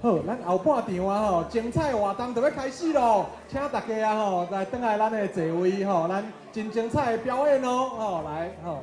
好，咱后半场啊吼，精彩活动就欲开始咯，请大家啊吼来转来咱的座位吼，咱真精彩的表演哦，吼来吼。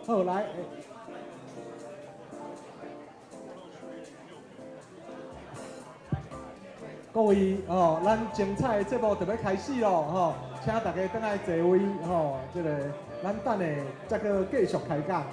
好，来。各位哦，咱精彩的节目就欲开始咯，吼，请大家转来座位，吼，这个咱等下再阁继续开讲。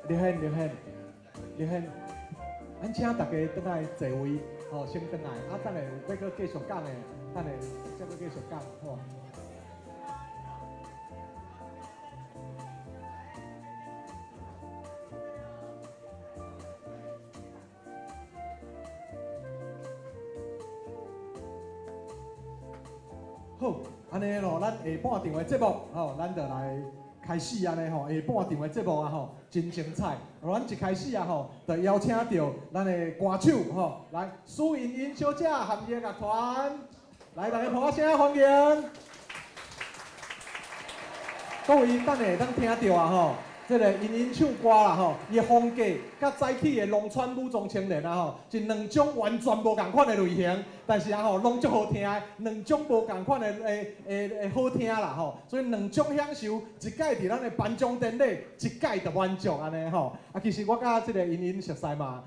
刘宪，刘宪，刘宪，咱请大家转来座位，吼，先转来，啊，等下有欲阁继续讲的，等下再阁继续讲，好。好，按呢咯，咱下半场的节目，吼，咱就来开始按呢吼，下半场的节目啊吼，真精彩。咱一开始啊吼，就邀请到咱的歌手吼，来苏盈盈小姐和伊的乐团，来，大家拍声欢迎。各位等下会当听到啊吼，这个盈盈唱歌啦吼，伊的风格佮早起的农村武装青年啊吼，是两种完全无仝款的类型，但是啊吼，拢足好听的，两种无仝款的会好听啦吼，所以两种享受，一摆伫咱的颁奖典礼，一摆就满足按呢吼。啊，其实我佮这个盈盈熟似嘛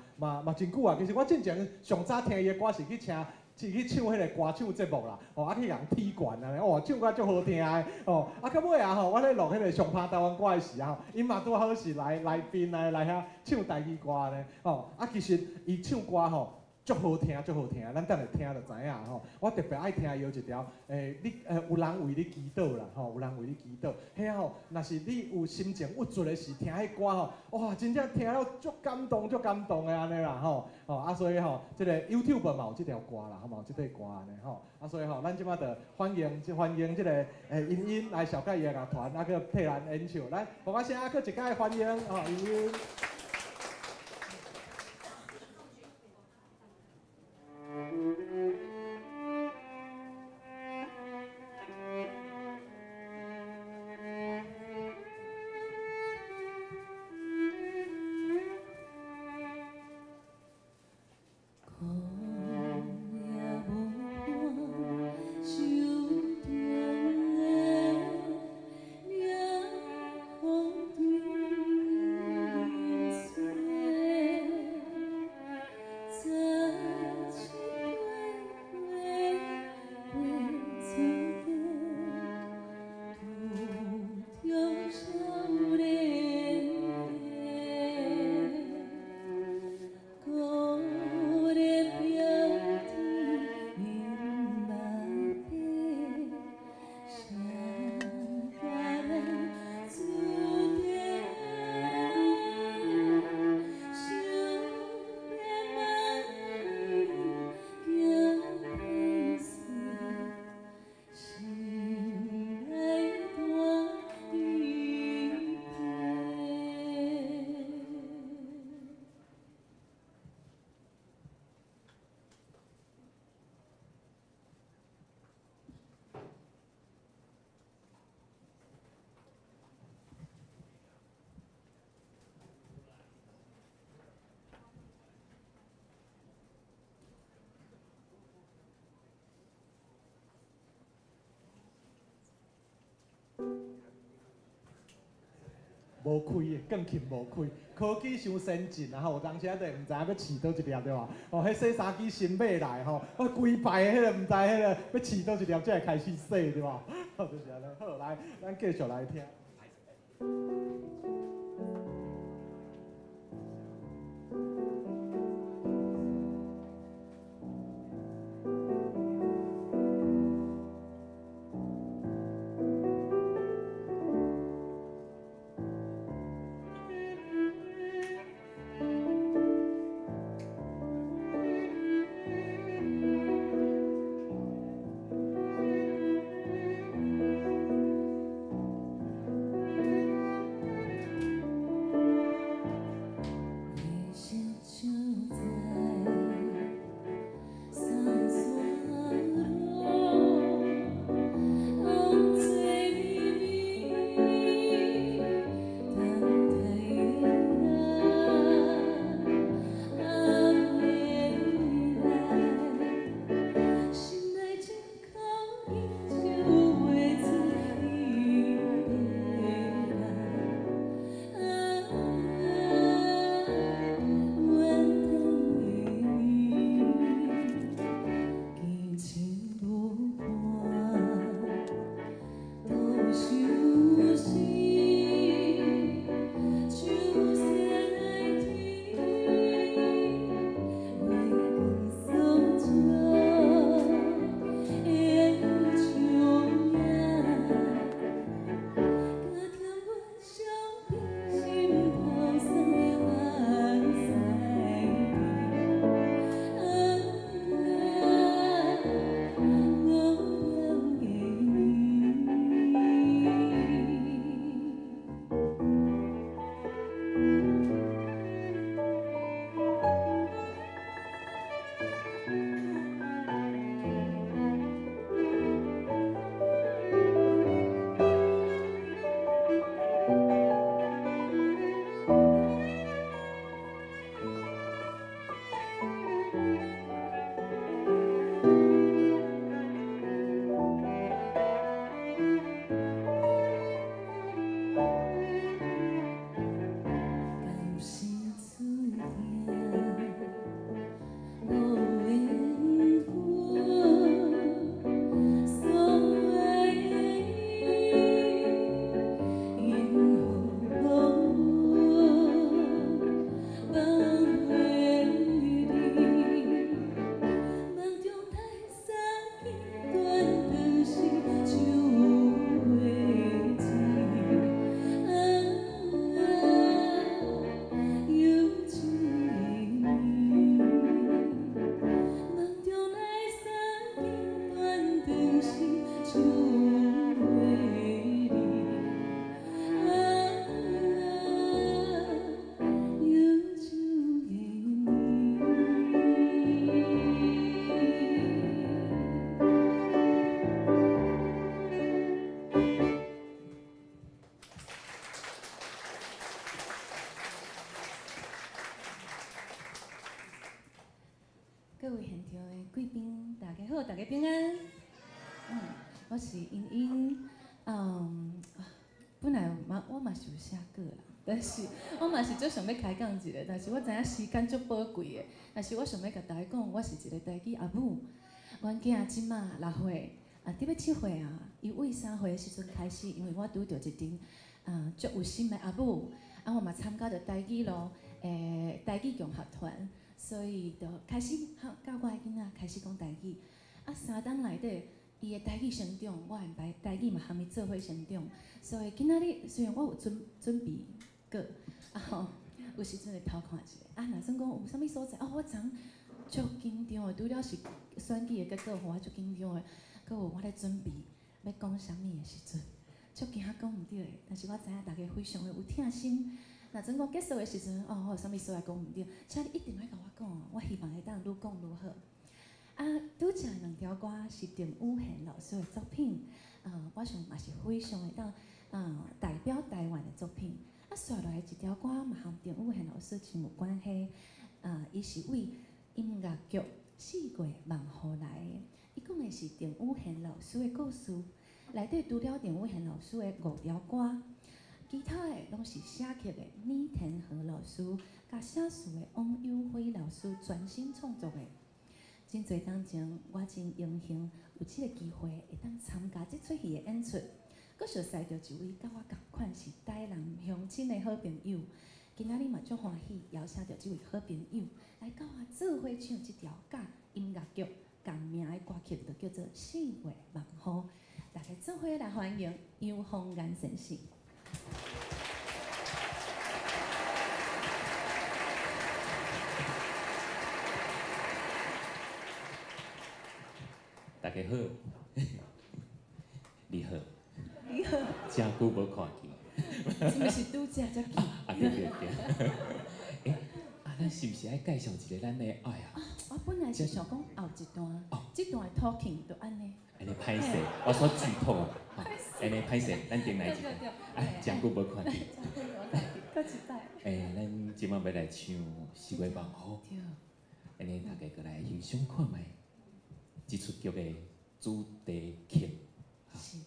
真久啊，其实我进前上早听伊的歌是去请。是去唱彼个歌唱节目啦，吼啊去共铁拳按呢，哦唱歌足好听的，吼啊到尾啊吼，我咧录彼个上拍台湾歌的时候，𪜶嘛拄好是来来宾来遐唱台语歌呢，吼啊其实伊唱歌吼。足好听，足好听，咱等下听就知影吼。我特别爱听伊有一条，你有人为你祈祷啦，吼，有人为你祈祷。彼吼，若是你有心情郁卒的时，听彼歌吼，哇，真正听了足感动，足感动的按呢啦吼。吼啊，所以吼，这个 YouTube 嘛有这条歌啦，吼嘛有这块歌按呢吼。啊，所以吼，咱这摆就欢迎，欢迎这个盈盈来绍介伊的乐团，啊，阁替咱演唱。来，鼓仔声，阁一摆欢迎吼，盈盈。手中的无开的，钢琴无开，科技伤先进啊吼，有当时仔就毋知影欲试佗一粒对无？哦，彼洗衫机新买来吼，我规排的彼个毋知彼个欲试佗一粒才会开始洗对无？好，就是按呢。好，来，咱继续来听。各位现场的贵宾，大家好，大家平安。我是茵茵。本来嘛我嘛是有写稿啦，但是我嘛是足想欲开讲一下，但是我知影时间足宝贵的。但是我想欲共大家讲，我是一个台语阿母。阮囝这马6岁，啊，伫欲7岁啊。伊为3岁的时阵开始，因为我拄著一阵足有心的阿母，啊，我嘛参加著台语咯，台语共学团。所以就开始教我的囡仔开始讲台语。啊，3冬内底，伊的台语成长，我的台语嘛含伊做伙成长。所以今仔日虽然我有准备稿，啊吼，有时阵会偷看一下。啊，若算讲有啥物所在，哦，我昨足紧张的，除了是选举的结果，予我足紧张的，阁有我咧准备欲讲啥物的时阵，足惊讲毋对的。但是我知影大家非常的有疼心。若阵讲结束的时阵，哦，我有啥物所在讲毋对，请你一定爱共我讲，我希望会当愈讲愈好。啊，拄才两条歌是邓宇贤老师的作品，我想嘛是非常会当，代表台湾的作品。啊，紲落来一条歌嘛，和邓宇贤老师真有关系。伊是为音乐剧《四月梦雨》来的，伊讲的是邓宇贤老师的故事。内底除了邓宇贤老师的5条歌，其他的攏是寫曲的倪田和老師，佮寫詞的王友輝老師全新創作的。真濟當前，我真榮幸有這個機會會當參加這齣戲的演出。閣熟似著一位佮我仝款是台南鄉親的好朋友。今仔日嘛足歡喜邀請著這位好朋友來佮我做伙唱這條佮音樂劇仝名的歌曲，就叫做《四月望雨》。大家做伙來歡迎楊鳳岩先生。大家好，你好，你好，真久無看見，是毋是拄才才見？啊對對對，欸，啊，咱是毋是愛介紹一個咱的哎呀？我本來是想講後一段，這段的 talking 就按呢。按呢歹勢，我煞劇透啊！按呢歹勢，咱先來一個。哎，真久無看見。閣一擺。欸，咱這擺欲來唱《四月望雨》。對。按呢，大家閣來欣賞看覓，這齣劇的主題曲。是。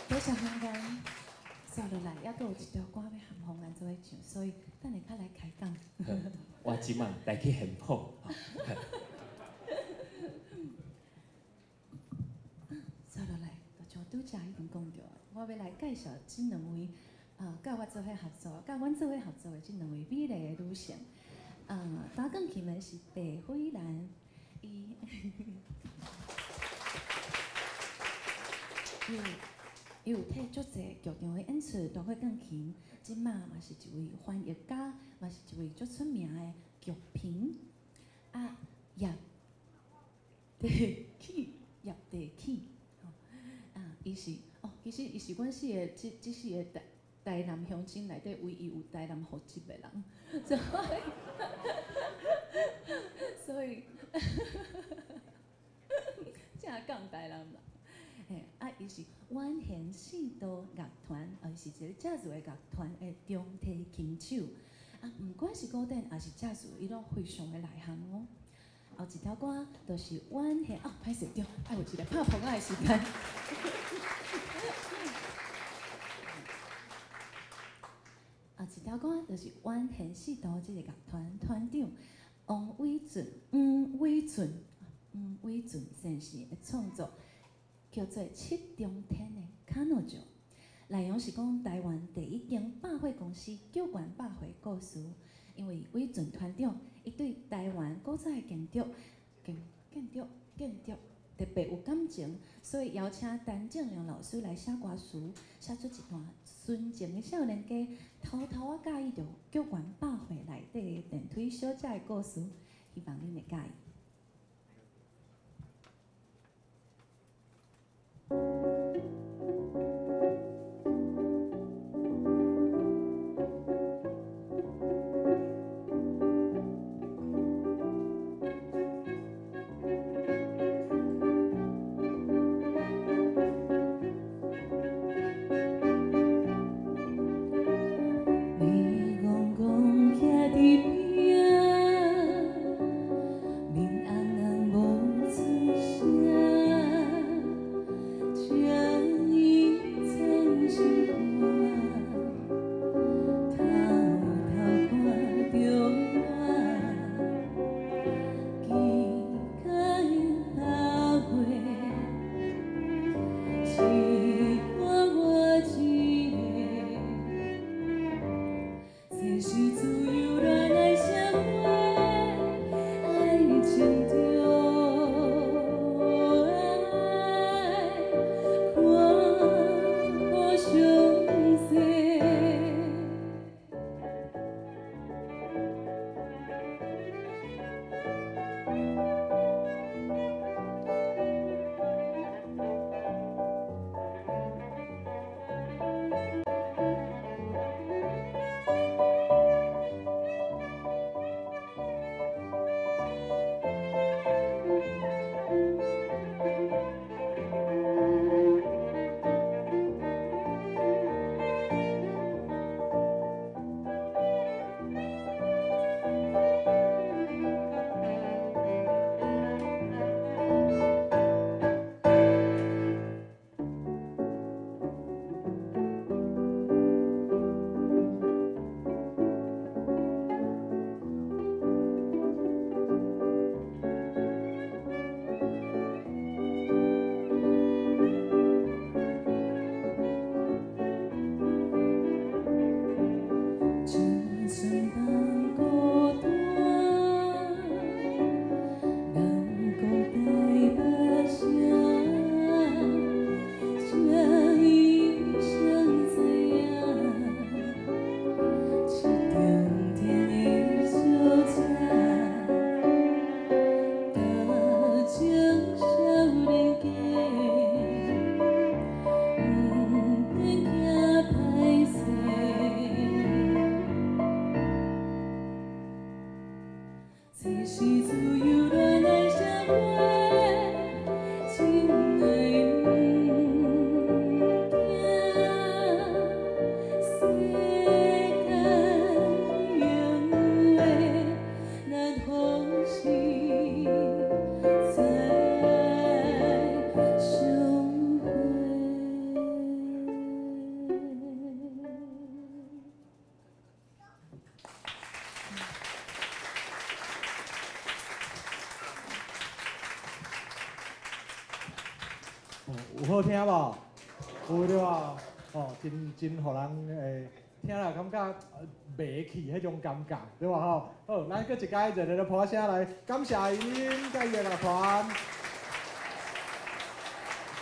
多謝宏源，煞落來，猶閣有一條歌欲含宏源做伙唱，所以等下較來開講。我這擺來去現譜。煞落來，就像拄才已經講著，我欲來介紹這兩位，佮我做伙合作，佮阮做伙合作的這兩位美麗的女性。打钢琴的是白慧兰，伊伊有替足济剧场的演出弹过钢琴，这马嘛是一位翻译家，嘛是一位足出名的剧评。啊，叶地起，叶地起，啊，伊是哦，其实伊是阮四个这这四个台台南乡亲内底唯一有台南户籍的人，所以正港台南人。嘿，啊，伊是婉贤四道乐团，伊是一个爵士的乐团的中提琴手。啊，毋管是古典抑是爵士，伊拢非常的内行哦。后一条歌就是婉贤，哦，歹势对，爱有一个拍棚仔的时间。后一条歌就是婉贤四道这个乐团团长王伟俊、黄伟俊、黄伟俊先生的创作，叫做《七重天的彼女》。内容是讲台湾第一间百货公司叫悬百货故事，因为伟俊团长伊对台湾古早的建筑、建建筑、建筑特别有感情，所以邀请陈正良老师来写歌词，写出一段纯情的少年家偷偷仔佮意著叫悬百货内底的电梯小姐的故事，希望恁会佮意。有好听无？有对无？哦，真真予人会听了感觉袂去彼种感觉，对无吼？好，咱阁一摆热烈的拍声来感谢𪜶佮伊的乐团。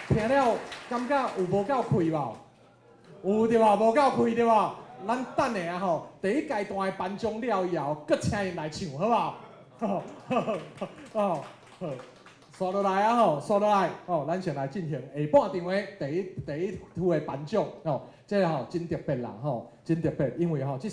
听了感觉有无够气无？有对无？无够气对无？咱等下吼，第一阶段的颁奖了以后，阁请𪜶来唱，好无？好，哦，好，煞落来啊吼，煞落来哦，咱先来进行下半场的第一区的颁奖吼，这个吼真特别啦吼，真特别，因为吼这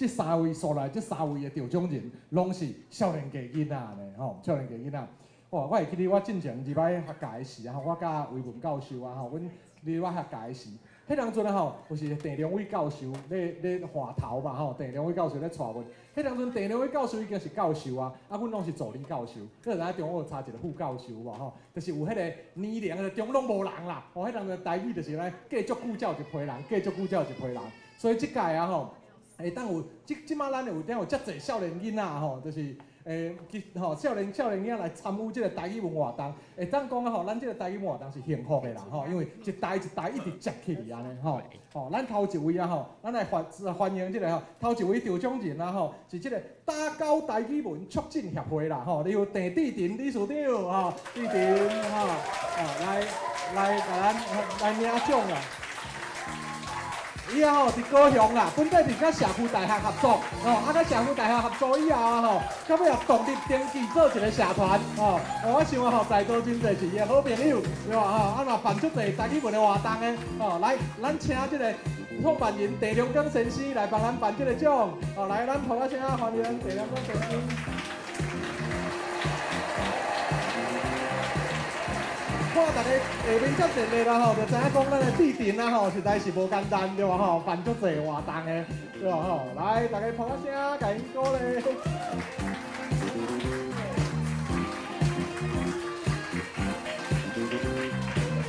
三位煞来这三位的得奖人，拢是少年家囡仔呢吼，少年家囡仔。哇！我会记得我进前入来学界的时啊，我佮维文教授啊吼，阮入来学界的时，彼当阵啊吼，有是郑良伟教授咧换头嘛吼，郑良伟教授咧带阮。彼当阵郑良伟教授已经是教授啊，啊，阮拢是助理教授。你知影中学差一个副教授无吼？就是有彼个年龄的中拢无人啦。吼，彼当阵台语就是咧，过足久才有一批人，过足久才有一批人。所以这届啊吼，会当有这这摆咱有当有遮济少年囡仔吼，就是。其吼少年囡仔来参与这个台语文活动，会当讲啊吼，咱这个台语文活动是幸福的啦吼，因为一代一代一直接起去按呢吼。吼，咱头一位啊吼，咱来欢迎这个吼，头一位得奖人啊吼，是这个打狗台语文促进协会啦吼，你有郑志廷理事长吼，志廷吼，哦来共咱来领奖啦。伊啊吼，伫高雄啦，本底伫佮社区大学合作，吼，啊，佮社区大学合作以后啊吼，到尾也独立登记做一个社团，吼，我想啊吼，在座真济是伊的好朋友，对吧？吼，啊嘛办足济台语文的活动的，吼，来，咱请这个创办人郑良光先生来帮咱颁这个奖，哦，来，咱拍声欢迎郑良光先生。看大家下面遮热烈啦吼，就知影讲咱的志廷啊吼，实在是无简单对吧吼？办足济活动的对吧吼？来，大家拍声，共𪜶鼓励。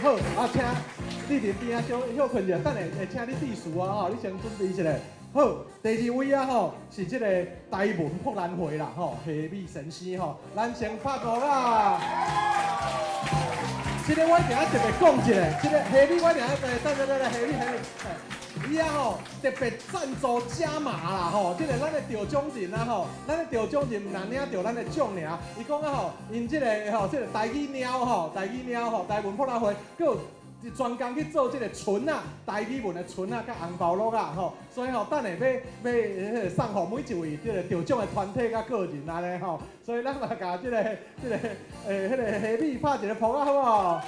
好，啊，请志廷边仔小休睏者，等下会请你致辞啊吼，你先准备一下。好，第二位啊吼，是这个台文博览会啦吼，夏美先生吼，咱先拍鼓啦。这个我定仔特别讲一下，这个夏美我定仔等等等等，夏美夏美，伊啊吼特别赞助加码啦吼，这个咱的得奖人啊吼，咱的得奖人毋但领著咱的奖尔，伊讲啊吼，𪜶这个吼，这个台语猫吼，台语猫吼，台文博览会，阁有专工去做这个唇仔，台语文的唇仔佮红包乐仔吼，所以吼，等下欲欲送予每一位这个得奖的团体佮个人按呢吼，所以咱嘛共这个彼个虾米拍一个噗仔好无？吼，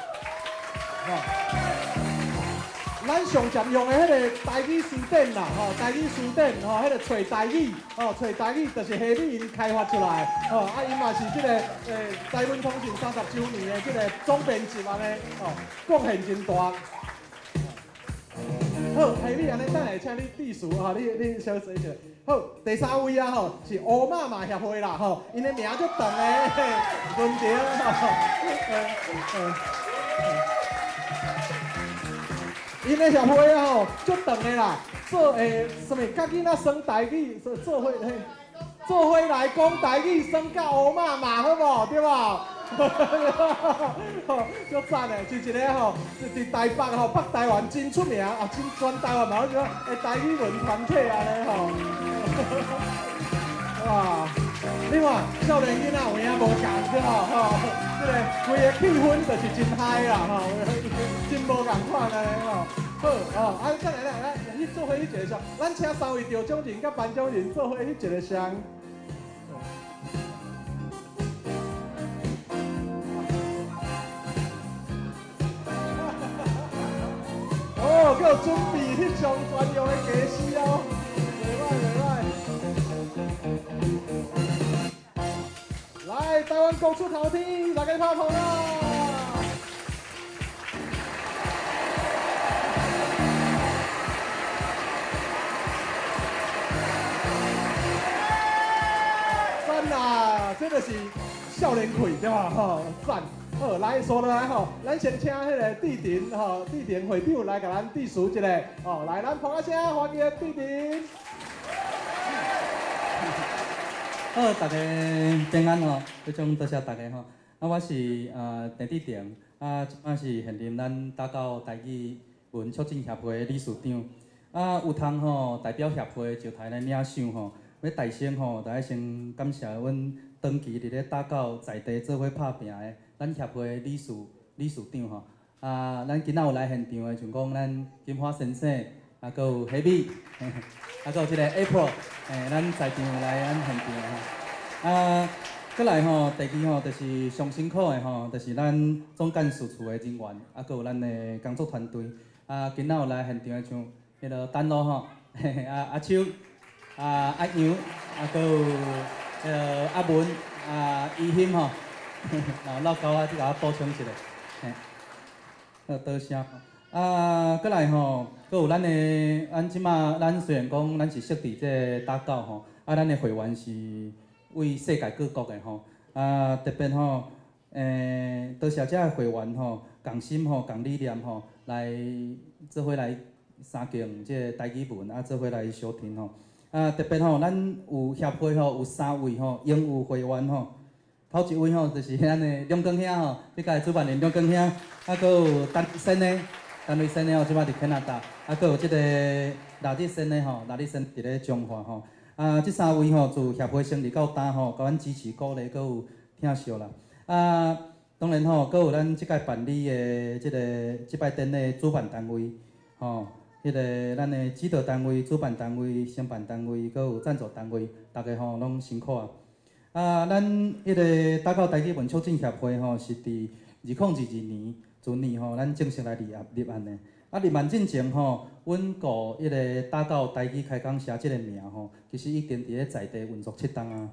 咱上常用的彼个台语词典啦，吼，台语词典吼，彼个揣台语，吼，揣台语就是虾米𪜶开发出来，吼，啊，𪜶嘛是这个台文通讯30周年的这个总编辑按呢，吼，贡献真大。好，虾米按呢，等下请你致辞吼，你小说一下。好，第三位啊吼，是乌妈妈协会啦吼，𪜶的名足长的，文婷吼，𪜶的协会啊吼，足长的啦，做啥物，佮囡仔耍台语，做伙嘿，做伙来讲台语，耍甲乌妈妈好无？对无？吼，足赞的，是一个吼，伫台北吼，北台湾真出名啊，真全台湾嘛，好像的台语文团体按呢吼。哇，你看少年囡仔有影无仝对无？吼，这个规个气氛就是真嗨啦吼，真无仝款按呢吼。好哦，啊，再来来来，去做伙翕一个相，咱请三位得奖人佮颁奖人做伙翕一个相。哦，阁有准备翕相专用的家私哦，袂歹袂歹。来，台湾国出头天，大家拍捧啦！赞啦，这就是少年气对吧？吼，赞！好，来煞落来吼，咱先请彼个志廷吼，志廷会长来共咱致辞一下。哦，来，咱拍声欢迎志廷。好，大家平安吼，非常多谢大家吼。啊，我是郑志廷，啊，这摆是现任咱打狗台语文促进协会的理事长。啊，有通吼代表协会上台来领赏吼，欲代先吼，就爱先感谢阮长期伫咧打狗在地做伙拍拚的咱协会理事长吼。啊，咱今仔有来现场的，像讲咱金花先生，啊，阁有黑米，啊，阁有这个 April，咱在场有来咱现场吼。啊，阁来吼，第二吼，就是上辛苦的吼，就是咱总干事处的人员，啊，阁有咱的工作团队。啊，今仔有来现场的像彼个丹露吼，啊阿秋，啊阿杨，啊阁有彼个阿文，啊怡欣吼，啊老高啊，你共我补充一下，嘿，好多谢。啊，阁来吼，阁有咱的，咱这马咱虽然讲咱是设伫这个打狗吼，啊，咱的会员是为世界各国的吼，啊，特别吼，多谢遮个会员吼，仝心吼，仝理念吼，来做伙来相敬这个台语文，啊，做伙来相挺吼。啊，特别吼，咱有协会吼，有三位吼，荣誉会员吼。头一位吼，就是咱的梁光兄吼，这届主办人梁光兄，啊，阁有陈先的，陈瑞先的吼，这摆伫加拿大，啊，阁有这个赖日先的吼，赖日先伫咧彰化吼。啊，这三位吼，自协会成立到今吼，共阮支持鼓励，阁有疼惜啦。啊，当然吼，阁有咱这届办理的这个这摆典礼主办单位，吼，彼个咱的指导单位、主办单位、承办单位，阁有赞助单位，逐家吼拢辛苦啊。啊，咱彼个打狗台语文促进协会吼，是伫2022年阵年吼，咱正式来立案的。啊，立案进前吼，阮雇彼个打狗台语开讲社这个名吼，其实已经伫咧在地运作7冬啊。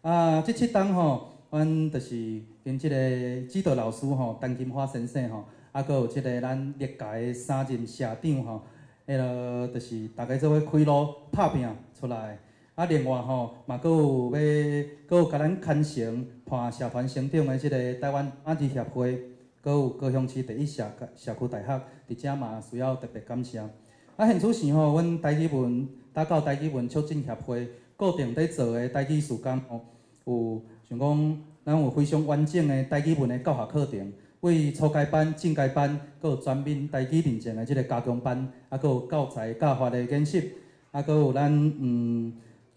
啊，这7冬吼，阮就是跟这个指导老师吼，陈金花先生吼，啊，阁有这个咱历届的三任社长吼，彼个就是逐家做伙开路拍拚出来。啊，另外吼，嘛阁有欲，阁有共咱牵成伴社团成长的这个台湾马字协会，阁有高雄市第一社区大学，伫遮嘛需要特别感谢。啊，现此时吼，阮台语文打狗台语文促进协会固定伫做的台语事工吼，有像讲，咱有非常完整的台语文的教学课程，为初阶班、进阶班，阁有全面台语认证的这个加强班，啊，阁有教材教法的研习，啊，阁有咱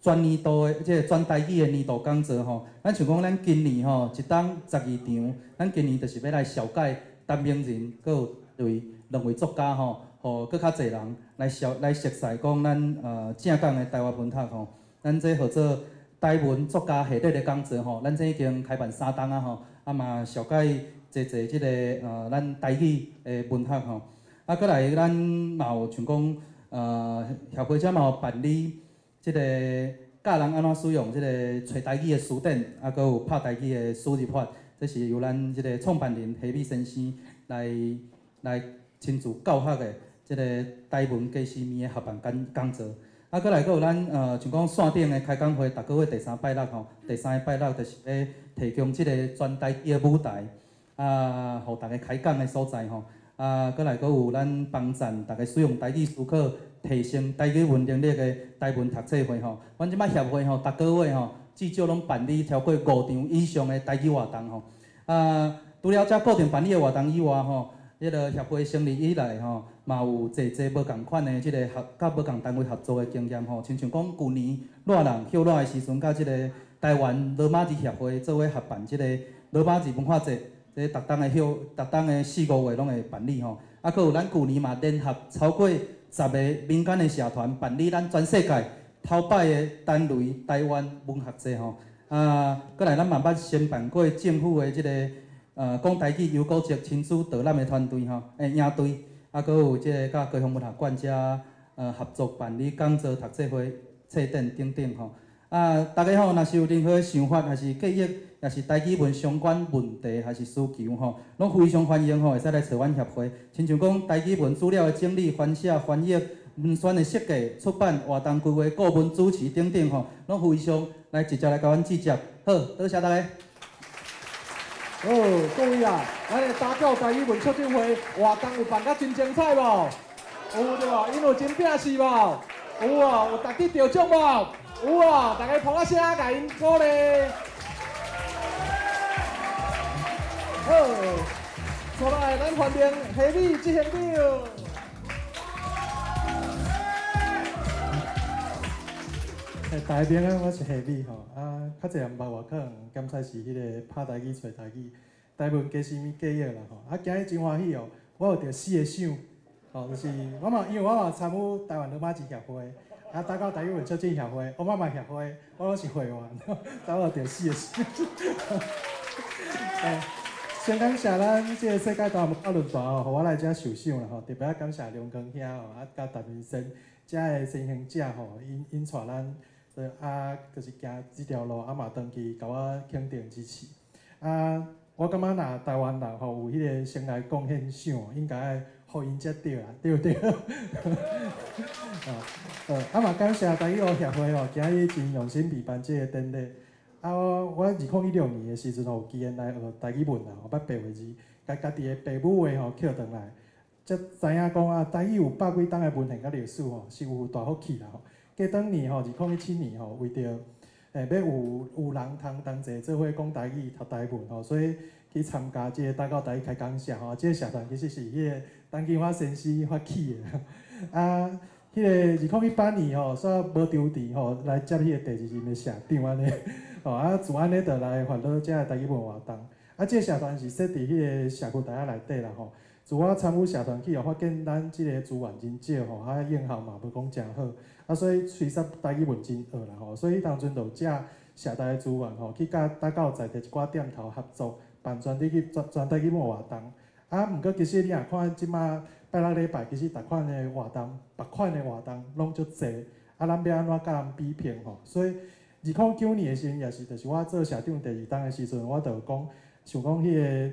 全年度的这个全台语的年度讲座吼，咱像讲咱今年吼一冬12场，咱今年就是欲来绍介陈明仁，阁有对两位作家吼，予阁较济人来熟似讲咱正港的台湾文学吼，咱这号做台文作家系列的讲座吼，咱这已经开办3冬啊吼，啊嘛绍介济济这个咱台语的文学吼，啊阁来咱嘛有像讲协会遮嘛有办理这个教人按怎使用这个揣台语的词典，啊，阁有拍台语的输入法，这是由咱这个创办人何美先生来亲自教学的这个台文加诗面的合办讲座。啊，阁来阁有咱像讲线顶的开讲会，逐个月第三拜六吼，第三个拜六就是欲提供这个全台语的舞台，啊，予逐家开讲的所在吼。啊，阁来阁有咱帮赞逐家使用台语思考、提升台语文能力的台文读册会吼。阮这摆协会吼，逐个月吼，至少拢办理超过5场以上的台语活动吼。啊，除了遮固定办理的活动以外吼，彼个协会成立以来吼，嘛有济济无仝款的这个合，佮无仝单位合作的经验吼。亲像讲旧年热人歇热的时阵，佮这个台湾罗马字协会做伙合办这个罗马字文化节。这逐冬的歇，逐冬的4、5月拢会办理吼。啊，阁有咱旧年嘛联合超过10个民间的社团办理咱全世界头摆的单雷台湾文学节吼。啊，阁来咱嘛捌申办过政府的这个讲台语优古节亲子导览的团队吼，营队。啊，阁有这个佮高雄文学馆遮合作办理讲座、读册会、册展等等吼。啊，逐家吼，若是有任何想法，还是建议，也是台语文相关问题，还是需求吼，拢非常欢迎吼，会使来找阮协会。亲像讲台语文资料的整理、翻写、翻译、文宣的设计、出版、活动规划、顾问主持等等吼，拢非常来直接来共阮指教。好，多谢大家。好，各位啊，咱的打狗台语文促进会活动有办甲真精彩无？有对无？𪜶有真拼死无？有哦，有值得得奖无？有哦，大家拍仔声，共𪜶鼓励。好，接落来咱欢迎黑米执行长。大家平安，我是夏美吼。啊，較濟人捌我，可能敢猜是彼个拍台语、揣台语、台文加啥物过亿啦吼。啊，今日真欢喜哦，我有得四个赏，吼，就是我嘛，因为我嘛参与台湾罗马字协会，啊，打到台语文促进协会、乌妈妈协会，我拢是会员，所以我有得四个赏。先感谢咱这个世界台湾文化论坛哦，予我来遮受赏啦吼，特别爱感谢梁光兄吼，啊，佮陈明生遮的先行者吼，𪜶𪜶带咱。啊，就是行这条路，啊嘛长期共我肯定支持。啊，我感觉若台湾人吼有彼个生涯贡献奖，应该爱予𪜶才对啊，对毋对？啊嘛感谢台语协会吼，今日真用心备办这个典礼。啊，我2016年的时阵吼，有机缘来学台语文啊，我捌白话字，共家己的爸母话吼捡转来，才知影讲啊，台语有百几冬的文献佮历史吼，是有大福气啦吼。过当年吼，2017年吼，为著欲有人通同齐做伙讲台语、读台文吼，所以去参加这个打狗台语开讲社吼。这个社团其实是彼个陈金发先生发起的。啊，彼个2018年吼，煞无张持吼来接彼个第二任的社长按呢。吼啊，自按呢就来发落这个台语文活动。啊，这个社团是设伫彼个社区大学内底啦吼。自我参与社团起后，发现咱这个资源真少吼，啊，应效嘛无讲诚好，啊，所以随说台语文真学啦吼，所以彼当阵就有借社大的资源吼，去佮打狗在地一寡店头合作，办全体去全全台语文活动。啊，毋过其实你若看这马拜六礼拜，其实逐款的活动，别款的活动拢足济，啊，咱欲按怎佮人比拼吼？所以2009年的时阵，也是就是我做社长第二冬的时阵，我就讲想讲彼个。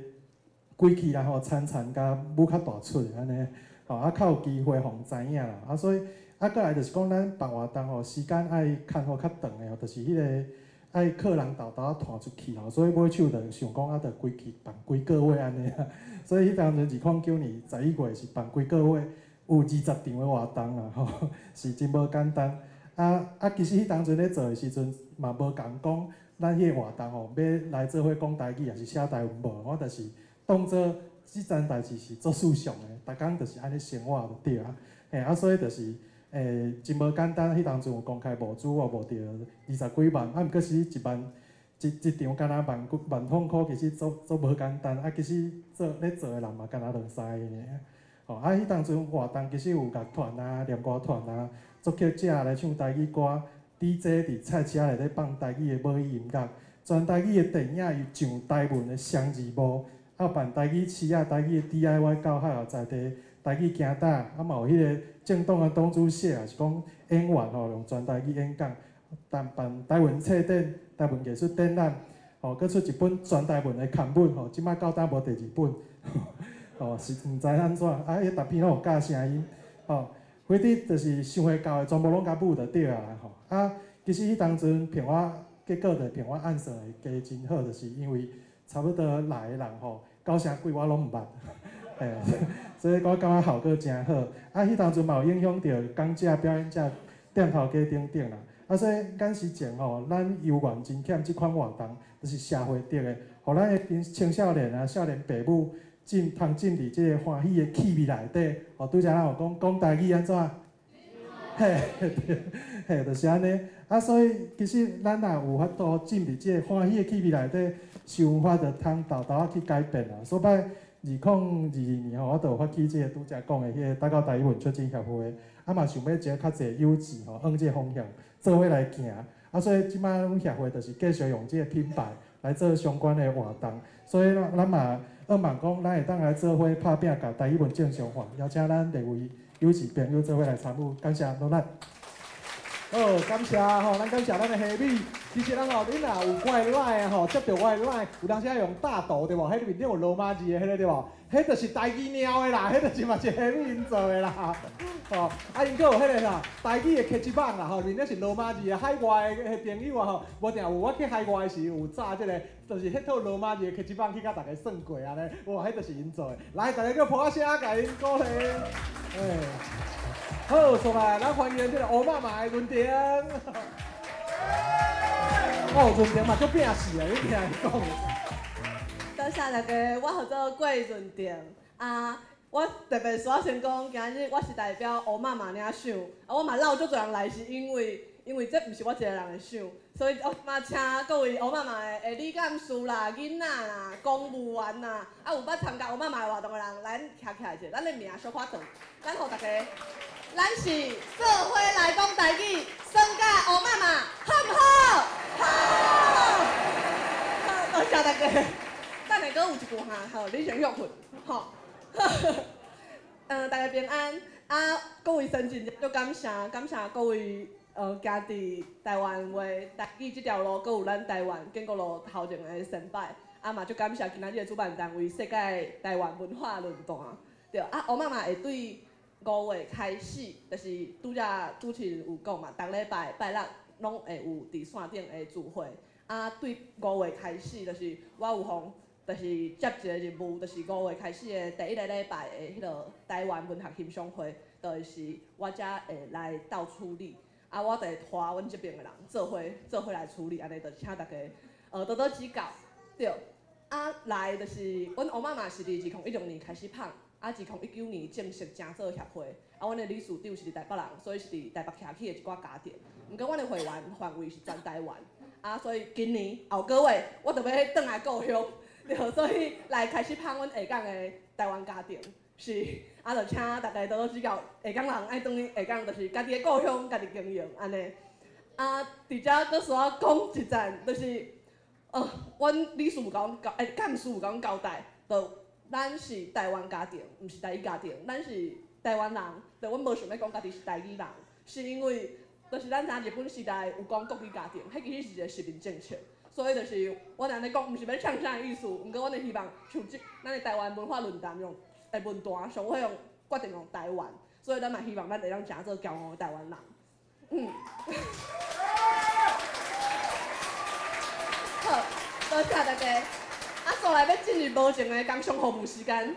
规气啦吼，田田共舞较大出按呢，吼啊较有机会予人知影啦。啊，所以啊，阁来就是讲咱办活动吼，时间爱牵予较长的吼，就是彼个爱客人沓沓仔湠出去吼，所以尾手就想讲啊，就规气办规个月按呢。所以彼当阵2009年11月是办规个月，有20场的活动啦吼，是真无简单。啊啊，其实彼当阵咧做的时阵嘛无共讲，咱彼个活动吼，欲来做伙讲台语，抑是写台文无，我就是。当做这件代志是足事上的，逐工就是按呢生活就对啊。嘿，啊，所以就是，真无简单。彼当阵有公开募资，我募著二十几万，啊，毋过是一万一一场，敢若万几万通箍，其实足足无简单。啊，其实做咧做的人嘛，敢若两三个尔。吼，啊，彼当阵活动其实有乐团啊、念歌团啊、作曲者来唱台语歌，DJ 伫菜市仔内底放台语的母语音乐，全台语的电影伊上台文的双字幕。啊，办台语市啊，台语的 DIY 教学，在地台语行搭，啊嘛有彼个政党的党主席，也是讲演员吼，用全台语演讲，办办台文册展、台文艺术展览，吼，阁出一本全台文的刊本，吼，这摆到今无第二本，吼，是毋知按怎，啊，彼逐篇拢有教声音，吼，反正就是想会到的，全部拢共舞就对啊啦，吼，啊，其实彼当阵评我结果就评我按算会加真好，就是因为。差不多来的人吼，九成几我拢毋捌，嘿，所以我感觉效果诚好。啊，彼当阵嘛有影响著讲者、表演者、店头家等等啦。啊，所以眼时前吼，咱犹原真欠这款活动，就是社会的的，予咱的青少年啊、少年爸母进通进伫这个欢喜的气味内底。哦，拄才咱有讲讲台语按怎？嘿，嘿，就是按呢。啊，所以其实咱若有法度进伫这个欢喜的气味内底，想法就通沓沓仔去改变啦。所以2022年吼，我就有发起这个拄才讲的彼个打狗台语文促进协会，啊嘛想欲招较济友志吼，往这个方向做伙来行。啊，所以这摆阮协会就是继续用这个品牌来做相关的活动。所以咱嘛向望讲，咱会当来做伙拍拚，共台语文正常化，邀请咱各位友志朋友做伙来参与，感谢努力。好，感谢吼，咱感谢咱的虾米。其实咱吼，你若有我的 LINE 吼，接著我的 LINE，有当时爱用大图对无？彼面顶有罗马字的彼个对无？彼就是台语猫的啦，彼就是嘛是虾米𪜶做的啦。吼，啊𪜶阁有彼个啥，台语的掲示板啦吼，面顶是罗马字的。海外的朋友啊吼，无定有我去海外时有炸这个，就是彼套罗马字的掲示板去共大家算过按呢。哇，彼就是𪜶做的。来，大家阁拍声，共𪜶鼓励。欸，好，接来咱欢迎这个乌妈妈的云婷。哦，云婷嘛足拼死的，你听伊讲。多谢大家，我号做郭润婷。啊，我特别煞先讲，今日我是代表乌妈妈领赏。啊，我嘛落足济人来，是因为因为这毋是我一个人的想，所以我嘛请各位乌妈妈的理监事啦、囡仔啦、公务员啦，啊有捌参加乌妈妈的活动的人，咱徛起来者，咱的名小可长，咱予大家，咱是做伙来讲台语，耍甲乌妈妈，好毋好？好，好，多谢大家。等下阁有一句哈，好，你先歇困，吼。大家平安。啊，各位先进，足感谢，感谢各位。行伫台湾话台语这条路，阁有咱台湾建国路头前的先辈，啊嘛足感谢今仔日的主办单位世界台湾文化论坛。对，啊，乌妈妈会对5月开始，就是拄则主持人有讲嘛，逐礼拜拜六拢会有伫线顶的聚会。啊，对5月开始，就是我有予，就是接一个任务，就是5月开始的第一个礼拜的彼个台湾文学欣赏会，就是我才会来斗处理。啊，我就会拖阮这边的人做伙做伙来处理，按呢就请大家多多指教。对，啊来就是阮乌妈妈是伫2016年开始拍，啊2019年正式成做协会。啊，阮的理事长是伫台北人，所以是伫台北徛起的一寡家庭。毋过阮的会员范围是全台湾，啊，所以今年后个月我就欲转来故乡，对，所以来开始拍阮下港的台湾家庭。是，啊，就请大家多多指教。下港人爱转去下港，就是家己的故乡，家己经营按呢。啊，伫遮阁需要讲一阵，就是，阮理事有共阮交，干事有共阮交代，就咱是台湾家庭，毋是台语家庭，咱是台湾人，就阮无想欲讲家己是台语人，是因为，就是咱知影日本时代有讲国语家庭，彼其实是一个殖民政策。所以就是阮按呢讲，毋是欲呛啥意思，毋过阮会希望像这咱的台湾文化论坛用。的论坛上尾用决定用台湾，所以咱嘛希望咱会当诚做骄傲的台湾人。好，多谢大家。啊，煞来欲进入无情的工商服务时间，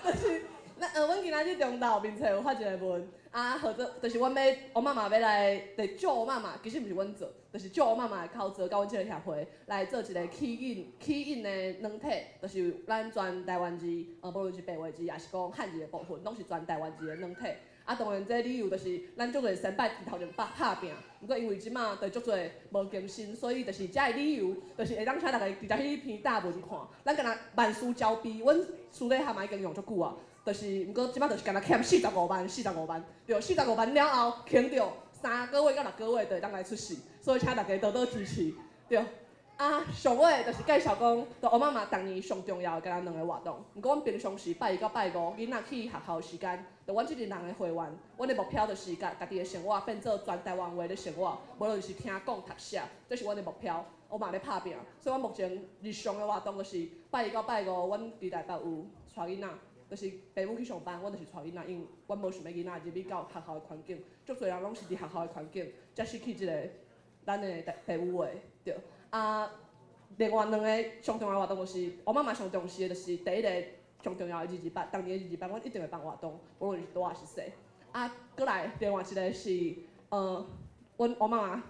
就是咱阮今仔日中昼面册有发一个文，啊，号做就是阮欲乌妈妈欲来，就借乌妈妈，其实毋是阮做，就是借乌妈妈的口座，佮阮这个协会来做一个起印起印的软体，就是咱全台湾字，无论是白话字，抑是讲汉字的部分，拢是全台湾字的软体。啊，当然这理由就是咱足济先辈伫头前拍拍拚，毋过因为这马就足济无更新，所以就是这个理由，就是会当请大家直接去彼篇大文看。咱敢若万事交备，阮私底下嘛已经用足久啊，就是毋过这马就是敢若欠四十五万，四十五万，对，四十五万了后，肯著3个月到6个月就会当来出世，所以请大家多多支持，对。啊，上尾就是介绍讲，就乌妈妈逐年上重要的敢若两个活动。毋过阮平常时拜一到拜五，囡仔去学校的时间，就阮这阵人的会员，阮的目标就是共家己的生活变做全台湾话咧生活，无论是听讲读写，这是阮的目标。我嘛咧拍拚，所以阮目前日常的活动就是拜一到拜五，阮伫台北有带囡仔，就是爸母去上班，阮就是带囡仔，因为阮无想欲囡仔入去到学校的环境，足济人拢是伫学校的环境，才失去这个咱的爸母话，对。啊，另外两个上重要的活动就是，我妈妈上重视的，就是第一个上重要的228，逐年的228，阮一定会办活动，无论是大抑是细。啊，阁来另外一个是，阮我妈妈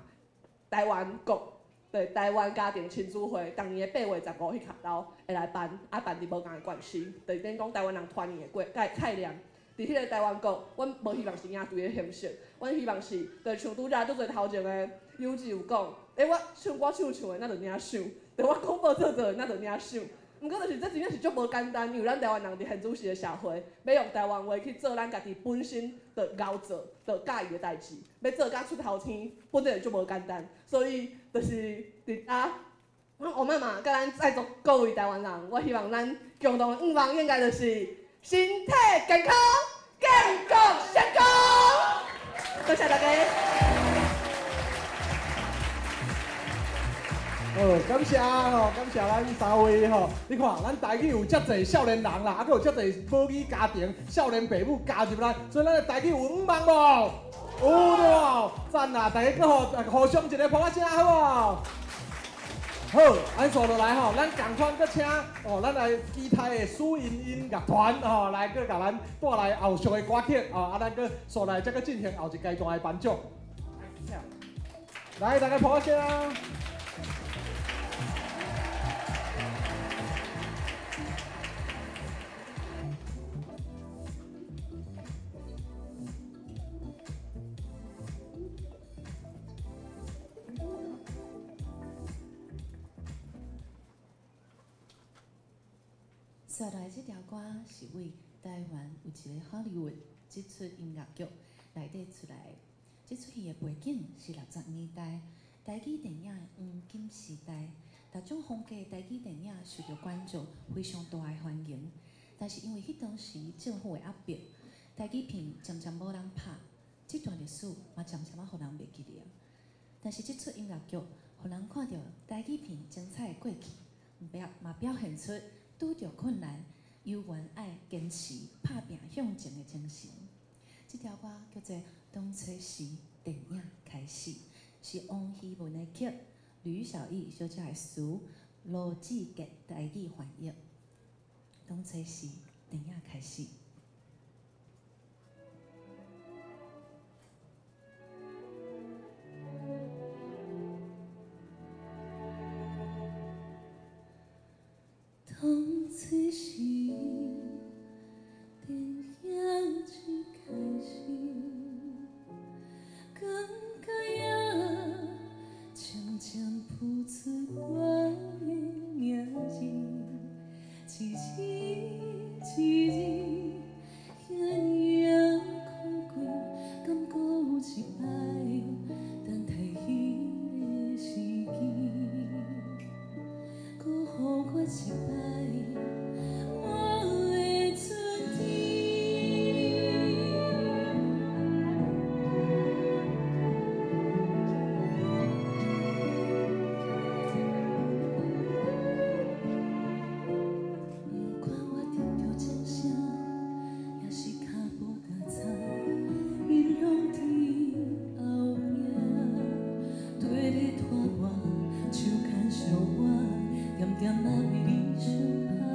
台湾国，对台湾家庭亲子会，逐年的8月15彼卡兜会来办，啊办伫无仝的县市，就是等于讲台湾人团圆的过概概念。伫彼个台湾国，阮无希望是营队的形式，阮希望是，就像拄则拄侪头前的友子有讲。欸，我唱我唱唱的，咱就领赏；对我广播做做的，咱就领赏。毋过就是这真正是足无简单，因为咱台湾人伫现主时的社会，欲用台湾话去做咱家己本身就𠢕做、就佮意的代志，欲做甲出头天，本来就足无简单。所以就是伫遮，阮乌妈妈佮咱在座各位台湾人，我希望咱共同的愿望应该就是身体健康、建国成功。多谢大家。好，感谢吼，感谢咱三位吼。你看，咱台语有遮济少年人啦，啊，阁有遮济母语家庭、少年爸母加入来，所以咱的台语有愿望无？有对无？赞啦！大家阁互相一个拍仔声，好无？好，按煞落来吼，咱仝款阁请哦，咱来其他的舒音音乐团吼，来阁共咱带来后续的歌曲哦，啊，咱阁煞来再阁进行后一阶段的颁奖。来，大家拍仔声。接落來這條歌是為台灣有一个 Hollywood 這齣音樂劇內底出來。這齣戲的背景是60年代台語電影的黃金時代，逐種風格的台語電影受著觀眾非常大的歡迎。但是因為彼當時政府的壓迫，台語片漸漸無人拍，這段歷史嘛漸漸仔予人袂記得。但是這齣音樂劇，予人看著台語片精彩的過去，表嘛表現出拄著困難，猶原愛堅持拍拚向前的精神。這條歌叫做《當初時電影開始》，是王希文的曲，呂小藝小姐的詞，羅志杰台語翻譯。當初時電影開始。當初時電影一開始，感覺影漸漸浮出我的名字，一字一字，遐爾仔可貴，敢閣有一擺等待彼个時機，閣予我一擺。我的春天。不管我得著掌聲，抑是跤步踏錯，伊攏佇後壁，綴咧拖我，手牽相我，恬恬仔為你相拍。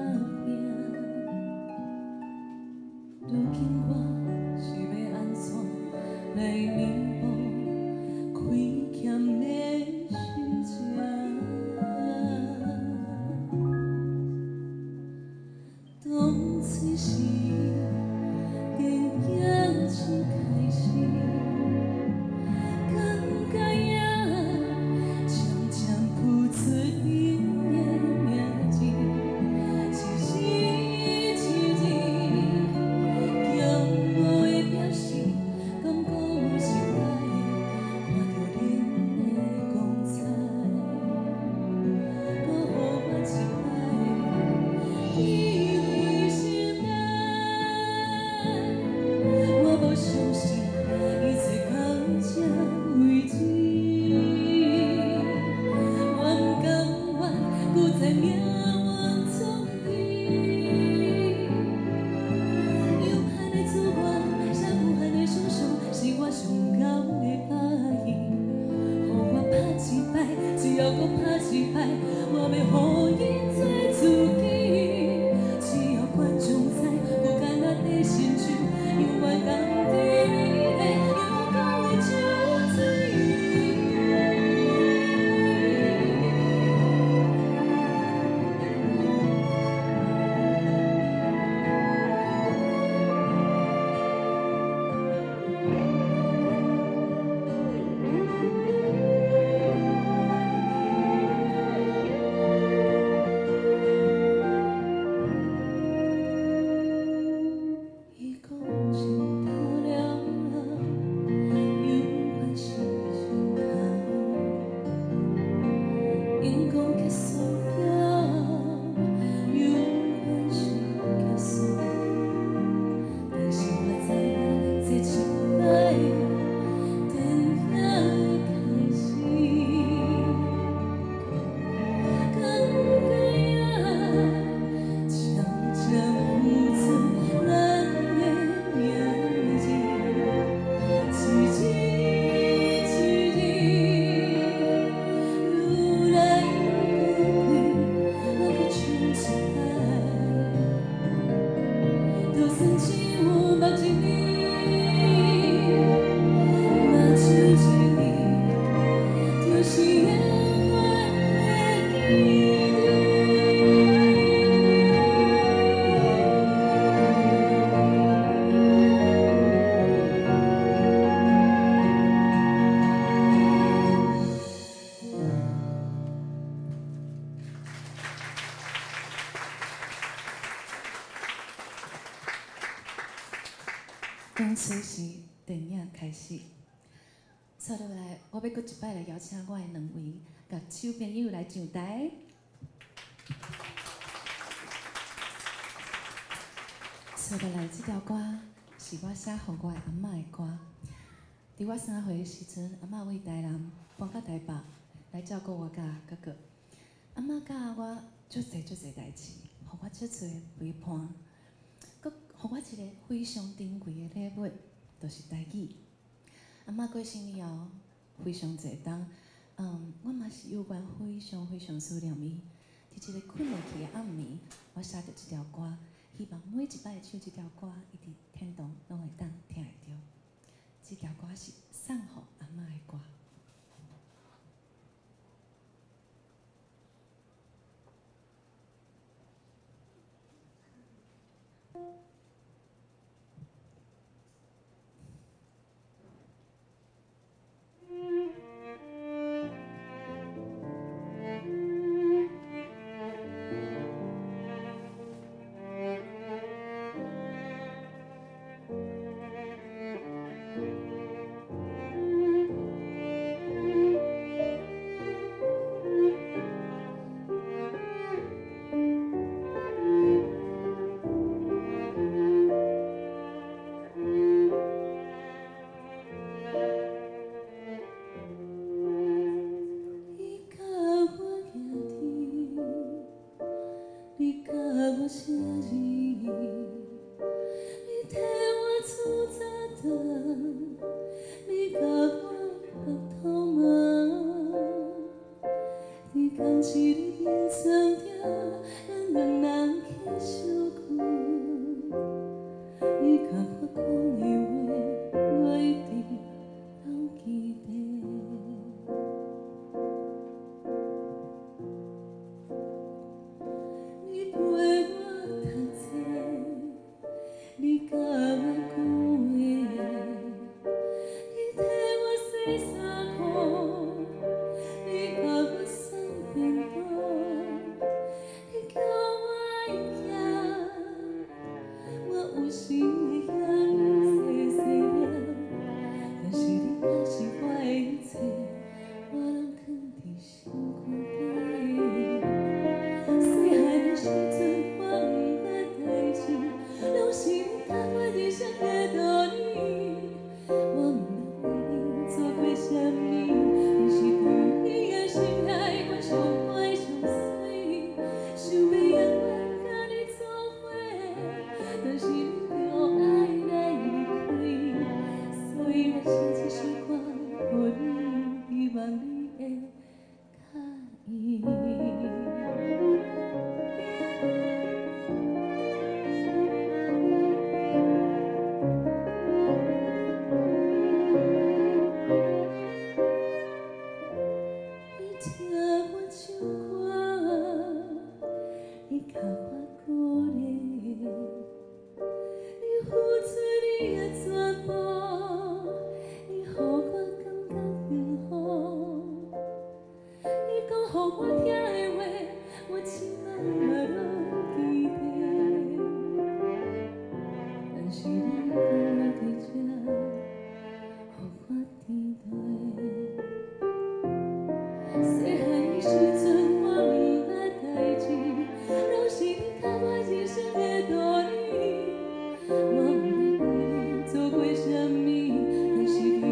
当初是电影开始。接落来，我欲阁一摆来邀请我的两位乐手朋友来上台。接落来这条歌是我写予我的阿嬷的歌。伫我3岁的时阵，阿嬷为台南搬到台北来照顾我佮哥哥。阿嬷教我足济足济代志，予我足济陪伴，阁予我一个非常珍贵的礼物，就是台语。阿嬷过身以后，非常济冬，我嘛是犹原非常非常思念伊。伫一个困袂去的暗暝，我写著这条歌，希望每一摆唱这条歌，伊伫天堂拢会当听会著。这条歌是送予阿嬷的歌。你教我行天，你教我写字，你替我煮早顿，你教我拍头毛。伫仝一个眠床顶，咱两人去相困。你共我讲的话，我一直拢记得。你陪我读册，你教我讲话，你替我洗衫裤，你共我送便当，你叫我爱行，我有时会嫌你细细念，但是你才是我的一切，我拢囥伫心肝底。细汉的时阵，我毋捌代志，拢是你教我人生的道理。我毋捌为你做过啥物，但是伫你的心内，我上乖上媠，想欲永远佮你做伙，但是你著爱来离开，所以我写这首歌予你，希望你会佮意。你听我唱歌，你共我鼓励，你付出你的全部，你予我感觉幸福。你讲予我听的话，我这摆嘛拢记得。但是你无伫这，予我伫地。细汉的时阵，我毋捌代志，拢是你教我人生的道理。我毋捌为你做过啥物，但是伫你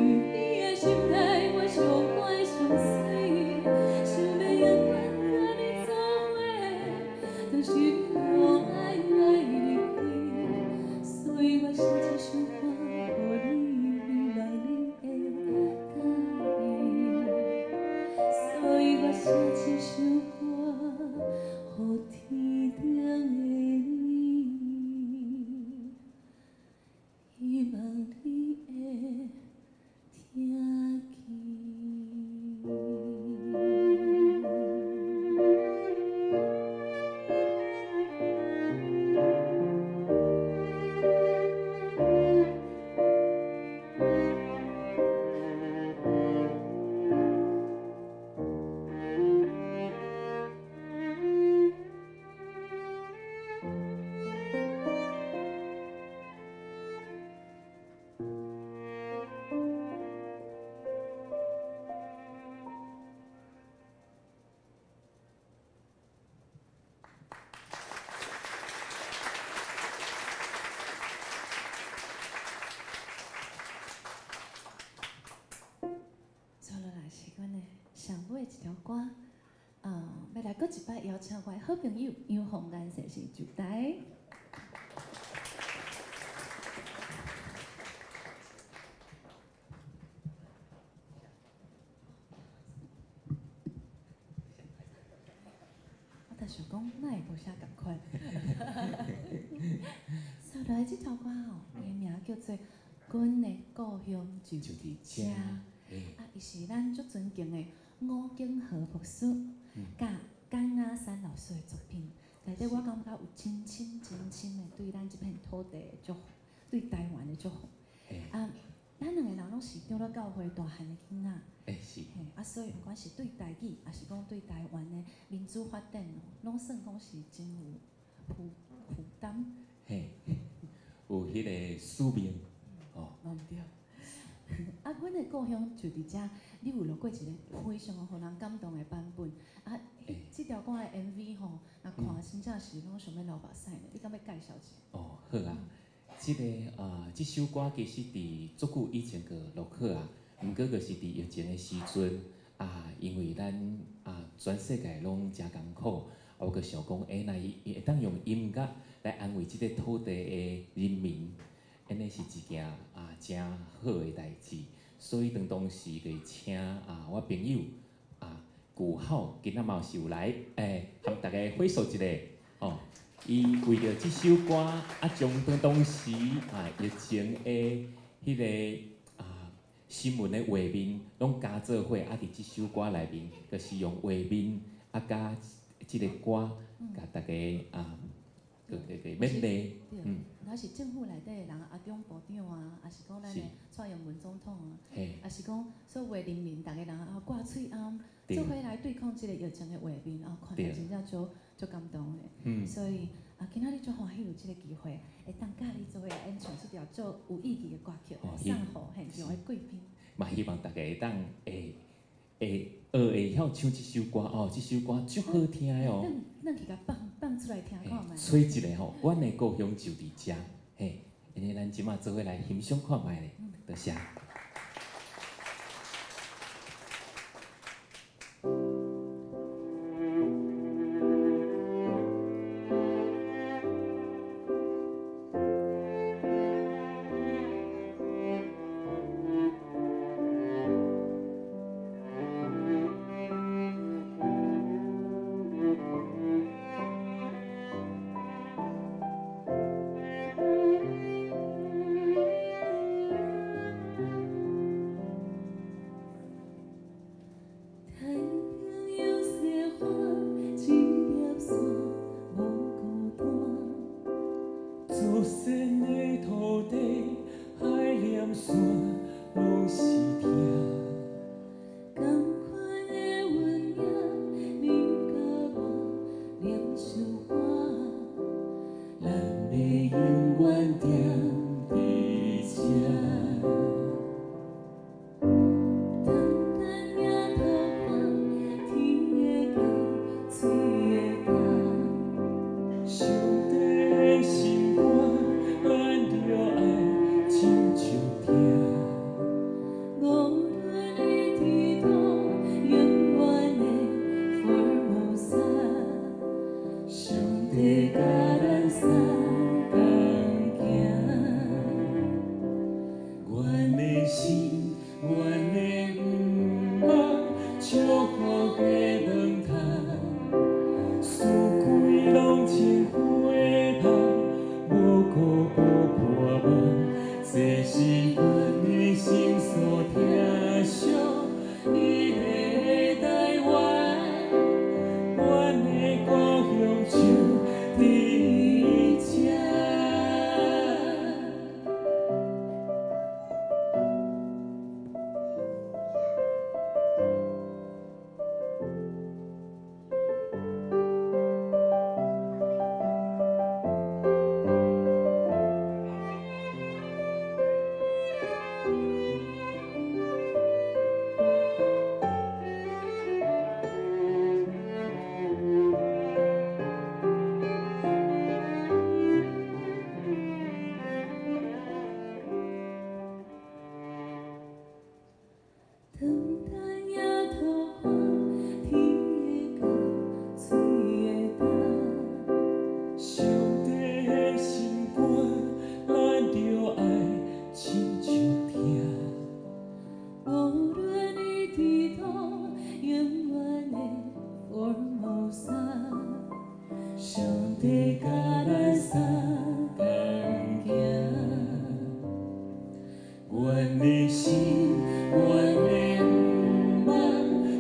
的心内，我上乖上媠，想欲永远佮你做伙，但是你著爱来离开，所以我写这首歌予你，希望你会佮意。所以我写这首歌予天顶的你，希望你会听见。一条歌，欲来阁一摆邀请我的好朋友杨凤兰先生上台。我就想讲，哪会无啥仝款？接落来这条歌吼，伊的名叫做《阮的故乡就伫遮》，啊，伊是咱足尊敬的吴景和牧师佮甘阿山老师的作品。内底我感觉有真深真深的对咱这片土地的祝福，对台湾的祝福。啊，咱两个人拢是长老教会大汉的囡仔。是。嘿，啊，所以毋管是对台语，抑是讲对台湾的民主发展哦，拢算讲是真有负担。嘿，有彼个使命，哦。无毋对。啊，阮的故乡就伫遮，你有录过一个非常予人感动的版本。啊，这条歌的 MV 吼，若看真正是拢想欲流目屎呢。你敢欲介绍一下？哦，好啊。这个啊，这首歌其实伫足久以前就录好啊，毋过就是伫疫情的时阵啊，因为咱啊全世界拢诚艰苦，啊，我阁想讲，欸，若伊会当用音乐来安慰这个土地的人民，按呢是一件啊诚好的代志。所以当当时就请啊我朋友啊古浩今仔嘛是有来，欸，含大家挥手一下，哦。伊为著这首歌，啊，将当时啊疫情的彼个啊新闻的画面，拢加做伙，啊，伫这首歌内面，就是用画面啊佮这个歌，共大家啊，个个个勉励，嗯。若是政府内底的人，阿中部长啊，抑是讲咱的蔡英文总统啊，抑是讲所有的人民，逐个人啊挂喙罨，做伙来对抗这个疫情的画面，啊，看起来真正足足感动的。所以啊，今仔日足欢喜有这个机会，会当佮你做伙演唱这条足有意义的歌曲，送予现场的贵宾。嘛，希望大家会当会会学会晓唱这首歌哦，这首歌足好听的哦。咱去共放放出来听看觅。吹一下吼，阮的故乡就伫遮，嘿，按呢咱这马做伙来欣赏看觅咧，多谢。祖先的土地，海南山拢是疼。仝款的运命，你佮我两相伴，咱欲永远踮伫这。当咱迎头看，天会光，水会干。上帝的心肝，咱著爱亲像疼。无论你伫佗，永远的福尔摩沙。上帝佮咱相仝行，阮的心，阮的愿望，祝福给问窗。四季拢穿花香，无苦无破梦，这是阮的心所疼惜伊的台湾，阮的故乡就伫上帝佮咱相仝行。阮的心，阮的愿望，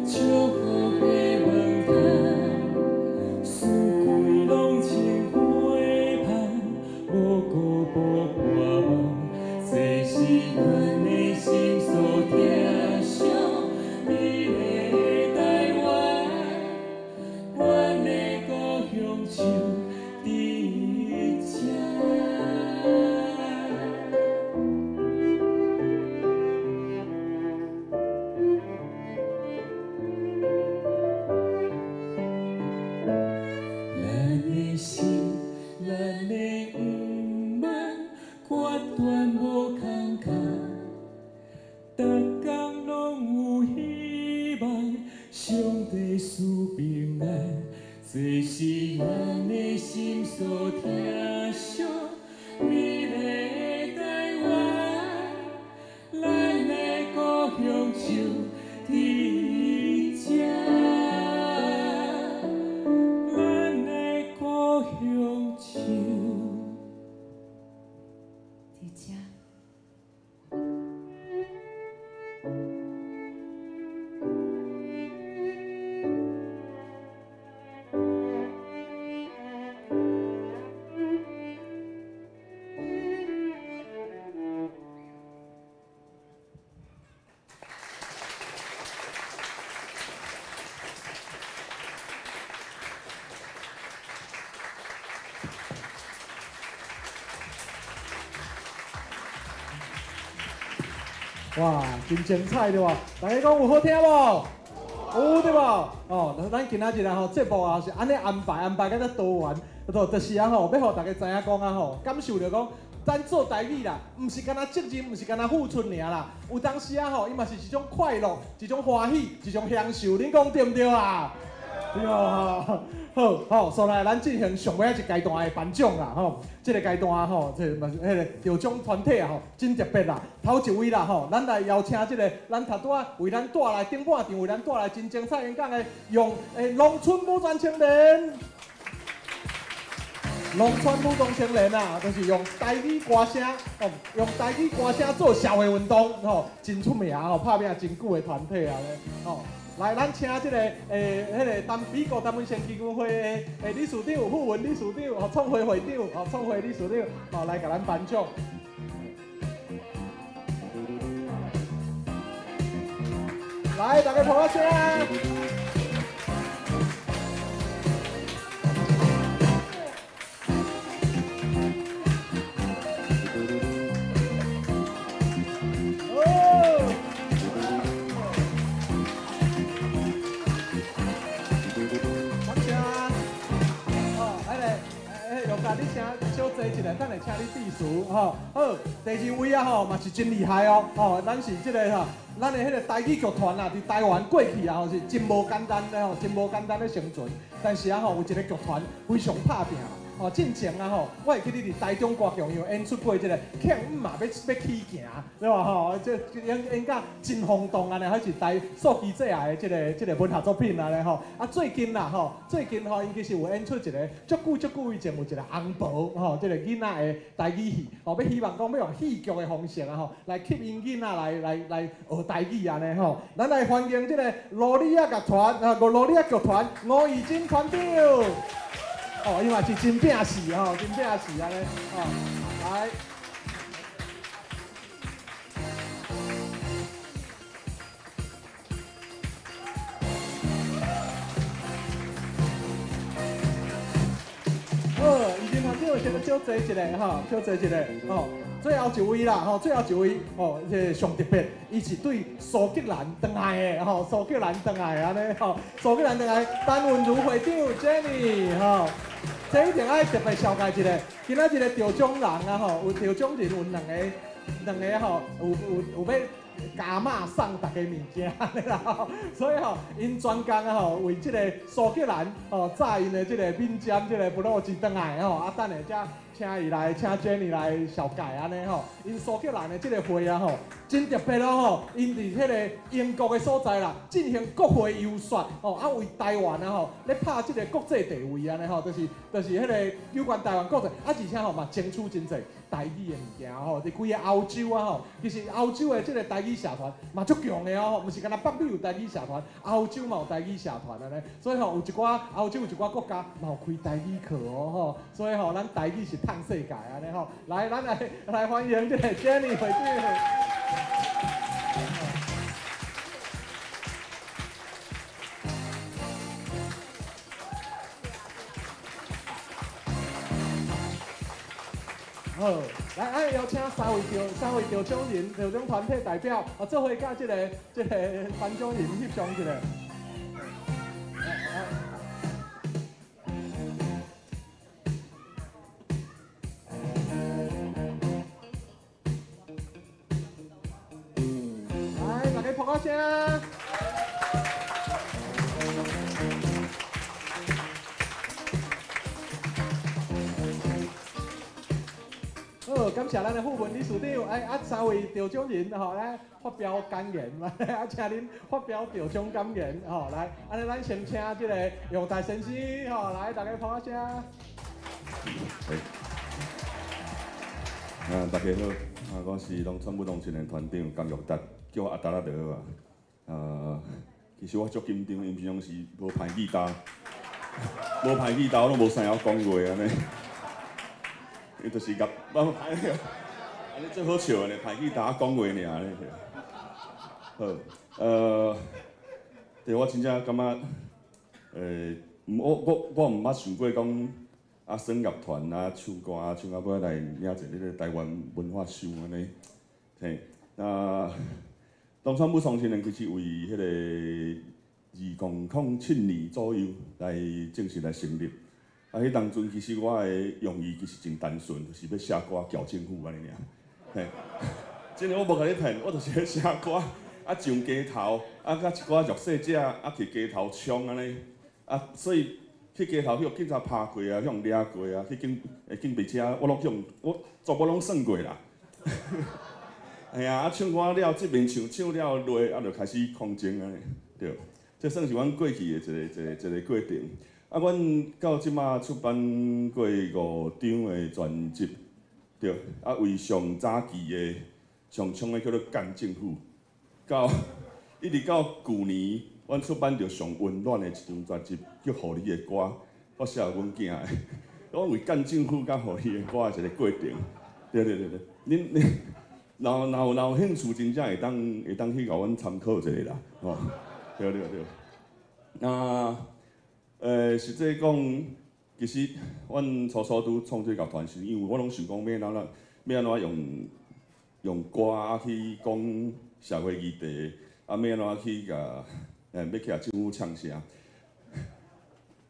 祝福的问题，四季拢穿花香，无辜无破梦，这是阮的心所疼惜，美丽的台湾，阮的故乡就伫这。咱的心，咱的愿望，决断无空空，逐工拢有希望，上帝赐平安，这是咱的心所疼惜，美丽的台湾，咱的故乡就伫这。咱的故乡就伫这。哇，真精彩对无？大家讲有好听无？有对无？哦，咱今仔日啊吼节目啊是按呢安排安排甲遮多元，就是啊吼，欲予大家知影讲啊吼，感受著讲，咱做台语啦，毋是干焦责任，毋是干焦付出尔啦，有当时啊吼，伊嘛是一种快乐，一种欢喜，一种享受，恁讲对毋对啊？对吼，好，好，所来咱进行上尾仔一阶段的颁奖啦，吼，这个阶段吼，这嘛是彼个得奖团体啊吼，真特别啦。头一位啦吼，咱来邀请这个咱头拄仔为咱带来顶半场为咱带来真精彩演讲的，用农村武装青年，农村武装青年啊，就是用台语歌声，哦，用台语歌声做社会运动，吼，真出名吼，拍拼真久的团体啊咧，吼。来，咱请这个彼个美国陈文生基金会的理事长傅文理事长，哦，创会会长，哦，创会理事长，哦，来共咱颁奖。来，大家拍拍手。你请小坐一下，等下请你致辞吼。好，第二位啊吼嘛是真厉害哦，吼，咱是这个吼，咱的彼个台语剧团啊，伫台湾过去啊吼是真无简单的吼，真无简单咧生存。但是啊吼，有一个剧团非常拍拚。哦，进前啊吼，我会记得伫台中歌剧院演出过这个欠五嘛欲起行，对无吼？这演甲真轰动按呢，彼是台数基这的这个文学作品按呢吼。啊，最近啦吼，最近吼，𪜶其实有演出一个足久足久以前有一个红婆吼，这个囡仔的台语戏，吼，欲希望讲欲用戏剧的方式啊吼，来吸引囡仔来学台语按呢吼。咱来欢迎这个罗利亚乐团啊，罗利亚剧团吴以真团长。哦，伊嘛是真拼死吼，真拼死按呢，哦，来。好，以真团长先小坐一下吼，小坐一下吼。最后一位啦，吼，最后一位，吼，这个上特别，伊是对苏格兰转来的，吼，苏格兰转来的按呢，吼，苏格兰转来，陈文如会长 Jenny，吼，这一定爱特别绍介一下，今仔日个得奖人啊，吼，有得奖人有两个，两个吼，有欲加码送大家物件啦吼，所以吼，𪜶专工啊吼，为这个苏格兰吼，炸𪜶的这个敏尖这个 brooch 转来吼，啊，等下才请伊来，请 Jenny 来绍介按呢吼。𪜶苏格兰的这个会啊吼，真特别咯吼，𪜶伫彼个英国的所在啦，进行国会游说吼，啊为台湾啊吼，咧拍这个国际地位按呢吼，就是彼个有关台湾国际，啊而且吼嘛争取真济台语的物件吼，伫规个欧洲啊吼，其实欧洲的这个台语社团嘛足强的哦，毋是干焦北美有台语社团，欧洲嘛有台语社团按呢，所以吼有一寡欧洲有一寡国家嘛有开台语课哦吼，所以吼咱台语是嘆世界按呢吼，來，咱來歡迎這個 Jenny 會長。好，來，啊，邀請三位得獎人、得獎團體代表，啊，做伙佮這個頒獎人翕相一下。來，大家拍聲。好，感謝咱的傅文理事長，哎，啊，三位得獎人吼，來發表感言，來，啊，請恁發表得獎感言，吼，來，按呢，咱先請這個楊大先生，吼，來，大家拍聲。啊，大家好，啊，我是農村舞動青年團長江玉達，叫我阿達仔就好啊。其實我足緊張，因為平常時無排氣搭，無排氣搭，我攏無啥曉講話按呢。伊就是共，按呢最好笑的呢，排氣焦講話爾咧。好，對，我真正感覺，我毋捌想過講，啊，耍樂團啊，唱歌啊，唱到尾來領一个這個台灣文化賞按呢。嘿，那當初武松青年其實為彼個2007年左右來正式來成立。啊，彼當陣其實我的用意其實真單純，就是欲寫歌撬政府按呢爾。嘿，真的我無共你騙，我就是咧寫歌，啊上街頭，啊佮一寡弱勢者，啊去街頭衝按呢，啊所以去街頭去予警察拍過啊，去予掠過啊，去警備車，我攏去我全部攏算過啦。嘿啊，啊唱歌了，這邊唱唱了累，啊就開始抗爭按呢，對，這算是阮過去的一個過程。啊，阮到這馬出版過5張的專輯，對，啊，為上早期的上衝的叫做幹政府，到一直到舊年，阮出版著上溫暖的一張專輯，叫《予你的歌》，我寫予阮囝的，我為幹政府佮予你的歌的一個過程，對對對對，恁若有興趣，真正會當去共阮參考一下啦，吼，對對對，那。實際講，其實阮初初拄創這個樂團時，因為我攏想講欲按怎用歌啊去講社會議題，啊欲按怎去共欲去共政府嗆聲。啊，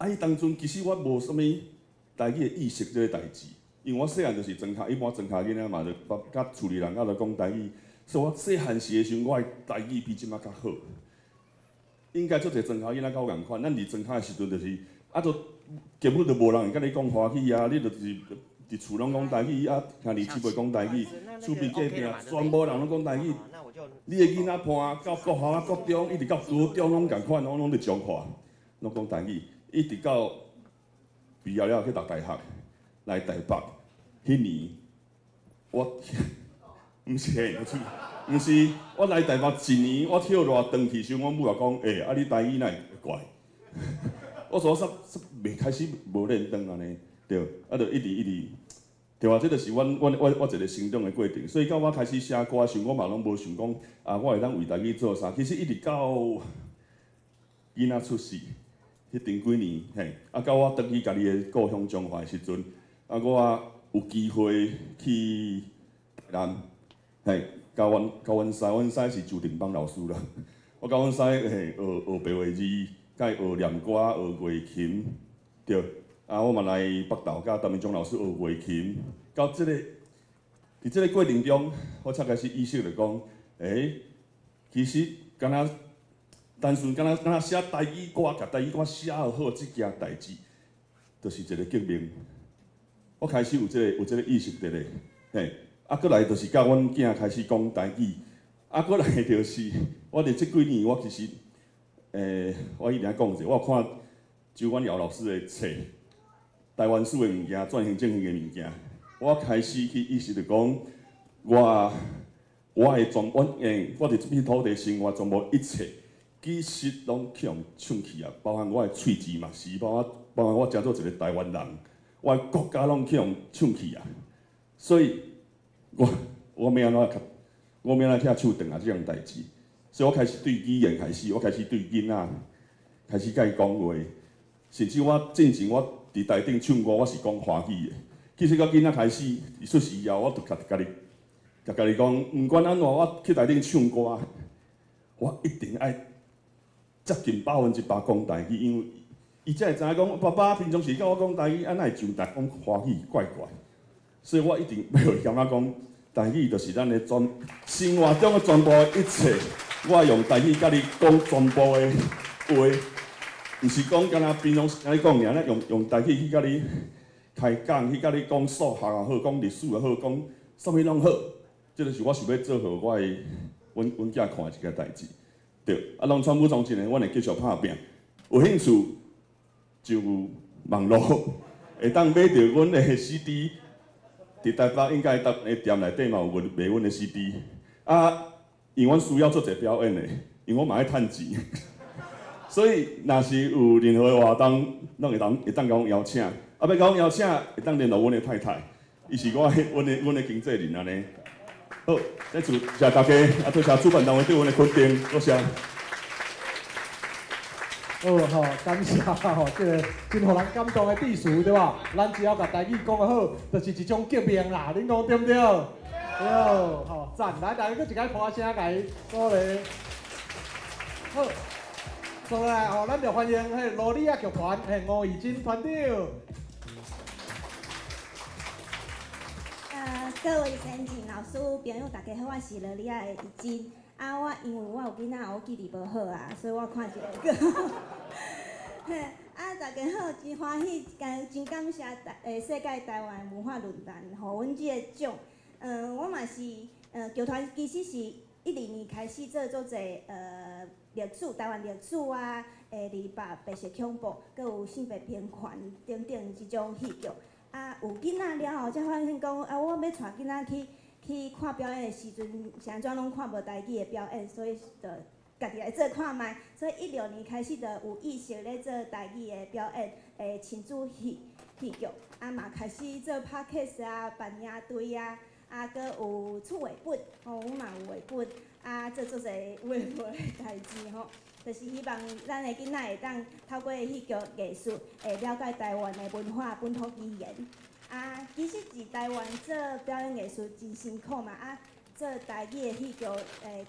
彼當陣其實我無啥物台語的意識這個代誌，因為我細漢就是莊跤，一般莊跤囡仔嘛，就佮厝裡人啊就講台語，所以我細漢時的時陣，我的台語比這馬較好。應該足濟莊跤囡仔佮我仝款，咱佇莊跤的時陣就是，啊，就根本就無人會佮你講華語啊，你就是佇厝攏講台語，啊，兄弟姊妹講台語，厝邊隔壁全部人攏講台語。你的囡仔伴到國校、國中，一直到高中攏仝款，攏佇彰化，攏講台語，一直到畢業了去讀大學，來台北，彼年我毋是，毋是，我來台北一年，我跳熱轉去時，阮母就講：欸，啊你台語哪會怪？我說煞袂開始無練轉按呢，對，啊就一直一直，對啊，這就是阮我一個成長的過程。所以到我開始寫歌時，我嘛攏無想講啊，我會當為台語做啥。其實一直到囡仔出世，彼頂幾年，嘿，啊到我轉去家己的故鄉彰化的時陣，啊我有機會去台南，嘿。佮阮師，阮師是周定邦老師啦。我佮阮師嘿學白話字，佮伊學念歌、學月琴，對。啊，我嘛來北投佮陳明忠老師學月琴。到這個，佇這個過程中，我才開始意識著講，欸，其实敢若单纯敢若敢若写台语歌，共台语歌写好这件代志，就是一个革命。我开始有这个意识伫咧，嘿，啊，阁来就是佮阮囝开始讲台语，啊，阁来就是我伫这几年，我其实，我一定爱讲者，我有看周婉瑶老师的册，台湾史的物件，转型正义的物件，我开始去意识著讲，我的全，我我伫这片土地生活，全部一切，其实拢去予抢去啊，包含我的喙齿嘛是，包含我成做一个台湾人。我的国家拢去予抢去啊，所以我欲按怎拆手断啊这项代志，所以我开始对语言开始，我开始对囡仔开始共伊讲话，甚至我进前我伫台顶唱歌，我是讲华语的。其实我囡仔开始伊出世以后，我就共家己讲，毋管按怎，我去台顶唱歌，我一定爱接近100%讲台语，因为伊才会知影讲，爸爸平常时共我讲台语，啊，哪会上台讲华语，怪怪。所以我一定欲予伊感觉讲，台语就是咱的全生活中的全部的一切。我用台语共你讲全部的话，毋是讲干焦平常时共你讲尔，咱用台语去共你开讲，去共你讲数学也好，讲历史也好，讲啥物拢好。这个是我想欲做予我的阮囝看的一个代志。对，啊，拢川普总统呢，阮会继续拍拚。有兴趣就网路会当买著阮的 CD，伫台北应该逐个店内底嘛有卖阮的 CD。啊，因为阮需要做济表演的，因为我嘛爱趁钱，所以若是有任何的活动，拢会当共阮邀请。啊，欲共阮邀请，会当联络阮的太太，伊是我的阮的阮的经纪人按呢。好，再次谢谢大家，啊，多谢主办单位对阮的肯定，多谢。好吼，感谢吼，这个真予人感动的致辞，对无？咱只要共台语讲得好，就是一种革命啦，恁讲对毋对？对，吼，赞！来，大家阁一摆拍声，共伊鼓励。好，接来吼，咱就欢迎彼萝莉仔剧团，彼吴怡贞团长。各位先进老师朋友，大家好，我是萝莉仔的怡贞。啊，我因为我有囡仔，我记忆无好啊，所以我看一个稿。嘿，啊，大家好，真欢喜，真感谢世界台湾文化论坛，予阮这个奖。我嘛是，剧团其实是12年开始做足济历史，台湾历史啊，200白色恐怖，阁有性别平权等等这种戏剧。啊，有囡仔了后，才发现讲，啊，我欲带囡仔去看表演的时阵，是按怎拢看无台语的表演，所以就家己来做看觅。所以16年开始就有意识咧做台语的表演，亲子戏剧，啊嘛开始做 podcast 啊，办营队啊，啊，阁有出绘本，吼，阮嘛有绘本，啊，做足济有的无的代志吼。就是希望咱的囡仔会当透过戏剧艺术，会了解台湾的文化、本土语言。啊，其实伫台湾做表演艺术真辛苦嘛，啊，做台语的戏剧，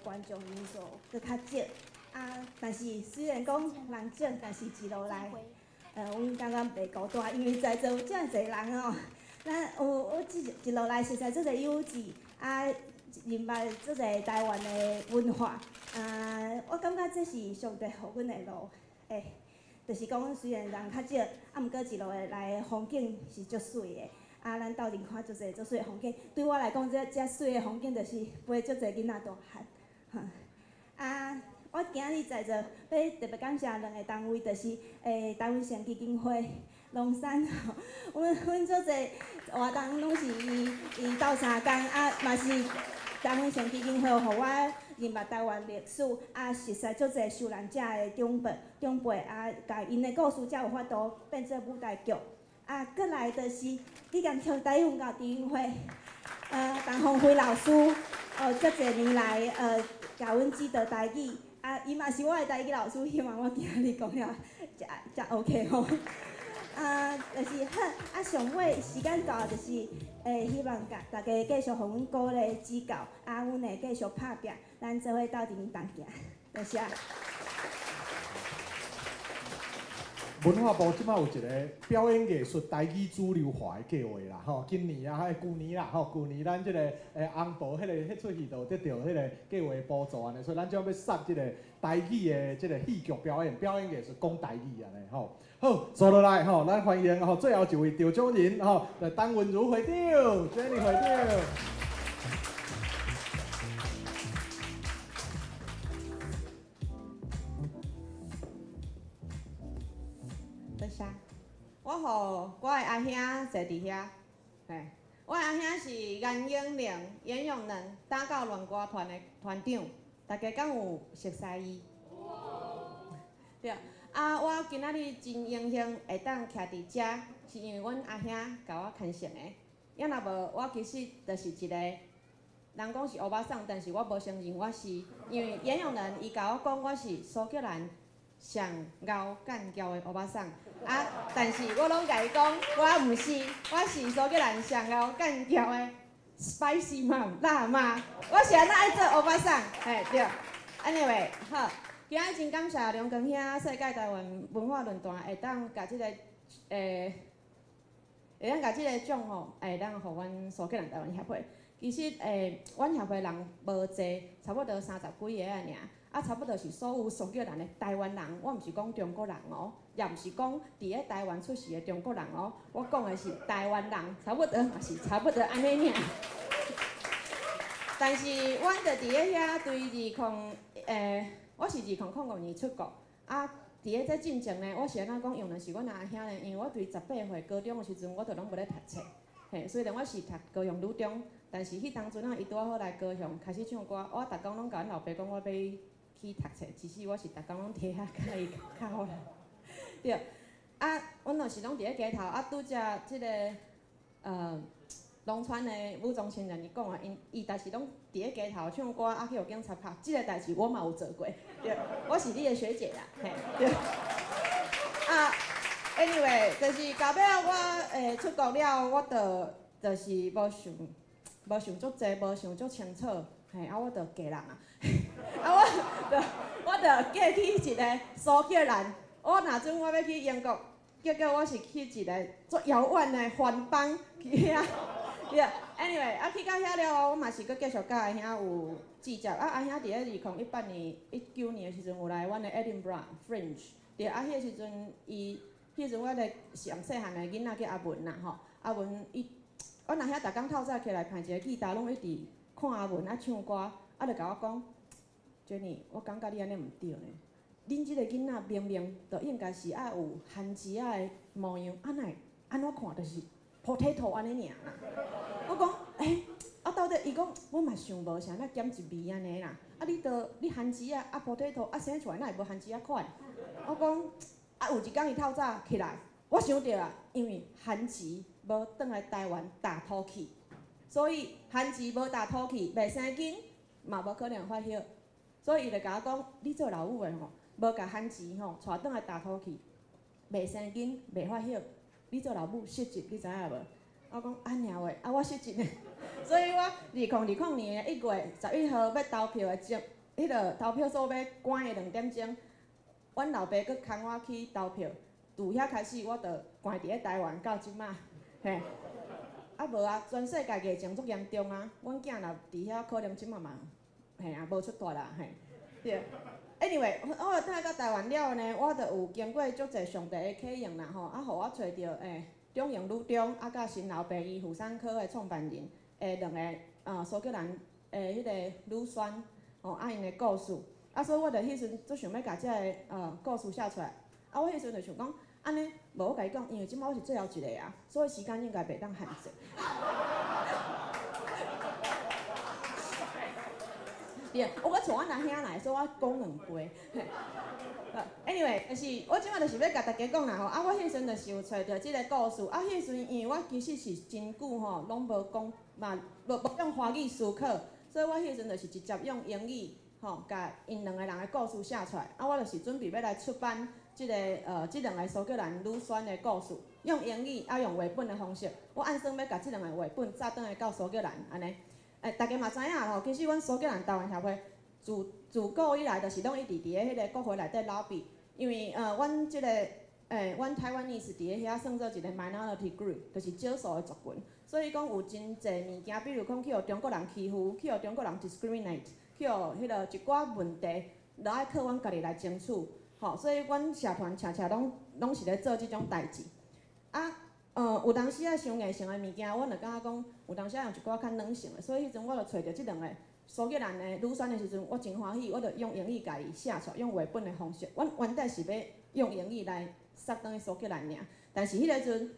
观众人数阁较少。啊，但是虽然讲人少，但是一路来，阮感觉袂孤单，因为在座有遮济人哦。咱有我一一路来熟似足济友谊，啊，认捌足济台湾的文化。啊，我感觉这是上帝予阮的路，就是讲虽然人较少，啊，毋过一路来的风景是足媠的。啊，咱斗阵看足济足媠的风景，对我来讲，这媠的风景就是陪足济囡仔大汉。哈，啊，我今日在座欲特别感谢两个单位，就是台湾生基金会、龙山吼，阮足济活动拢是伊斗相共，啊，嘛是台湾生基金会，予我认捌台湾历史，啊，熟似足济受难者的长辈，啊，共𪜶的故事才有法度变做舞台剧。啊，阁来就是李江秋台语文教基金会，陈鸿辉老师，遮济年来，共阮指导台语，啊，伊嘛是我的台语老师，希望我今日讲了才 OK 吼。啊，就是好，啊，上尾时间到，就是希望大家继续予阮鼓励指教，啊，阮会继续拍拚，咱做伙斗阵同行，多谢。文化部这摆有一个表演艺术台语主流化的计划啦，吼，今年啊，旧年啦，吼，旧年咱这个红婆彼个彼出戏就得著彼个计划补助按呢，所以咱这欲杀这个台语的这个戏剧表演，表演艺术讲台语按呢，吼。好，坐落来吼，咱欢迎吼最后一位得奖人吼，陈文如会长，Jenny 会长。多谢。我予我的阿兄坐伫遐，嘿，我的阿兄是颜永玲、颜永能打狗恋歌团的团长，大家敢有熟似伊？对，啊，我今仔日真荣幸会当徛伫遮，是因为阮阿兄共我牵成的。要若无，我其实就是一个人讲是乌巴桑，但是我无承认我是，因为颜永能伊共我讲我是苏格兰上𠢕干谯的乌巴桑，啊，但是我拢共伊讲，我毋是，我是苏格兰上𠢕干谯的 spicy mom 辣妈，我是按怎爱做乌巴桑，嘿对。Anyway，好，今仔真感谢梁光兄世界台湾文化论坛会当共这个会当共这个奖吼，会当予阮苏格兰台湾协会。其实阮协会人无济，差不多30几个仔尔。啊，差不多是所有苏格兰的台湾人，我毋是讲中国人哦，也毋是讲伫咧台湾出世的中国人哦，我讲的是台湾人，差不多嘛是差不多按呢尔。但是，阮就伫咧遐对我是2005年出国，啊，伫咧这进前呢，我是按怎讲用的是阮阿兄呢？因为我对18岁高中的时阵，我就拢无咧读册，嘿，虽然我是读高雄女中，但是彼当阵啊，伊拄仔好来高雄开始唱歌，我逐工拢共阮老爸讲我欲去读册，其实我是逐工拢伫遐共伊敲啦。对，啊，阮就是拢伫咧街头，啊，拄则这个龙川的武装青年伊讲啊，𪜶伊但是拢伫咧街头唱歌，啊去予警察拍，这个代志我嘛有做过，对，我是你的学姐啦，嘿，对。啊，anyway，就是到尾我出国了，我就是无想足济，无想足清楚，嘿，啊，我就嫁人啊，啊，我就嫁去一个苏格兰。我若准我欲去英国，结果我是去一个足遥远的番邦去遐。对，anyway，啊去到遐了后，我嘛是阁继续佮阿兄有聚集。啊，阿兄伫咧2018年、19年的时阵有来阮的 Edinburgh Fringe。对，啊，彼个时阵伊，彼时阵我咧上细汉的囡仔叫阿文啦吼，阿文伊，阮阿兄逐工透早起来捧一个吉他，拢一直看阿文啊唱歌，啊就共我讲，Jenny，我感觉你按呢毋对呢。恁这个囡仔明明就应该是爱有番薯仔的模样，啊哪会按怎看就是 potato 按呢尔啦。我讲，欸，啊到底伊讲，我嘛想无啥，那减一味按呢啦。啊你著你番薯仔啊 potato 啊生出来哪会无番薯仔款？我讲，啊有一工伊透早起来，我想著啊，因为番薯无转来台湾踏土去，所以番薯无踏土去，袂生根，嘛无可能发叶。所以伊就共我讲，你做老母的吼，无共番薯吼带转来踏土去，袂生根，袂发叶，你做老母失职，你知影无？我讲按呢话，啊我失职呢。所以我2020年的1月11号欲投票的前，彼个投票所欲关的2点钟，阮老爸阁牵我去投票。自遐开始，我就关伫咧台湾到这马，嘿。啊无啊，全世界疫情足严重啊，阮囝若伫遐可能这马嘛，嘿啊，无出大啦，嘿。对。Anyway，我转来到台湾了呢，我就有经过足济上帝的启用啦吼，啊，予我揣著中营女中啊，佮新老病院妇产科的创办人的两个苏格兰的彼个女宣吼，啊𪜶的故事，啊，所以我就彼时阵足想欲共这个故事写出来，啊，我彼时阵就想讲，按呢，无我共伊讲，因为这马我是最后一个啊，所以时间应该袂当限制。对，我阁带阮阿兄来，所以我讲两杯。Anyway，就是我这马就是欲共大家讲啦吼，啊，我彼时阵就是有揣著这个故事，啊，彼时阵因为我其实是真久吼，拢无讲嘛，无用华语思考，所以我彼时阵就是直接用英语吼，共𪜶两个人的故事写出来，啊，我就是准备欲来出版这两个苏格兰女宣的故事，用英语啊用绘本的方式，我按算欲共这两个绘本早转来到苏格兰按呢。大家嘛知影吼，其实阮苏格兰台湾协会自古以来就是拢一直伫咧彼个国会内底捞币，因为阮这个阮 Taiwanese 佇咧遐算做一个 minority group，就是少數的族群。所以講有真濟物件，比如講去予中國人欺負，去予中國人 discriminate，去予彼个一寡問題，都愛靠阮家己來爭取。吼，所以阮社團常常攏是咧做這種代誌。啊，有當時啊，傷硬性的物件，阮就感覺講，有當時啊用一寡較軟性的，所以彼陣我就揣著這兩个蘇格蘭的女選的時陣，我真歡喜，我就用英語共伊寫出來，用繪本的方式。阮原底是欲用英語來送轉去蘇格蘭爾，但是彼个陣，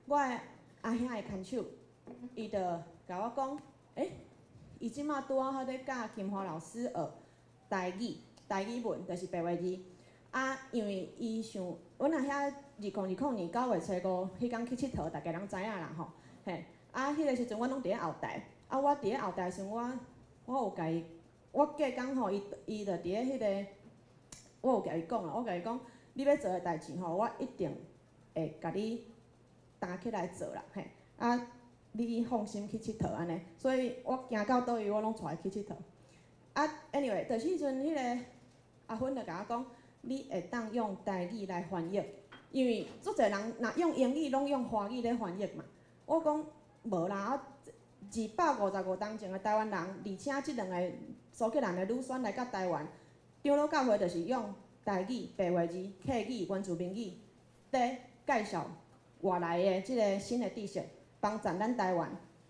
我的阿兄的牽手，伊就共我講，伊這馬拄仔好咧教金華老師學台語，台語文，就是白話字。啊，因為伊想，阮阿兄2020年9月初5，彼工去𨑨迌，大家攏知影啦吼。嘿，啊，彼个時陣阮攏佇咧後台，啊，我佇咧後台的時陣，我有共伊，我隔工吼，伊就佇咧彼个，我有共伊講啊，我共伊講，你欲做的代誌吼，我一定會共你擔起來做啦，嘿，啊，你放心去𨑨迌按呢，所以我行到佗位，我攏帶伊去𨑨迌。啊，anyway，就是彼陣彼个阿芬就共我講，你會當用台語來翻譯，因為足濟人若用英語，攏用華語咧翻譯嘛。我講無啦，255冬前的台灣人，而且這兩個蘇格蘭的女選來到台灣，長老教會就是用台語、白話字、客語、原住民語，佇介紹外來的這个新的知識，幫助咱台灣，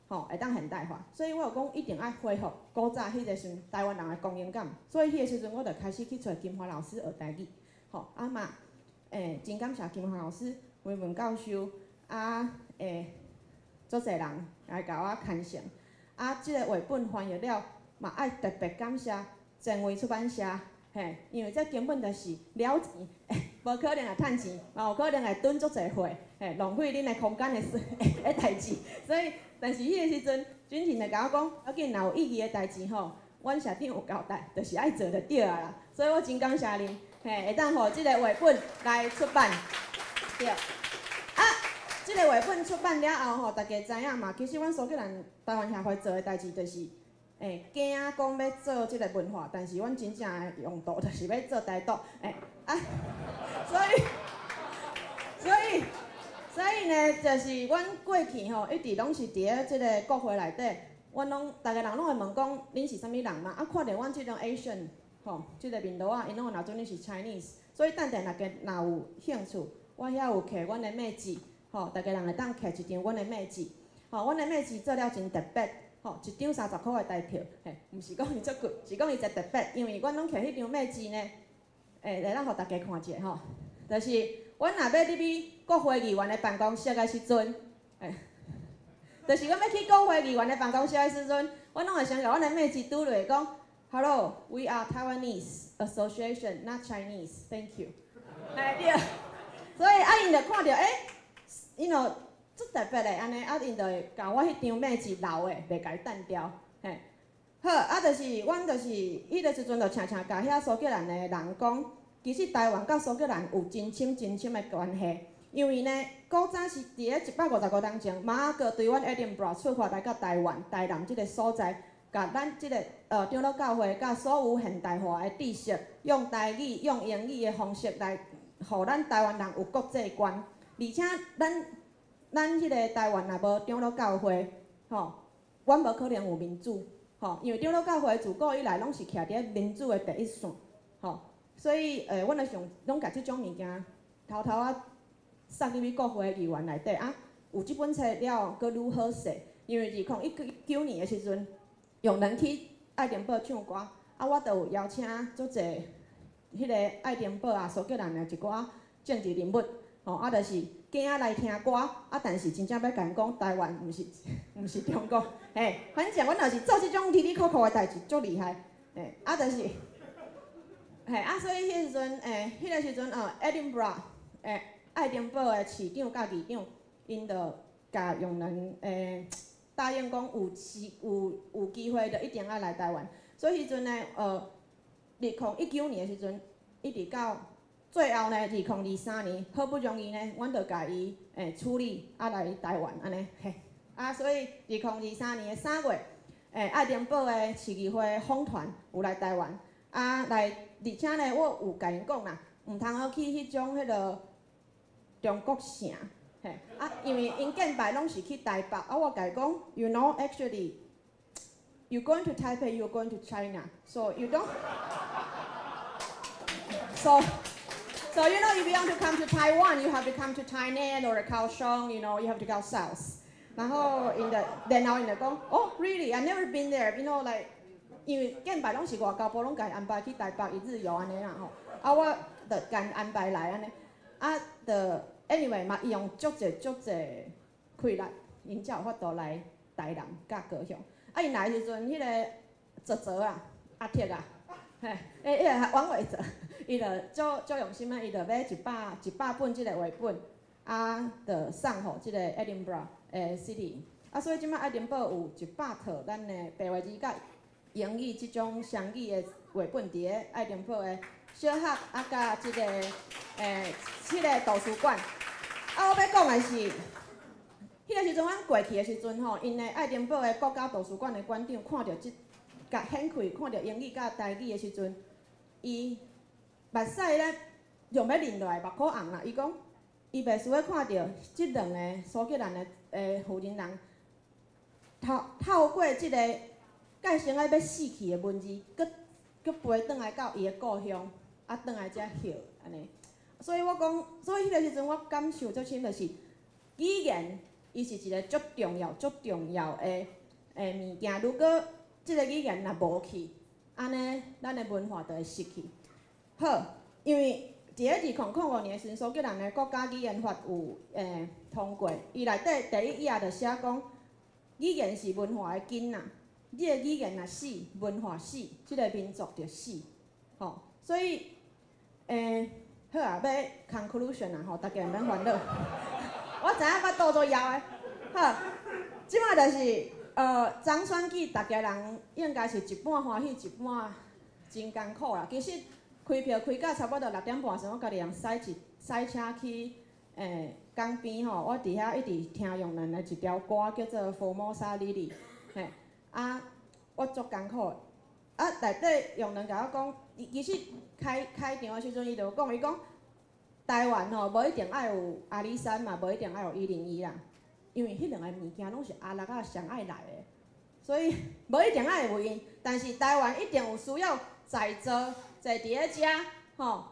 吼，會當現代化。所以我有講一定愛恢復古早彼个時陣台灣人的光榮感。所以彼个時陣我就開始去揣金華老師學台語，吼，啊嘛，真感謝金華老師、維文教授，啊，足濟人來共我牽線。啊，這个繪本翻譯了，嘛愛特別感謝前衛出版社，嘿，因為這根本就是了錢，無可能會趁錢，嘛有可能會囤足濟貨，嘿，浪費恁的空間的的代誌。所以，但是彼個時陣，君婷就共我講，要緊若有意義的代誌吼，阮社長有交代，就是愛做就對啊啦。所以我真感謝恁，嘿，會當予這個繪本來出版，對。啊，這個繪本出版了後吼，大家知影嘛？其實阮蘇格蘭台灣協會做的代誌就是，驚講欲做這個文化，但是阮真正的用途就是欲做台獨，啊，所以呢，就是阮過去吼，一直攏是佇咧這个國會內底，阮攏逐个人攏會問講，恁是啥物人嘛？啊，看著阮這種 Asian 吼，這个面鱸仔，𪜶攏會若準恁是 Chinese，所以等下大家若有興趣，我遐有摕阮的麥子，吼，逐家人會當摕一張阮的麥子，吼，阮的麥子做了真特別，吼，一張30箍的台票，嘿，毋是講伊足貴，是講伊真特別，因為阮攏摕彼張麥子呢，來咱予大家看一下吼，就是阮若欲入去國會議員的辦公室的時陣，就是阮欲去國會議員的辦公室的時陣，阮攏會先共阮的麥子拄落講，Hello, we are Taiwanese Association, not Chinese. Thank you。對，所以啊，𪜶就看著，𪜶就足特別的按呢，啊，𪜶就會共我彼張麥子留的，袂共伊擲掉，嘿。好，啊，就是阮就是彼个時陣就常常共遐蘇格蘭的人講，其實台灣佮蘇格蘭有真深真深的關係，因為呢，古早是佇咧155冬前，馬仔哥對阮愛丁堡出發來到台灣、台南這个所在，共咱這个長老教會佮所有現代化的知識，用台語、用英語的方式來，予咱台灣人有國際觀，而且咱彼個台灣若無長老教會，吼，阮無可能有民主，吼，因為長老教會自古以來攏是徛佇咧民主的第一線，吼，所以阮就想攏共這種物件偷偷仔送入去國會議員內底啊，有這本冊了，閣愈好勢，因為2019年的時陣，用人去愛丁堡唱歌，啊，我就有邀請足濟彼个愛丁堡啊、蘇格蘭的一寡政治人物，吼，啊，就是囝來聽歌，啊，但是真正欲共𪜶講，台灣毋是中國，嘿，反正阮就是做這種哩哩扣扣的代誌，足厲害，嘿，啊，就是，嘿，啊，所以彼時陣，彼个時陣哦，Edinburgh，愛丁堡的市長佮議長，𪜶就共用人答應講有時有機會就一定愛來台灣，所以彼陣呢，2019年的時陣，一直到最後呢，2023年，好不容易呢，阮就共伊處理啊來台灣按呢，嘿，啊，所以2023年的3月，愛丁堡的市議會訪團有來台灣，啊來，而且呢，我有共𪜶講啦，毋通好去彼種彼个中國城，嘿，啊，因為𪜶見拜攏是去台北，啊，我共伊講，You know actually you going to Taipei, you going to China, so you don't so you know if you want to come to Taiwan, you have to come to Tainan or Kaohsiung, you have to go south. 然後𪜶就，然後𪜶就講，Oh really? I never been there. Like 因為見拜攏是外交部攏共伊安排去台北一日遊按呢啦吼，啊我就共安排來按呢，啊就 anyway 嘛，伊用足濟足濟氣力，𪜶才有法度來台南佮高雄。啊，𪜶來的時陣，彼个澤澤啊，阿鐵啊，嘿，彼个王偉澤，伊就足足用心啊，伊就買100本這个繪本，啊，就送予這個 Edinburgh 的 City。啊，所以這擺愛丁堡有100套咱的白話字佮英語這種雙語的繪本，佇咧愛丁堡的小學啊，佮這個彼个圖書館。啊，我欲講的是，彼個時陣，阮過去的時陣吼，𪜶的愛丁堡的國家圖書館的館長看著這，共掀開看著英語佮台語的時陣，伊目屎咧用欲淋落來，目眶紅啦。伊講，伊袂輸欲看著這兩个蘇格蘭的婦人人，透過這个蓋成愛欲死去的文字，閣閣飛轉來到伊的故鄉，啊，轉來遮翕按呢。所以我講，所以彼個時陣我感受足深，就是語言。伊是一个足重要、足重要的物件。如果這個語言若無去，按呢，咱的文化就會失去。好，因為佇咧2005年的時陣，蘇格蘭的國家語言法有通過，伊內底第一頁就寫講，語言是文化的根啊。你的語言若死，文化死，這个民族就死。吼，所以，好啊，欲 conclusion 啊，吼，大家毋免煩惱。我知影腹肚足枵的，好，這擺就是總選舉，逐家人應該是一半歡喜，一半真艱苦啦。其實開票開到差不多6點半時，我家己人駛車去港邊吼，我佇遐一直聽用咱的一條歌叫做《Formosa Lily》，嘿，啊，我足艱苦。啊，內底用人共我講，伊其實開開場的時陣，伊就講，伊講。台灣吼，無一定愛有阿里山嘛，無一定愛有101啦，因為彼兩个物件攏是阿拉仔上愛來的，所以無一定愛有𪜶，但是台灣一定有需要在座坐佇咧遮吼，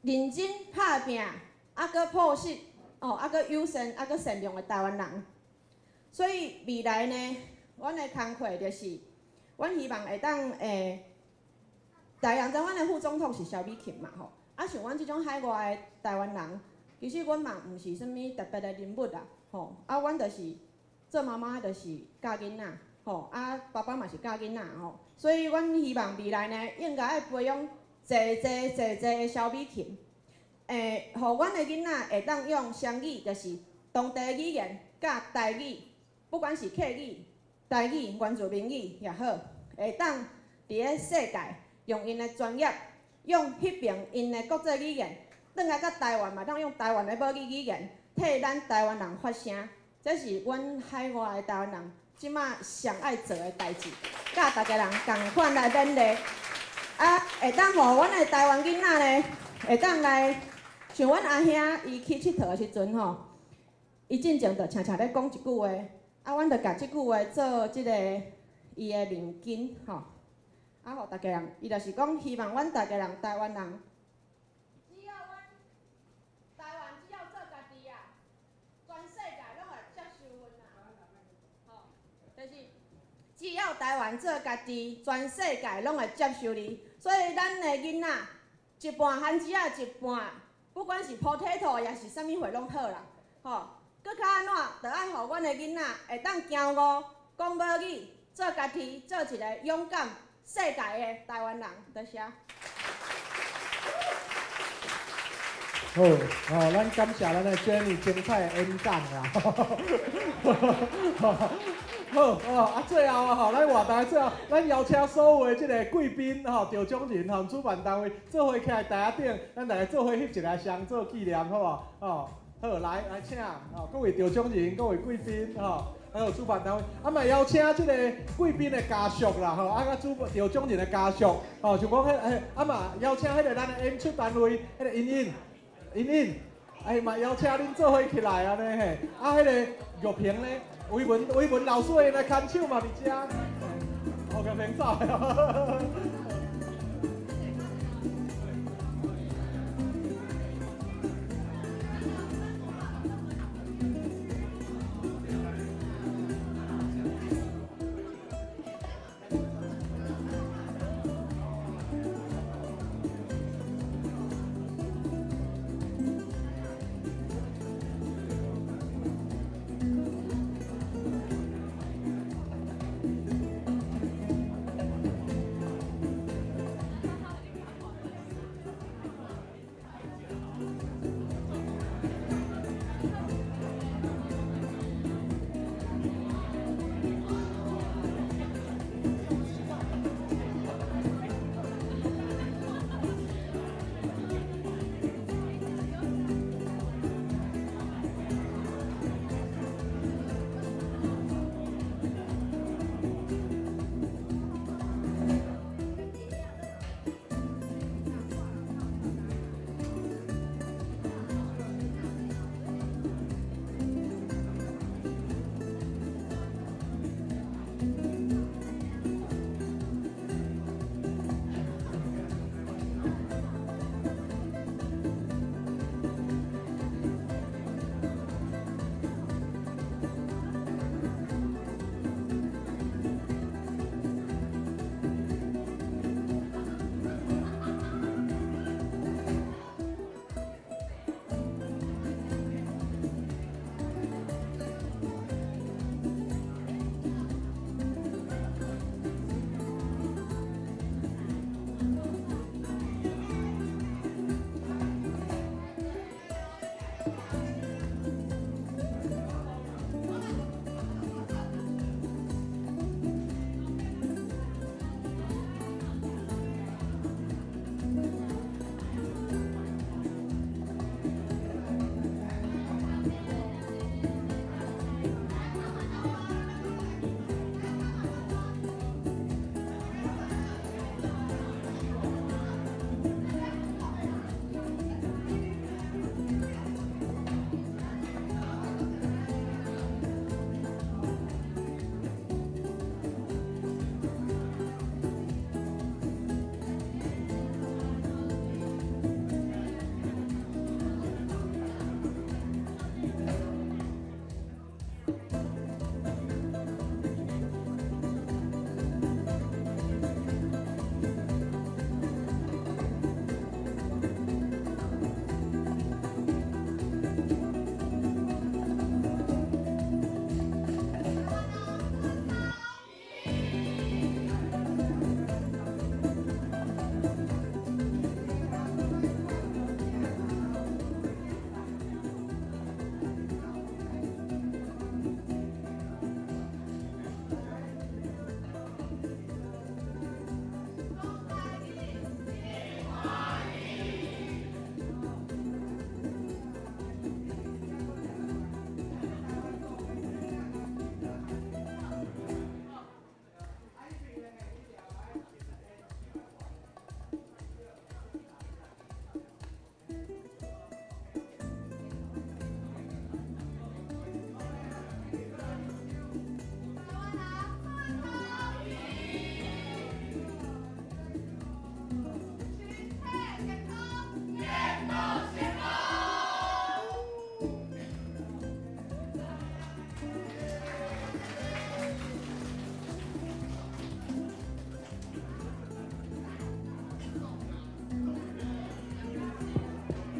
認真拍拚，啊閣樸實，哦，啊閣友善，啊閣善良的台灣人。所以未來呢，阮的工課就是，阮希望會當台灣阮的副總統是蕭美琴嘛吼。啊，像阮這種海外的台灣人，其實阮嘛毋是啥物特別的人物啦，吼。啊，阮就是做媽媽的，就是教囡仔，吼。啊，爸爸嘛是教囡仔，吼。所以，阮希望未來呢，應該愛培養濟濟濟濟的蕭美琴，予阮的囡仔會當用雙語，就是當地語言佮台語，不管是客語、台語、原住民語也好，會當佇咧世界用𪜶的專業。用彼爿𪜶的國際語言，轉來到台灣嘛，當用台灣的母語語言替咱台灣人發聲，這是阮海外的台灣人這擺上愛做的代誌，佮逐家人仝款來勉勵。啊，會當予阮的台灣囡仔呢，會當來像阮阿兄伊去𨑨迌的時陣吼，伊進前就常常咧講一句話，啊，阮就共這句話做這个伊的面巾吼。啊，予逐家人，伊就是講希望阮逐家人台灣人，只要阮台灣只要做家己啊，全世界攏會接受阮啊。吼，就是只要台灣做家己，全世界攏會接受你。所以咱的囡仔，一半番薯仔，一半，不管是 potato 抑是啥物貨攏好啦，吼。閣較按怎，就愛予阮的囡仔會當驕傲，講母語，做家己，做一个勇敢世界的台灣人，多謝。好，哦，咱感謝咱的 Jenny 精彩的演講啦。好，哦，啊，最後啊，吼，咱活動的最後，咱邀請所有的這个貴賓吼、得獎人吼、主辦單位做伙起來台仔頂，咱大家做伙翕一个相做紀念，好無？哦，好，來來請，哦，各位得獎人、各位貴賓，吼。還有主辦單位，啊嘛邀請這个貴賓的家屬啦，吼，啊佮主得獎人的家屬，吼，像講彼，啊嘛邀請彼个咱的演出單位，彼个茵茵，茵茵，哎嘛邀請恁做伙起來按呢嘿。啊，彼个玉萍咧，維文維文老師𪜶的牽手嘛佇遮，哦，玉萍走的。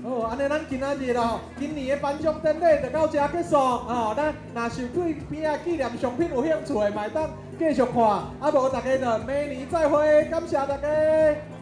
好，按呢咱今仔日咯，今年的颁奖典礼就到遮结束吼。咱若是对边仔纪念商品有兴趣的，嘛会当继续看。啊，无大家就明年再会，感谢大家。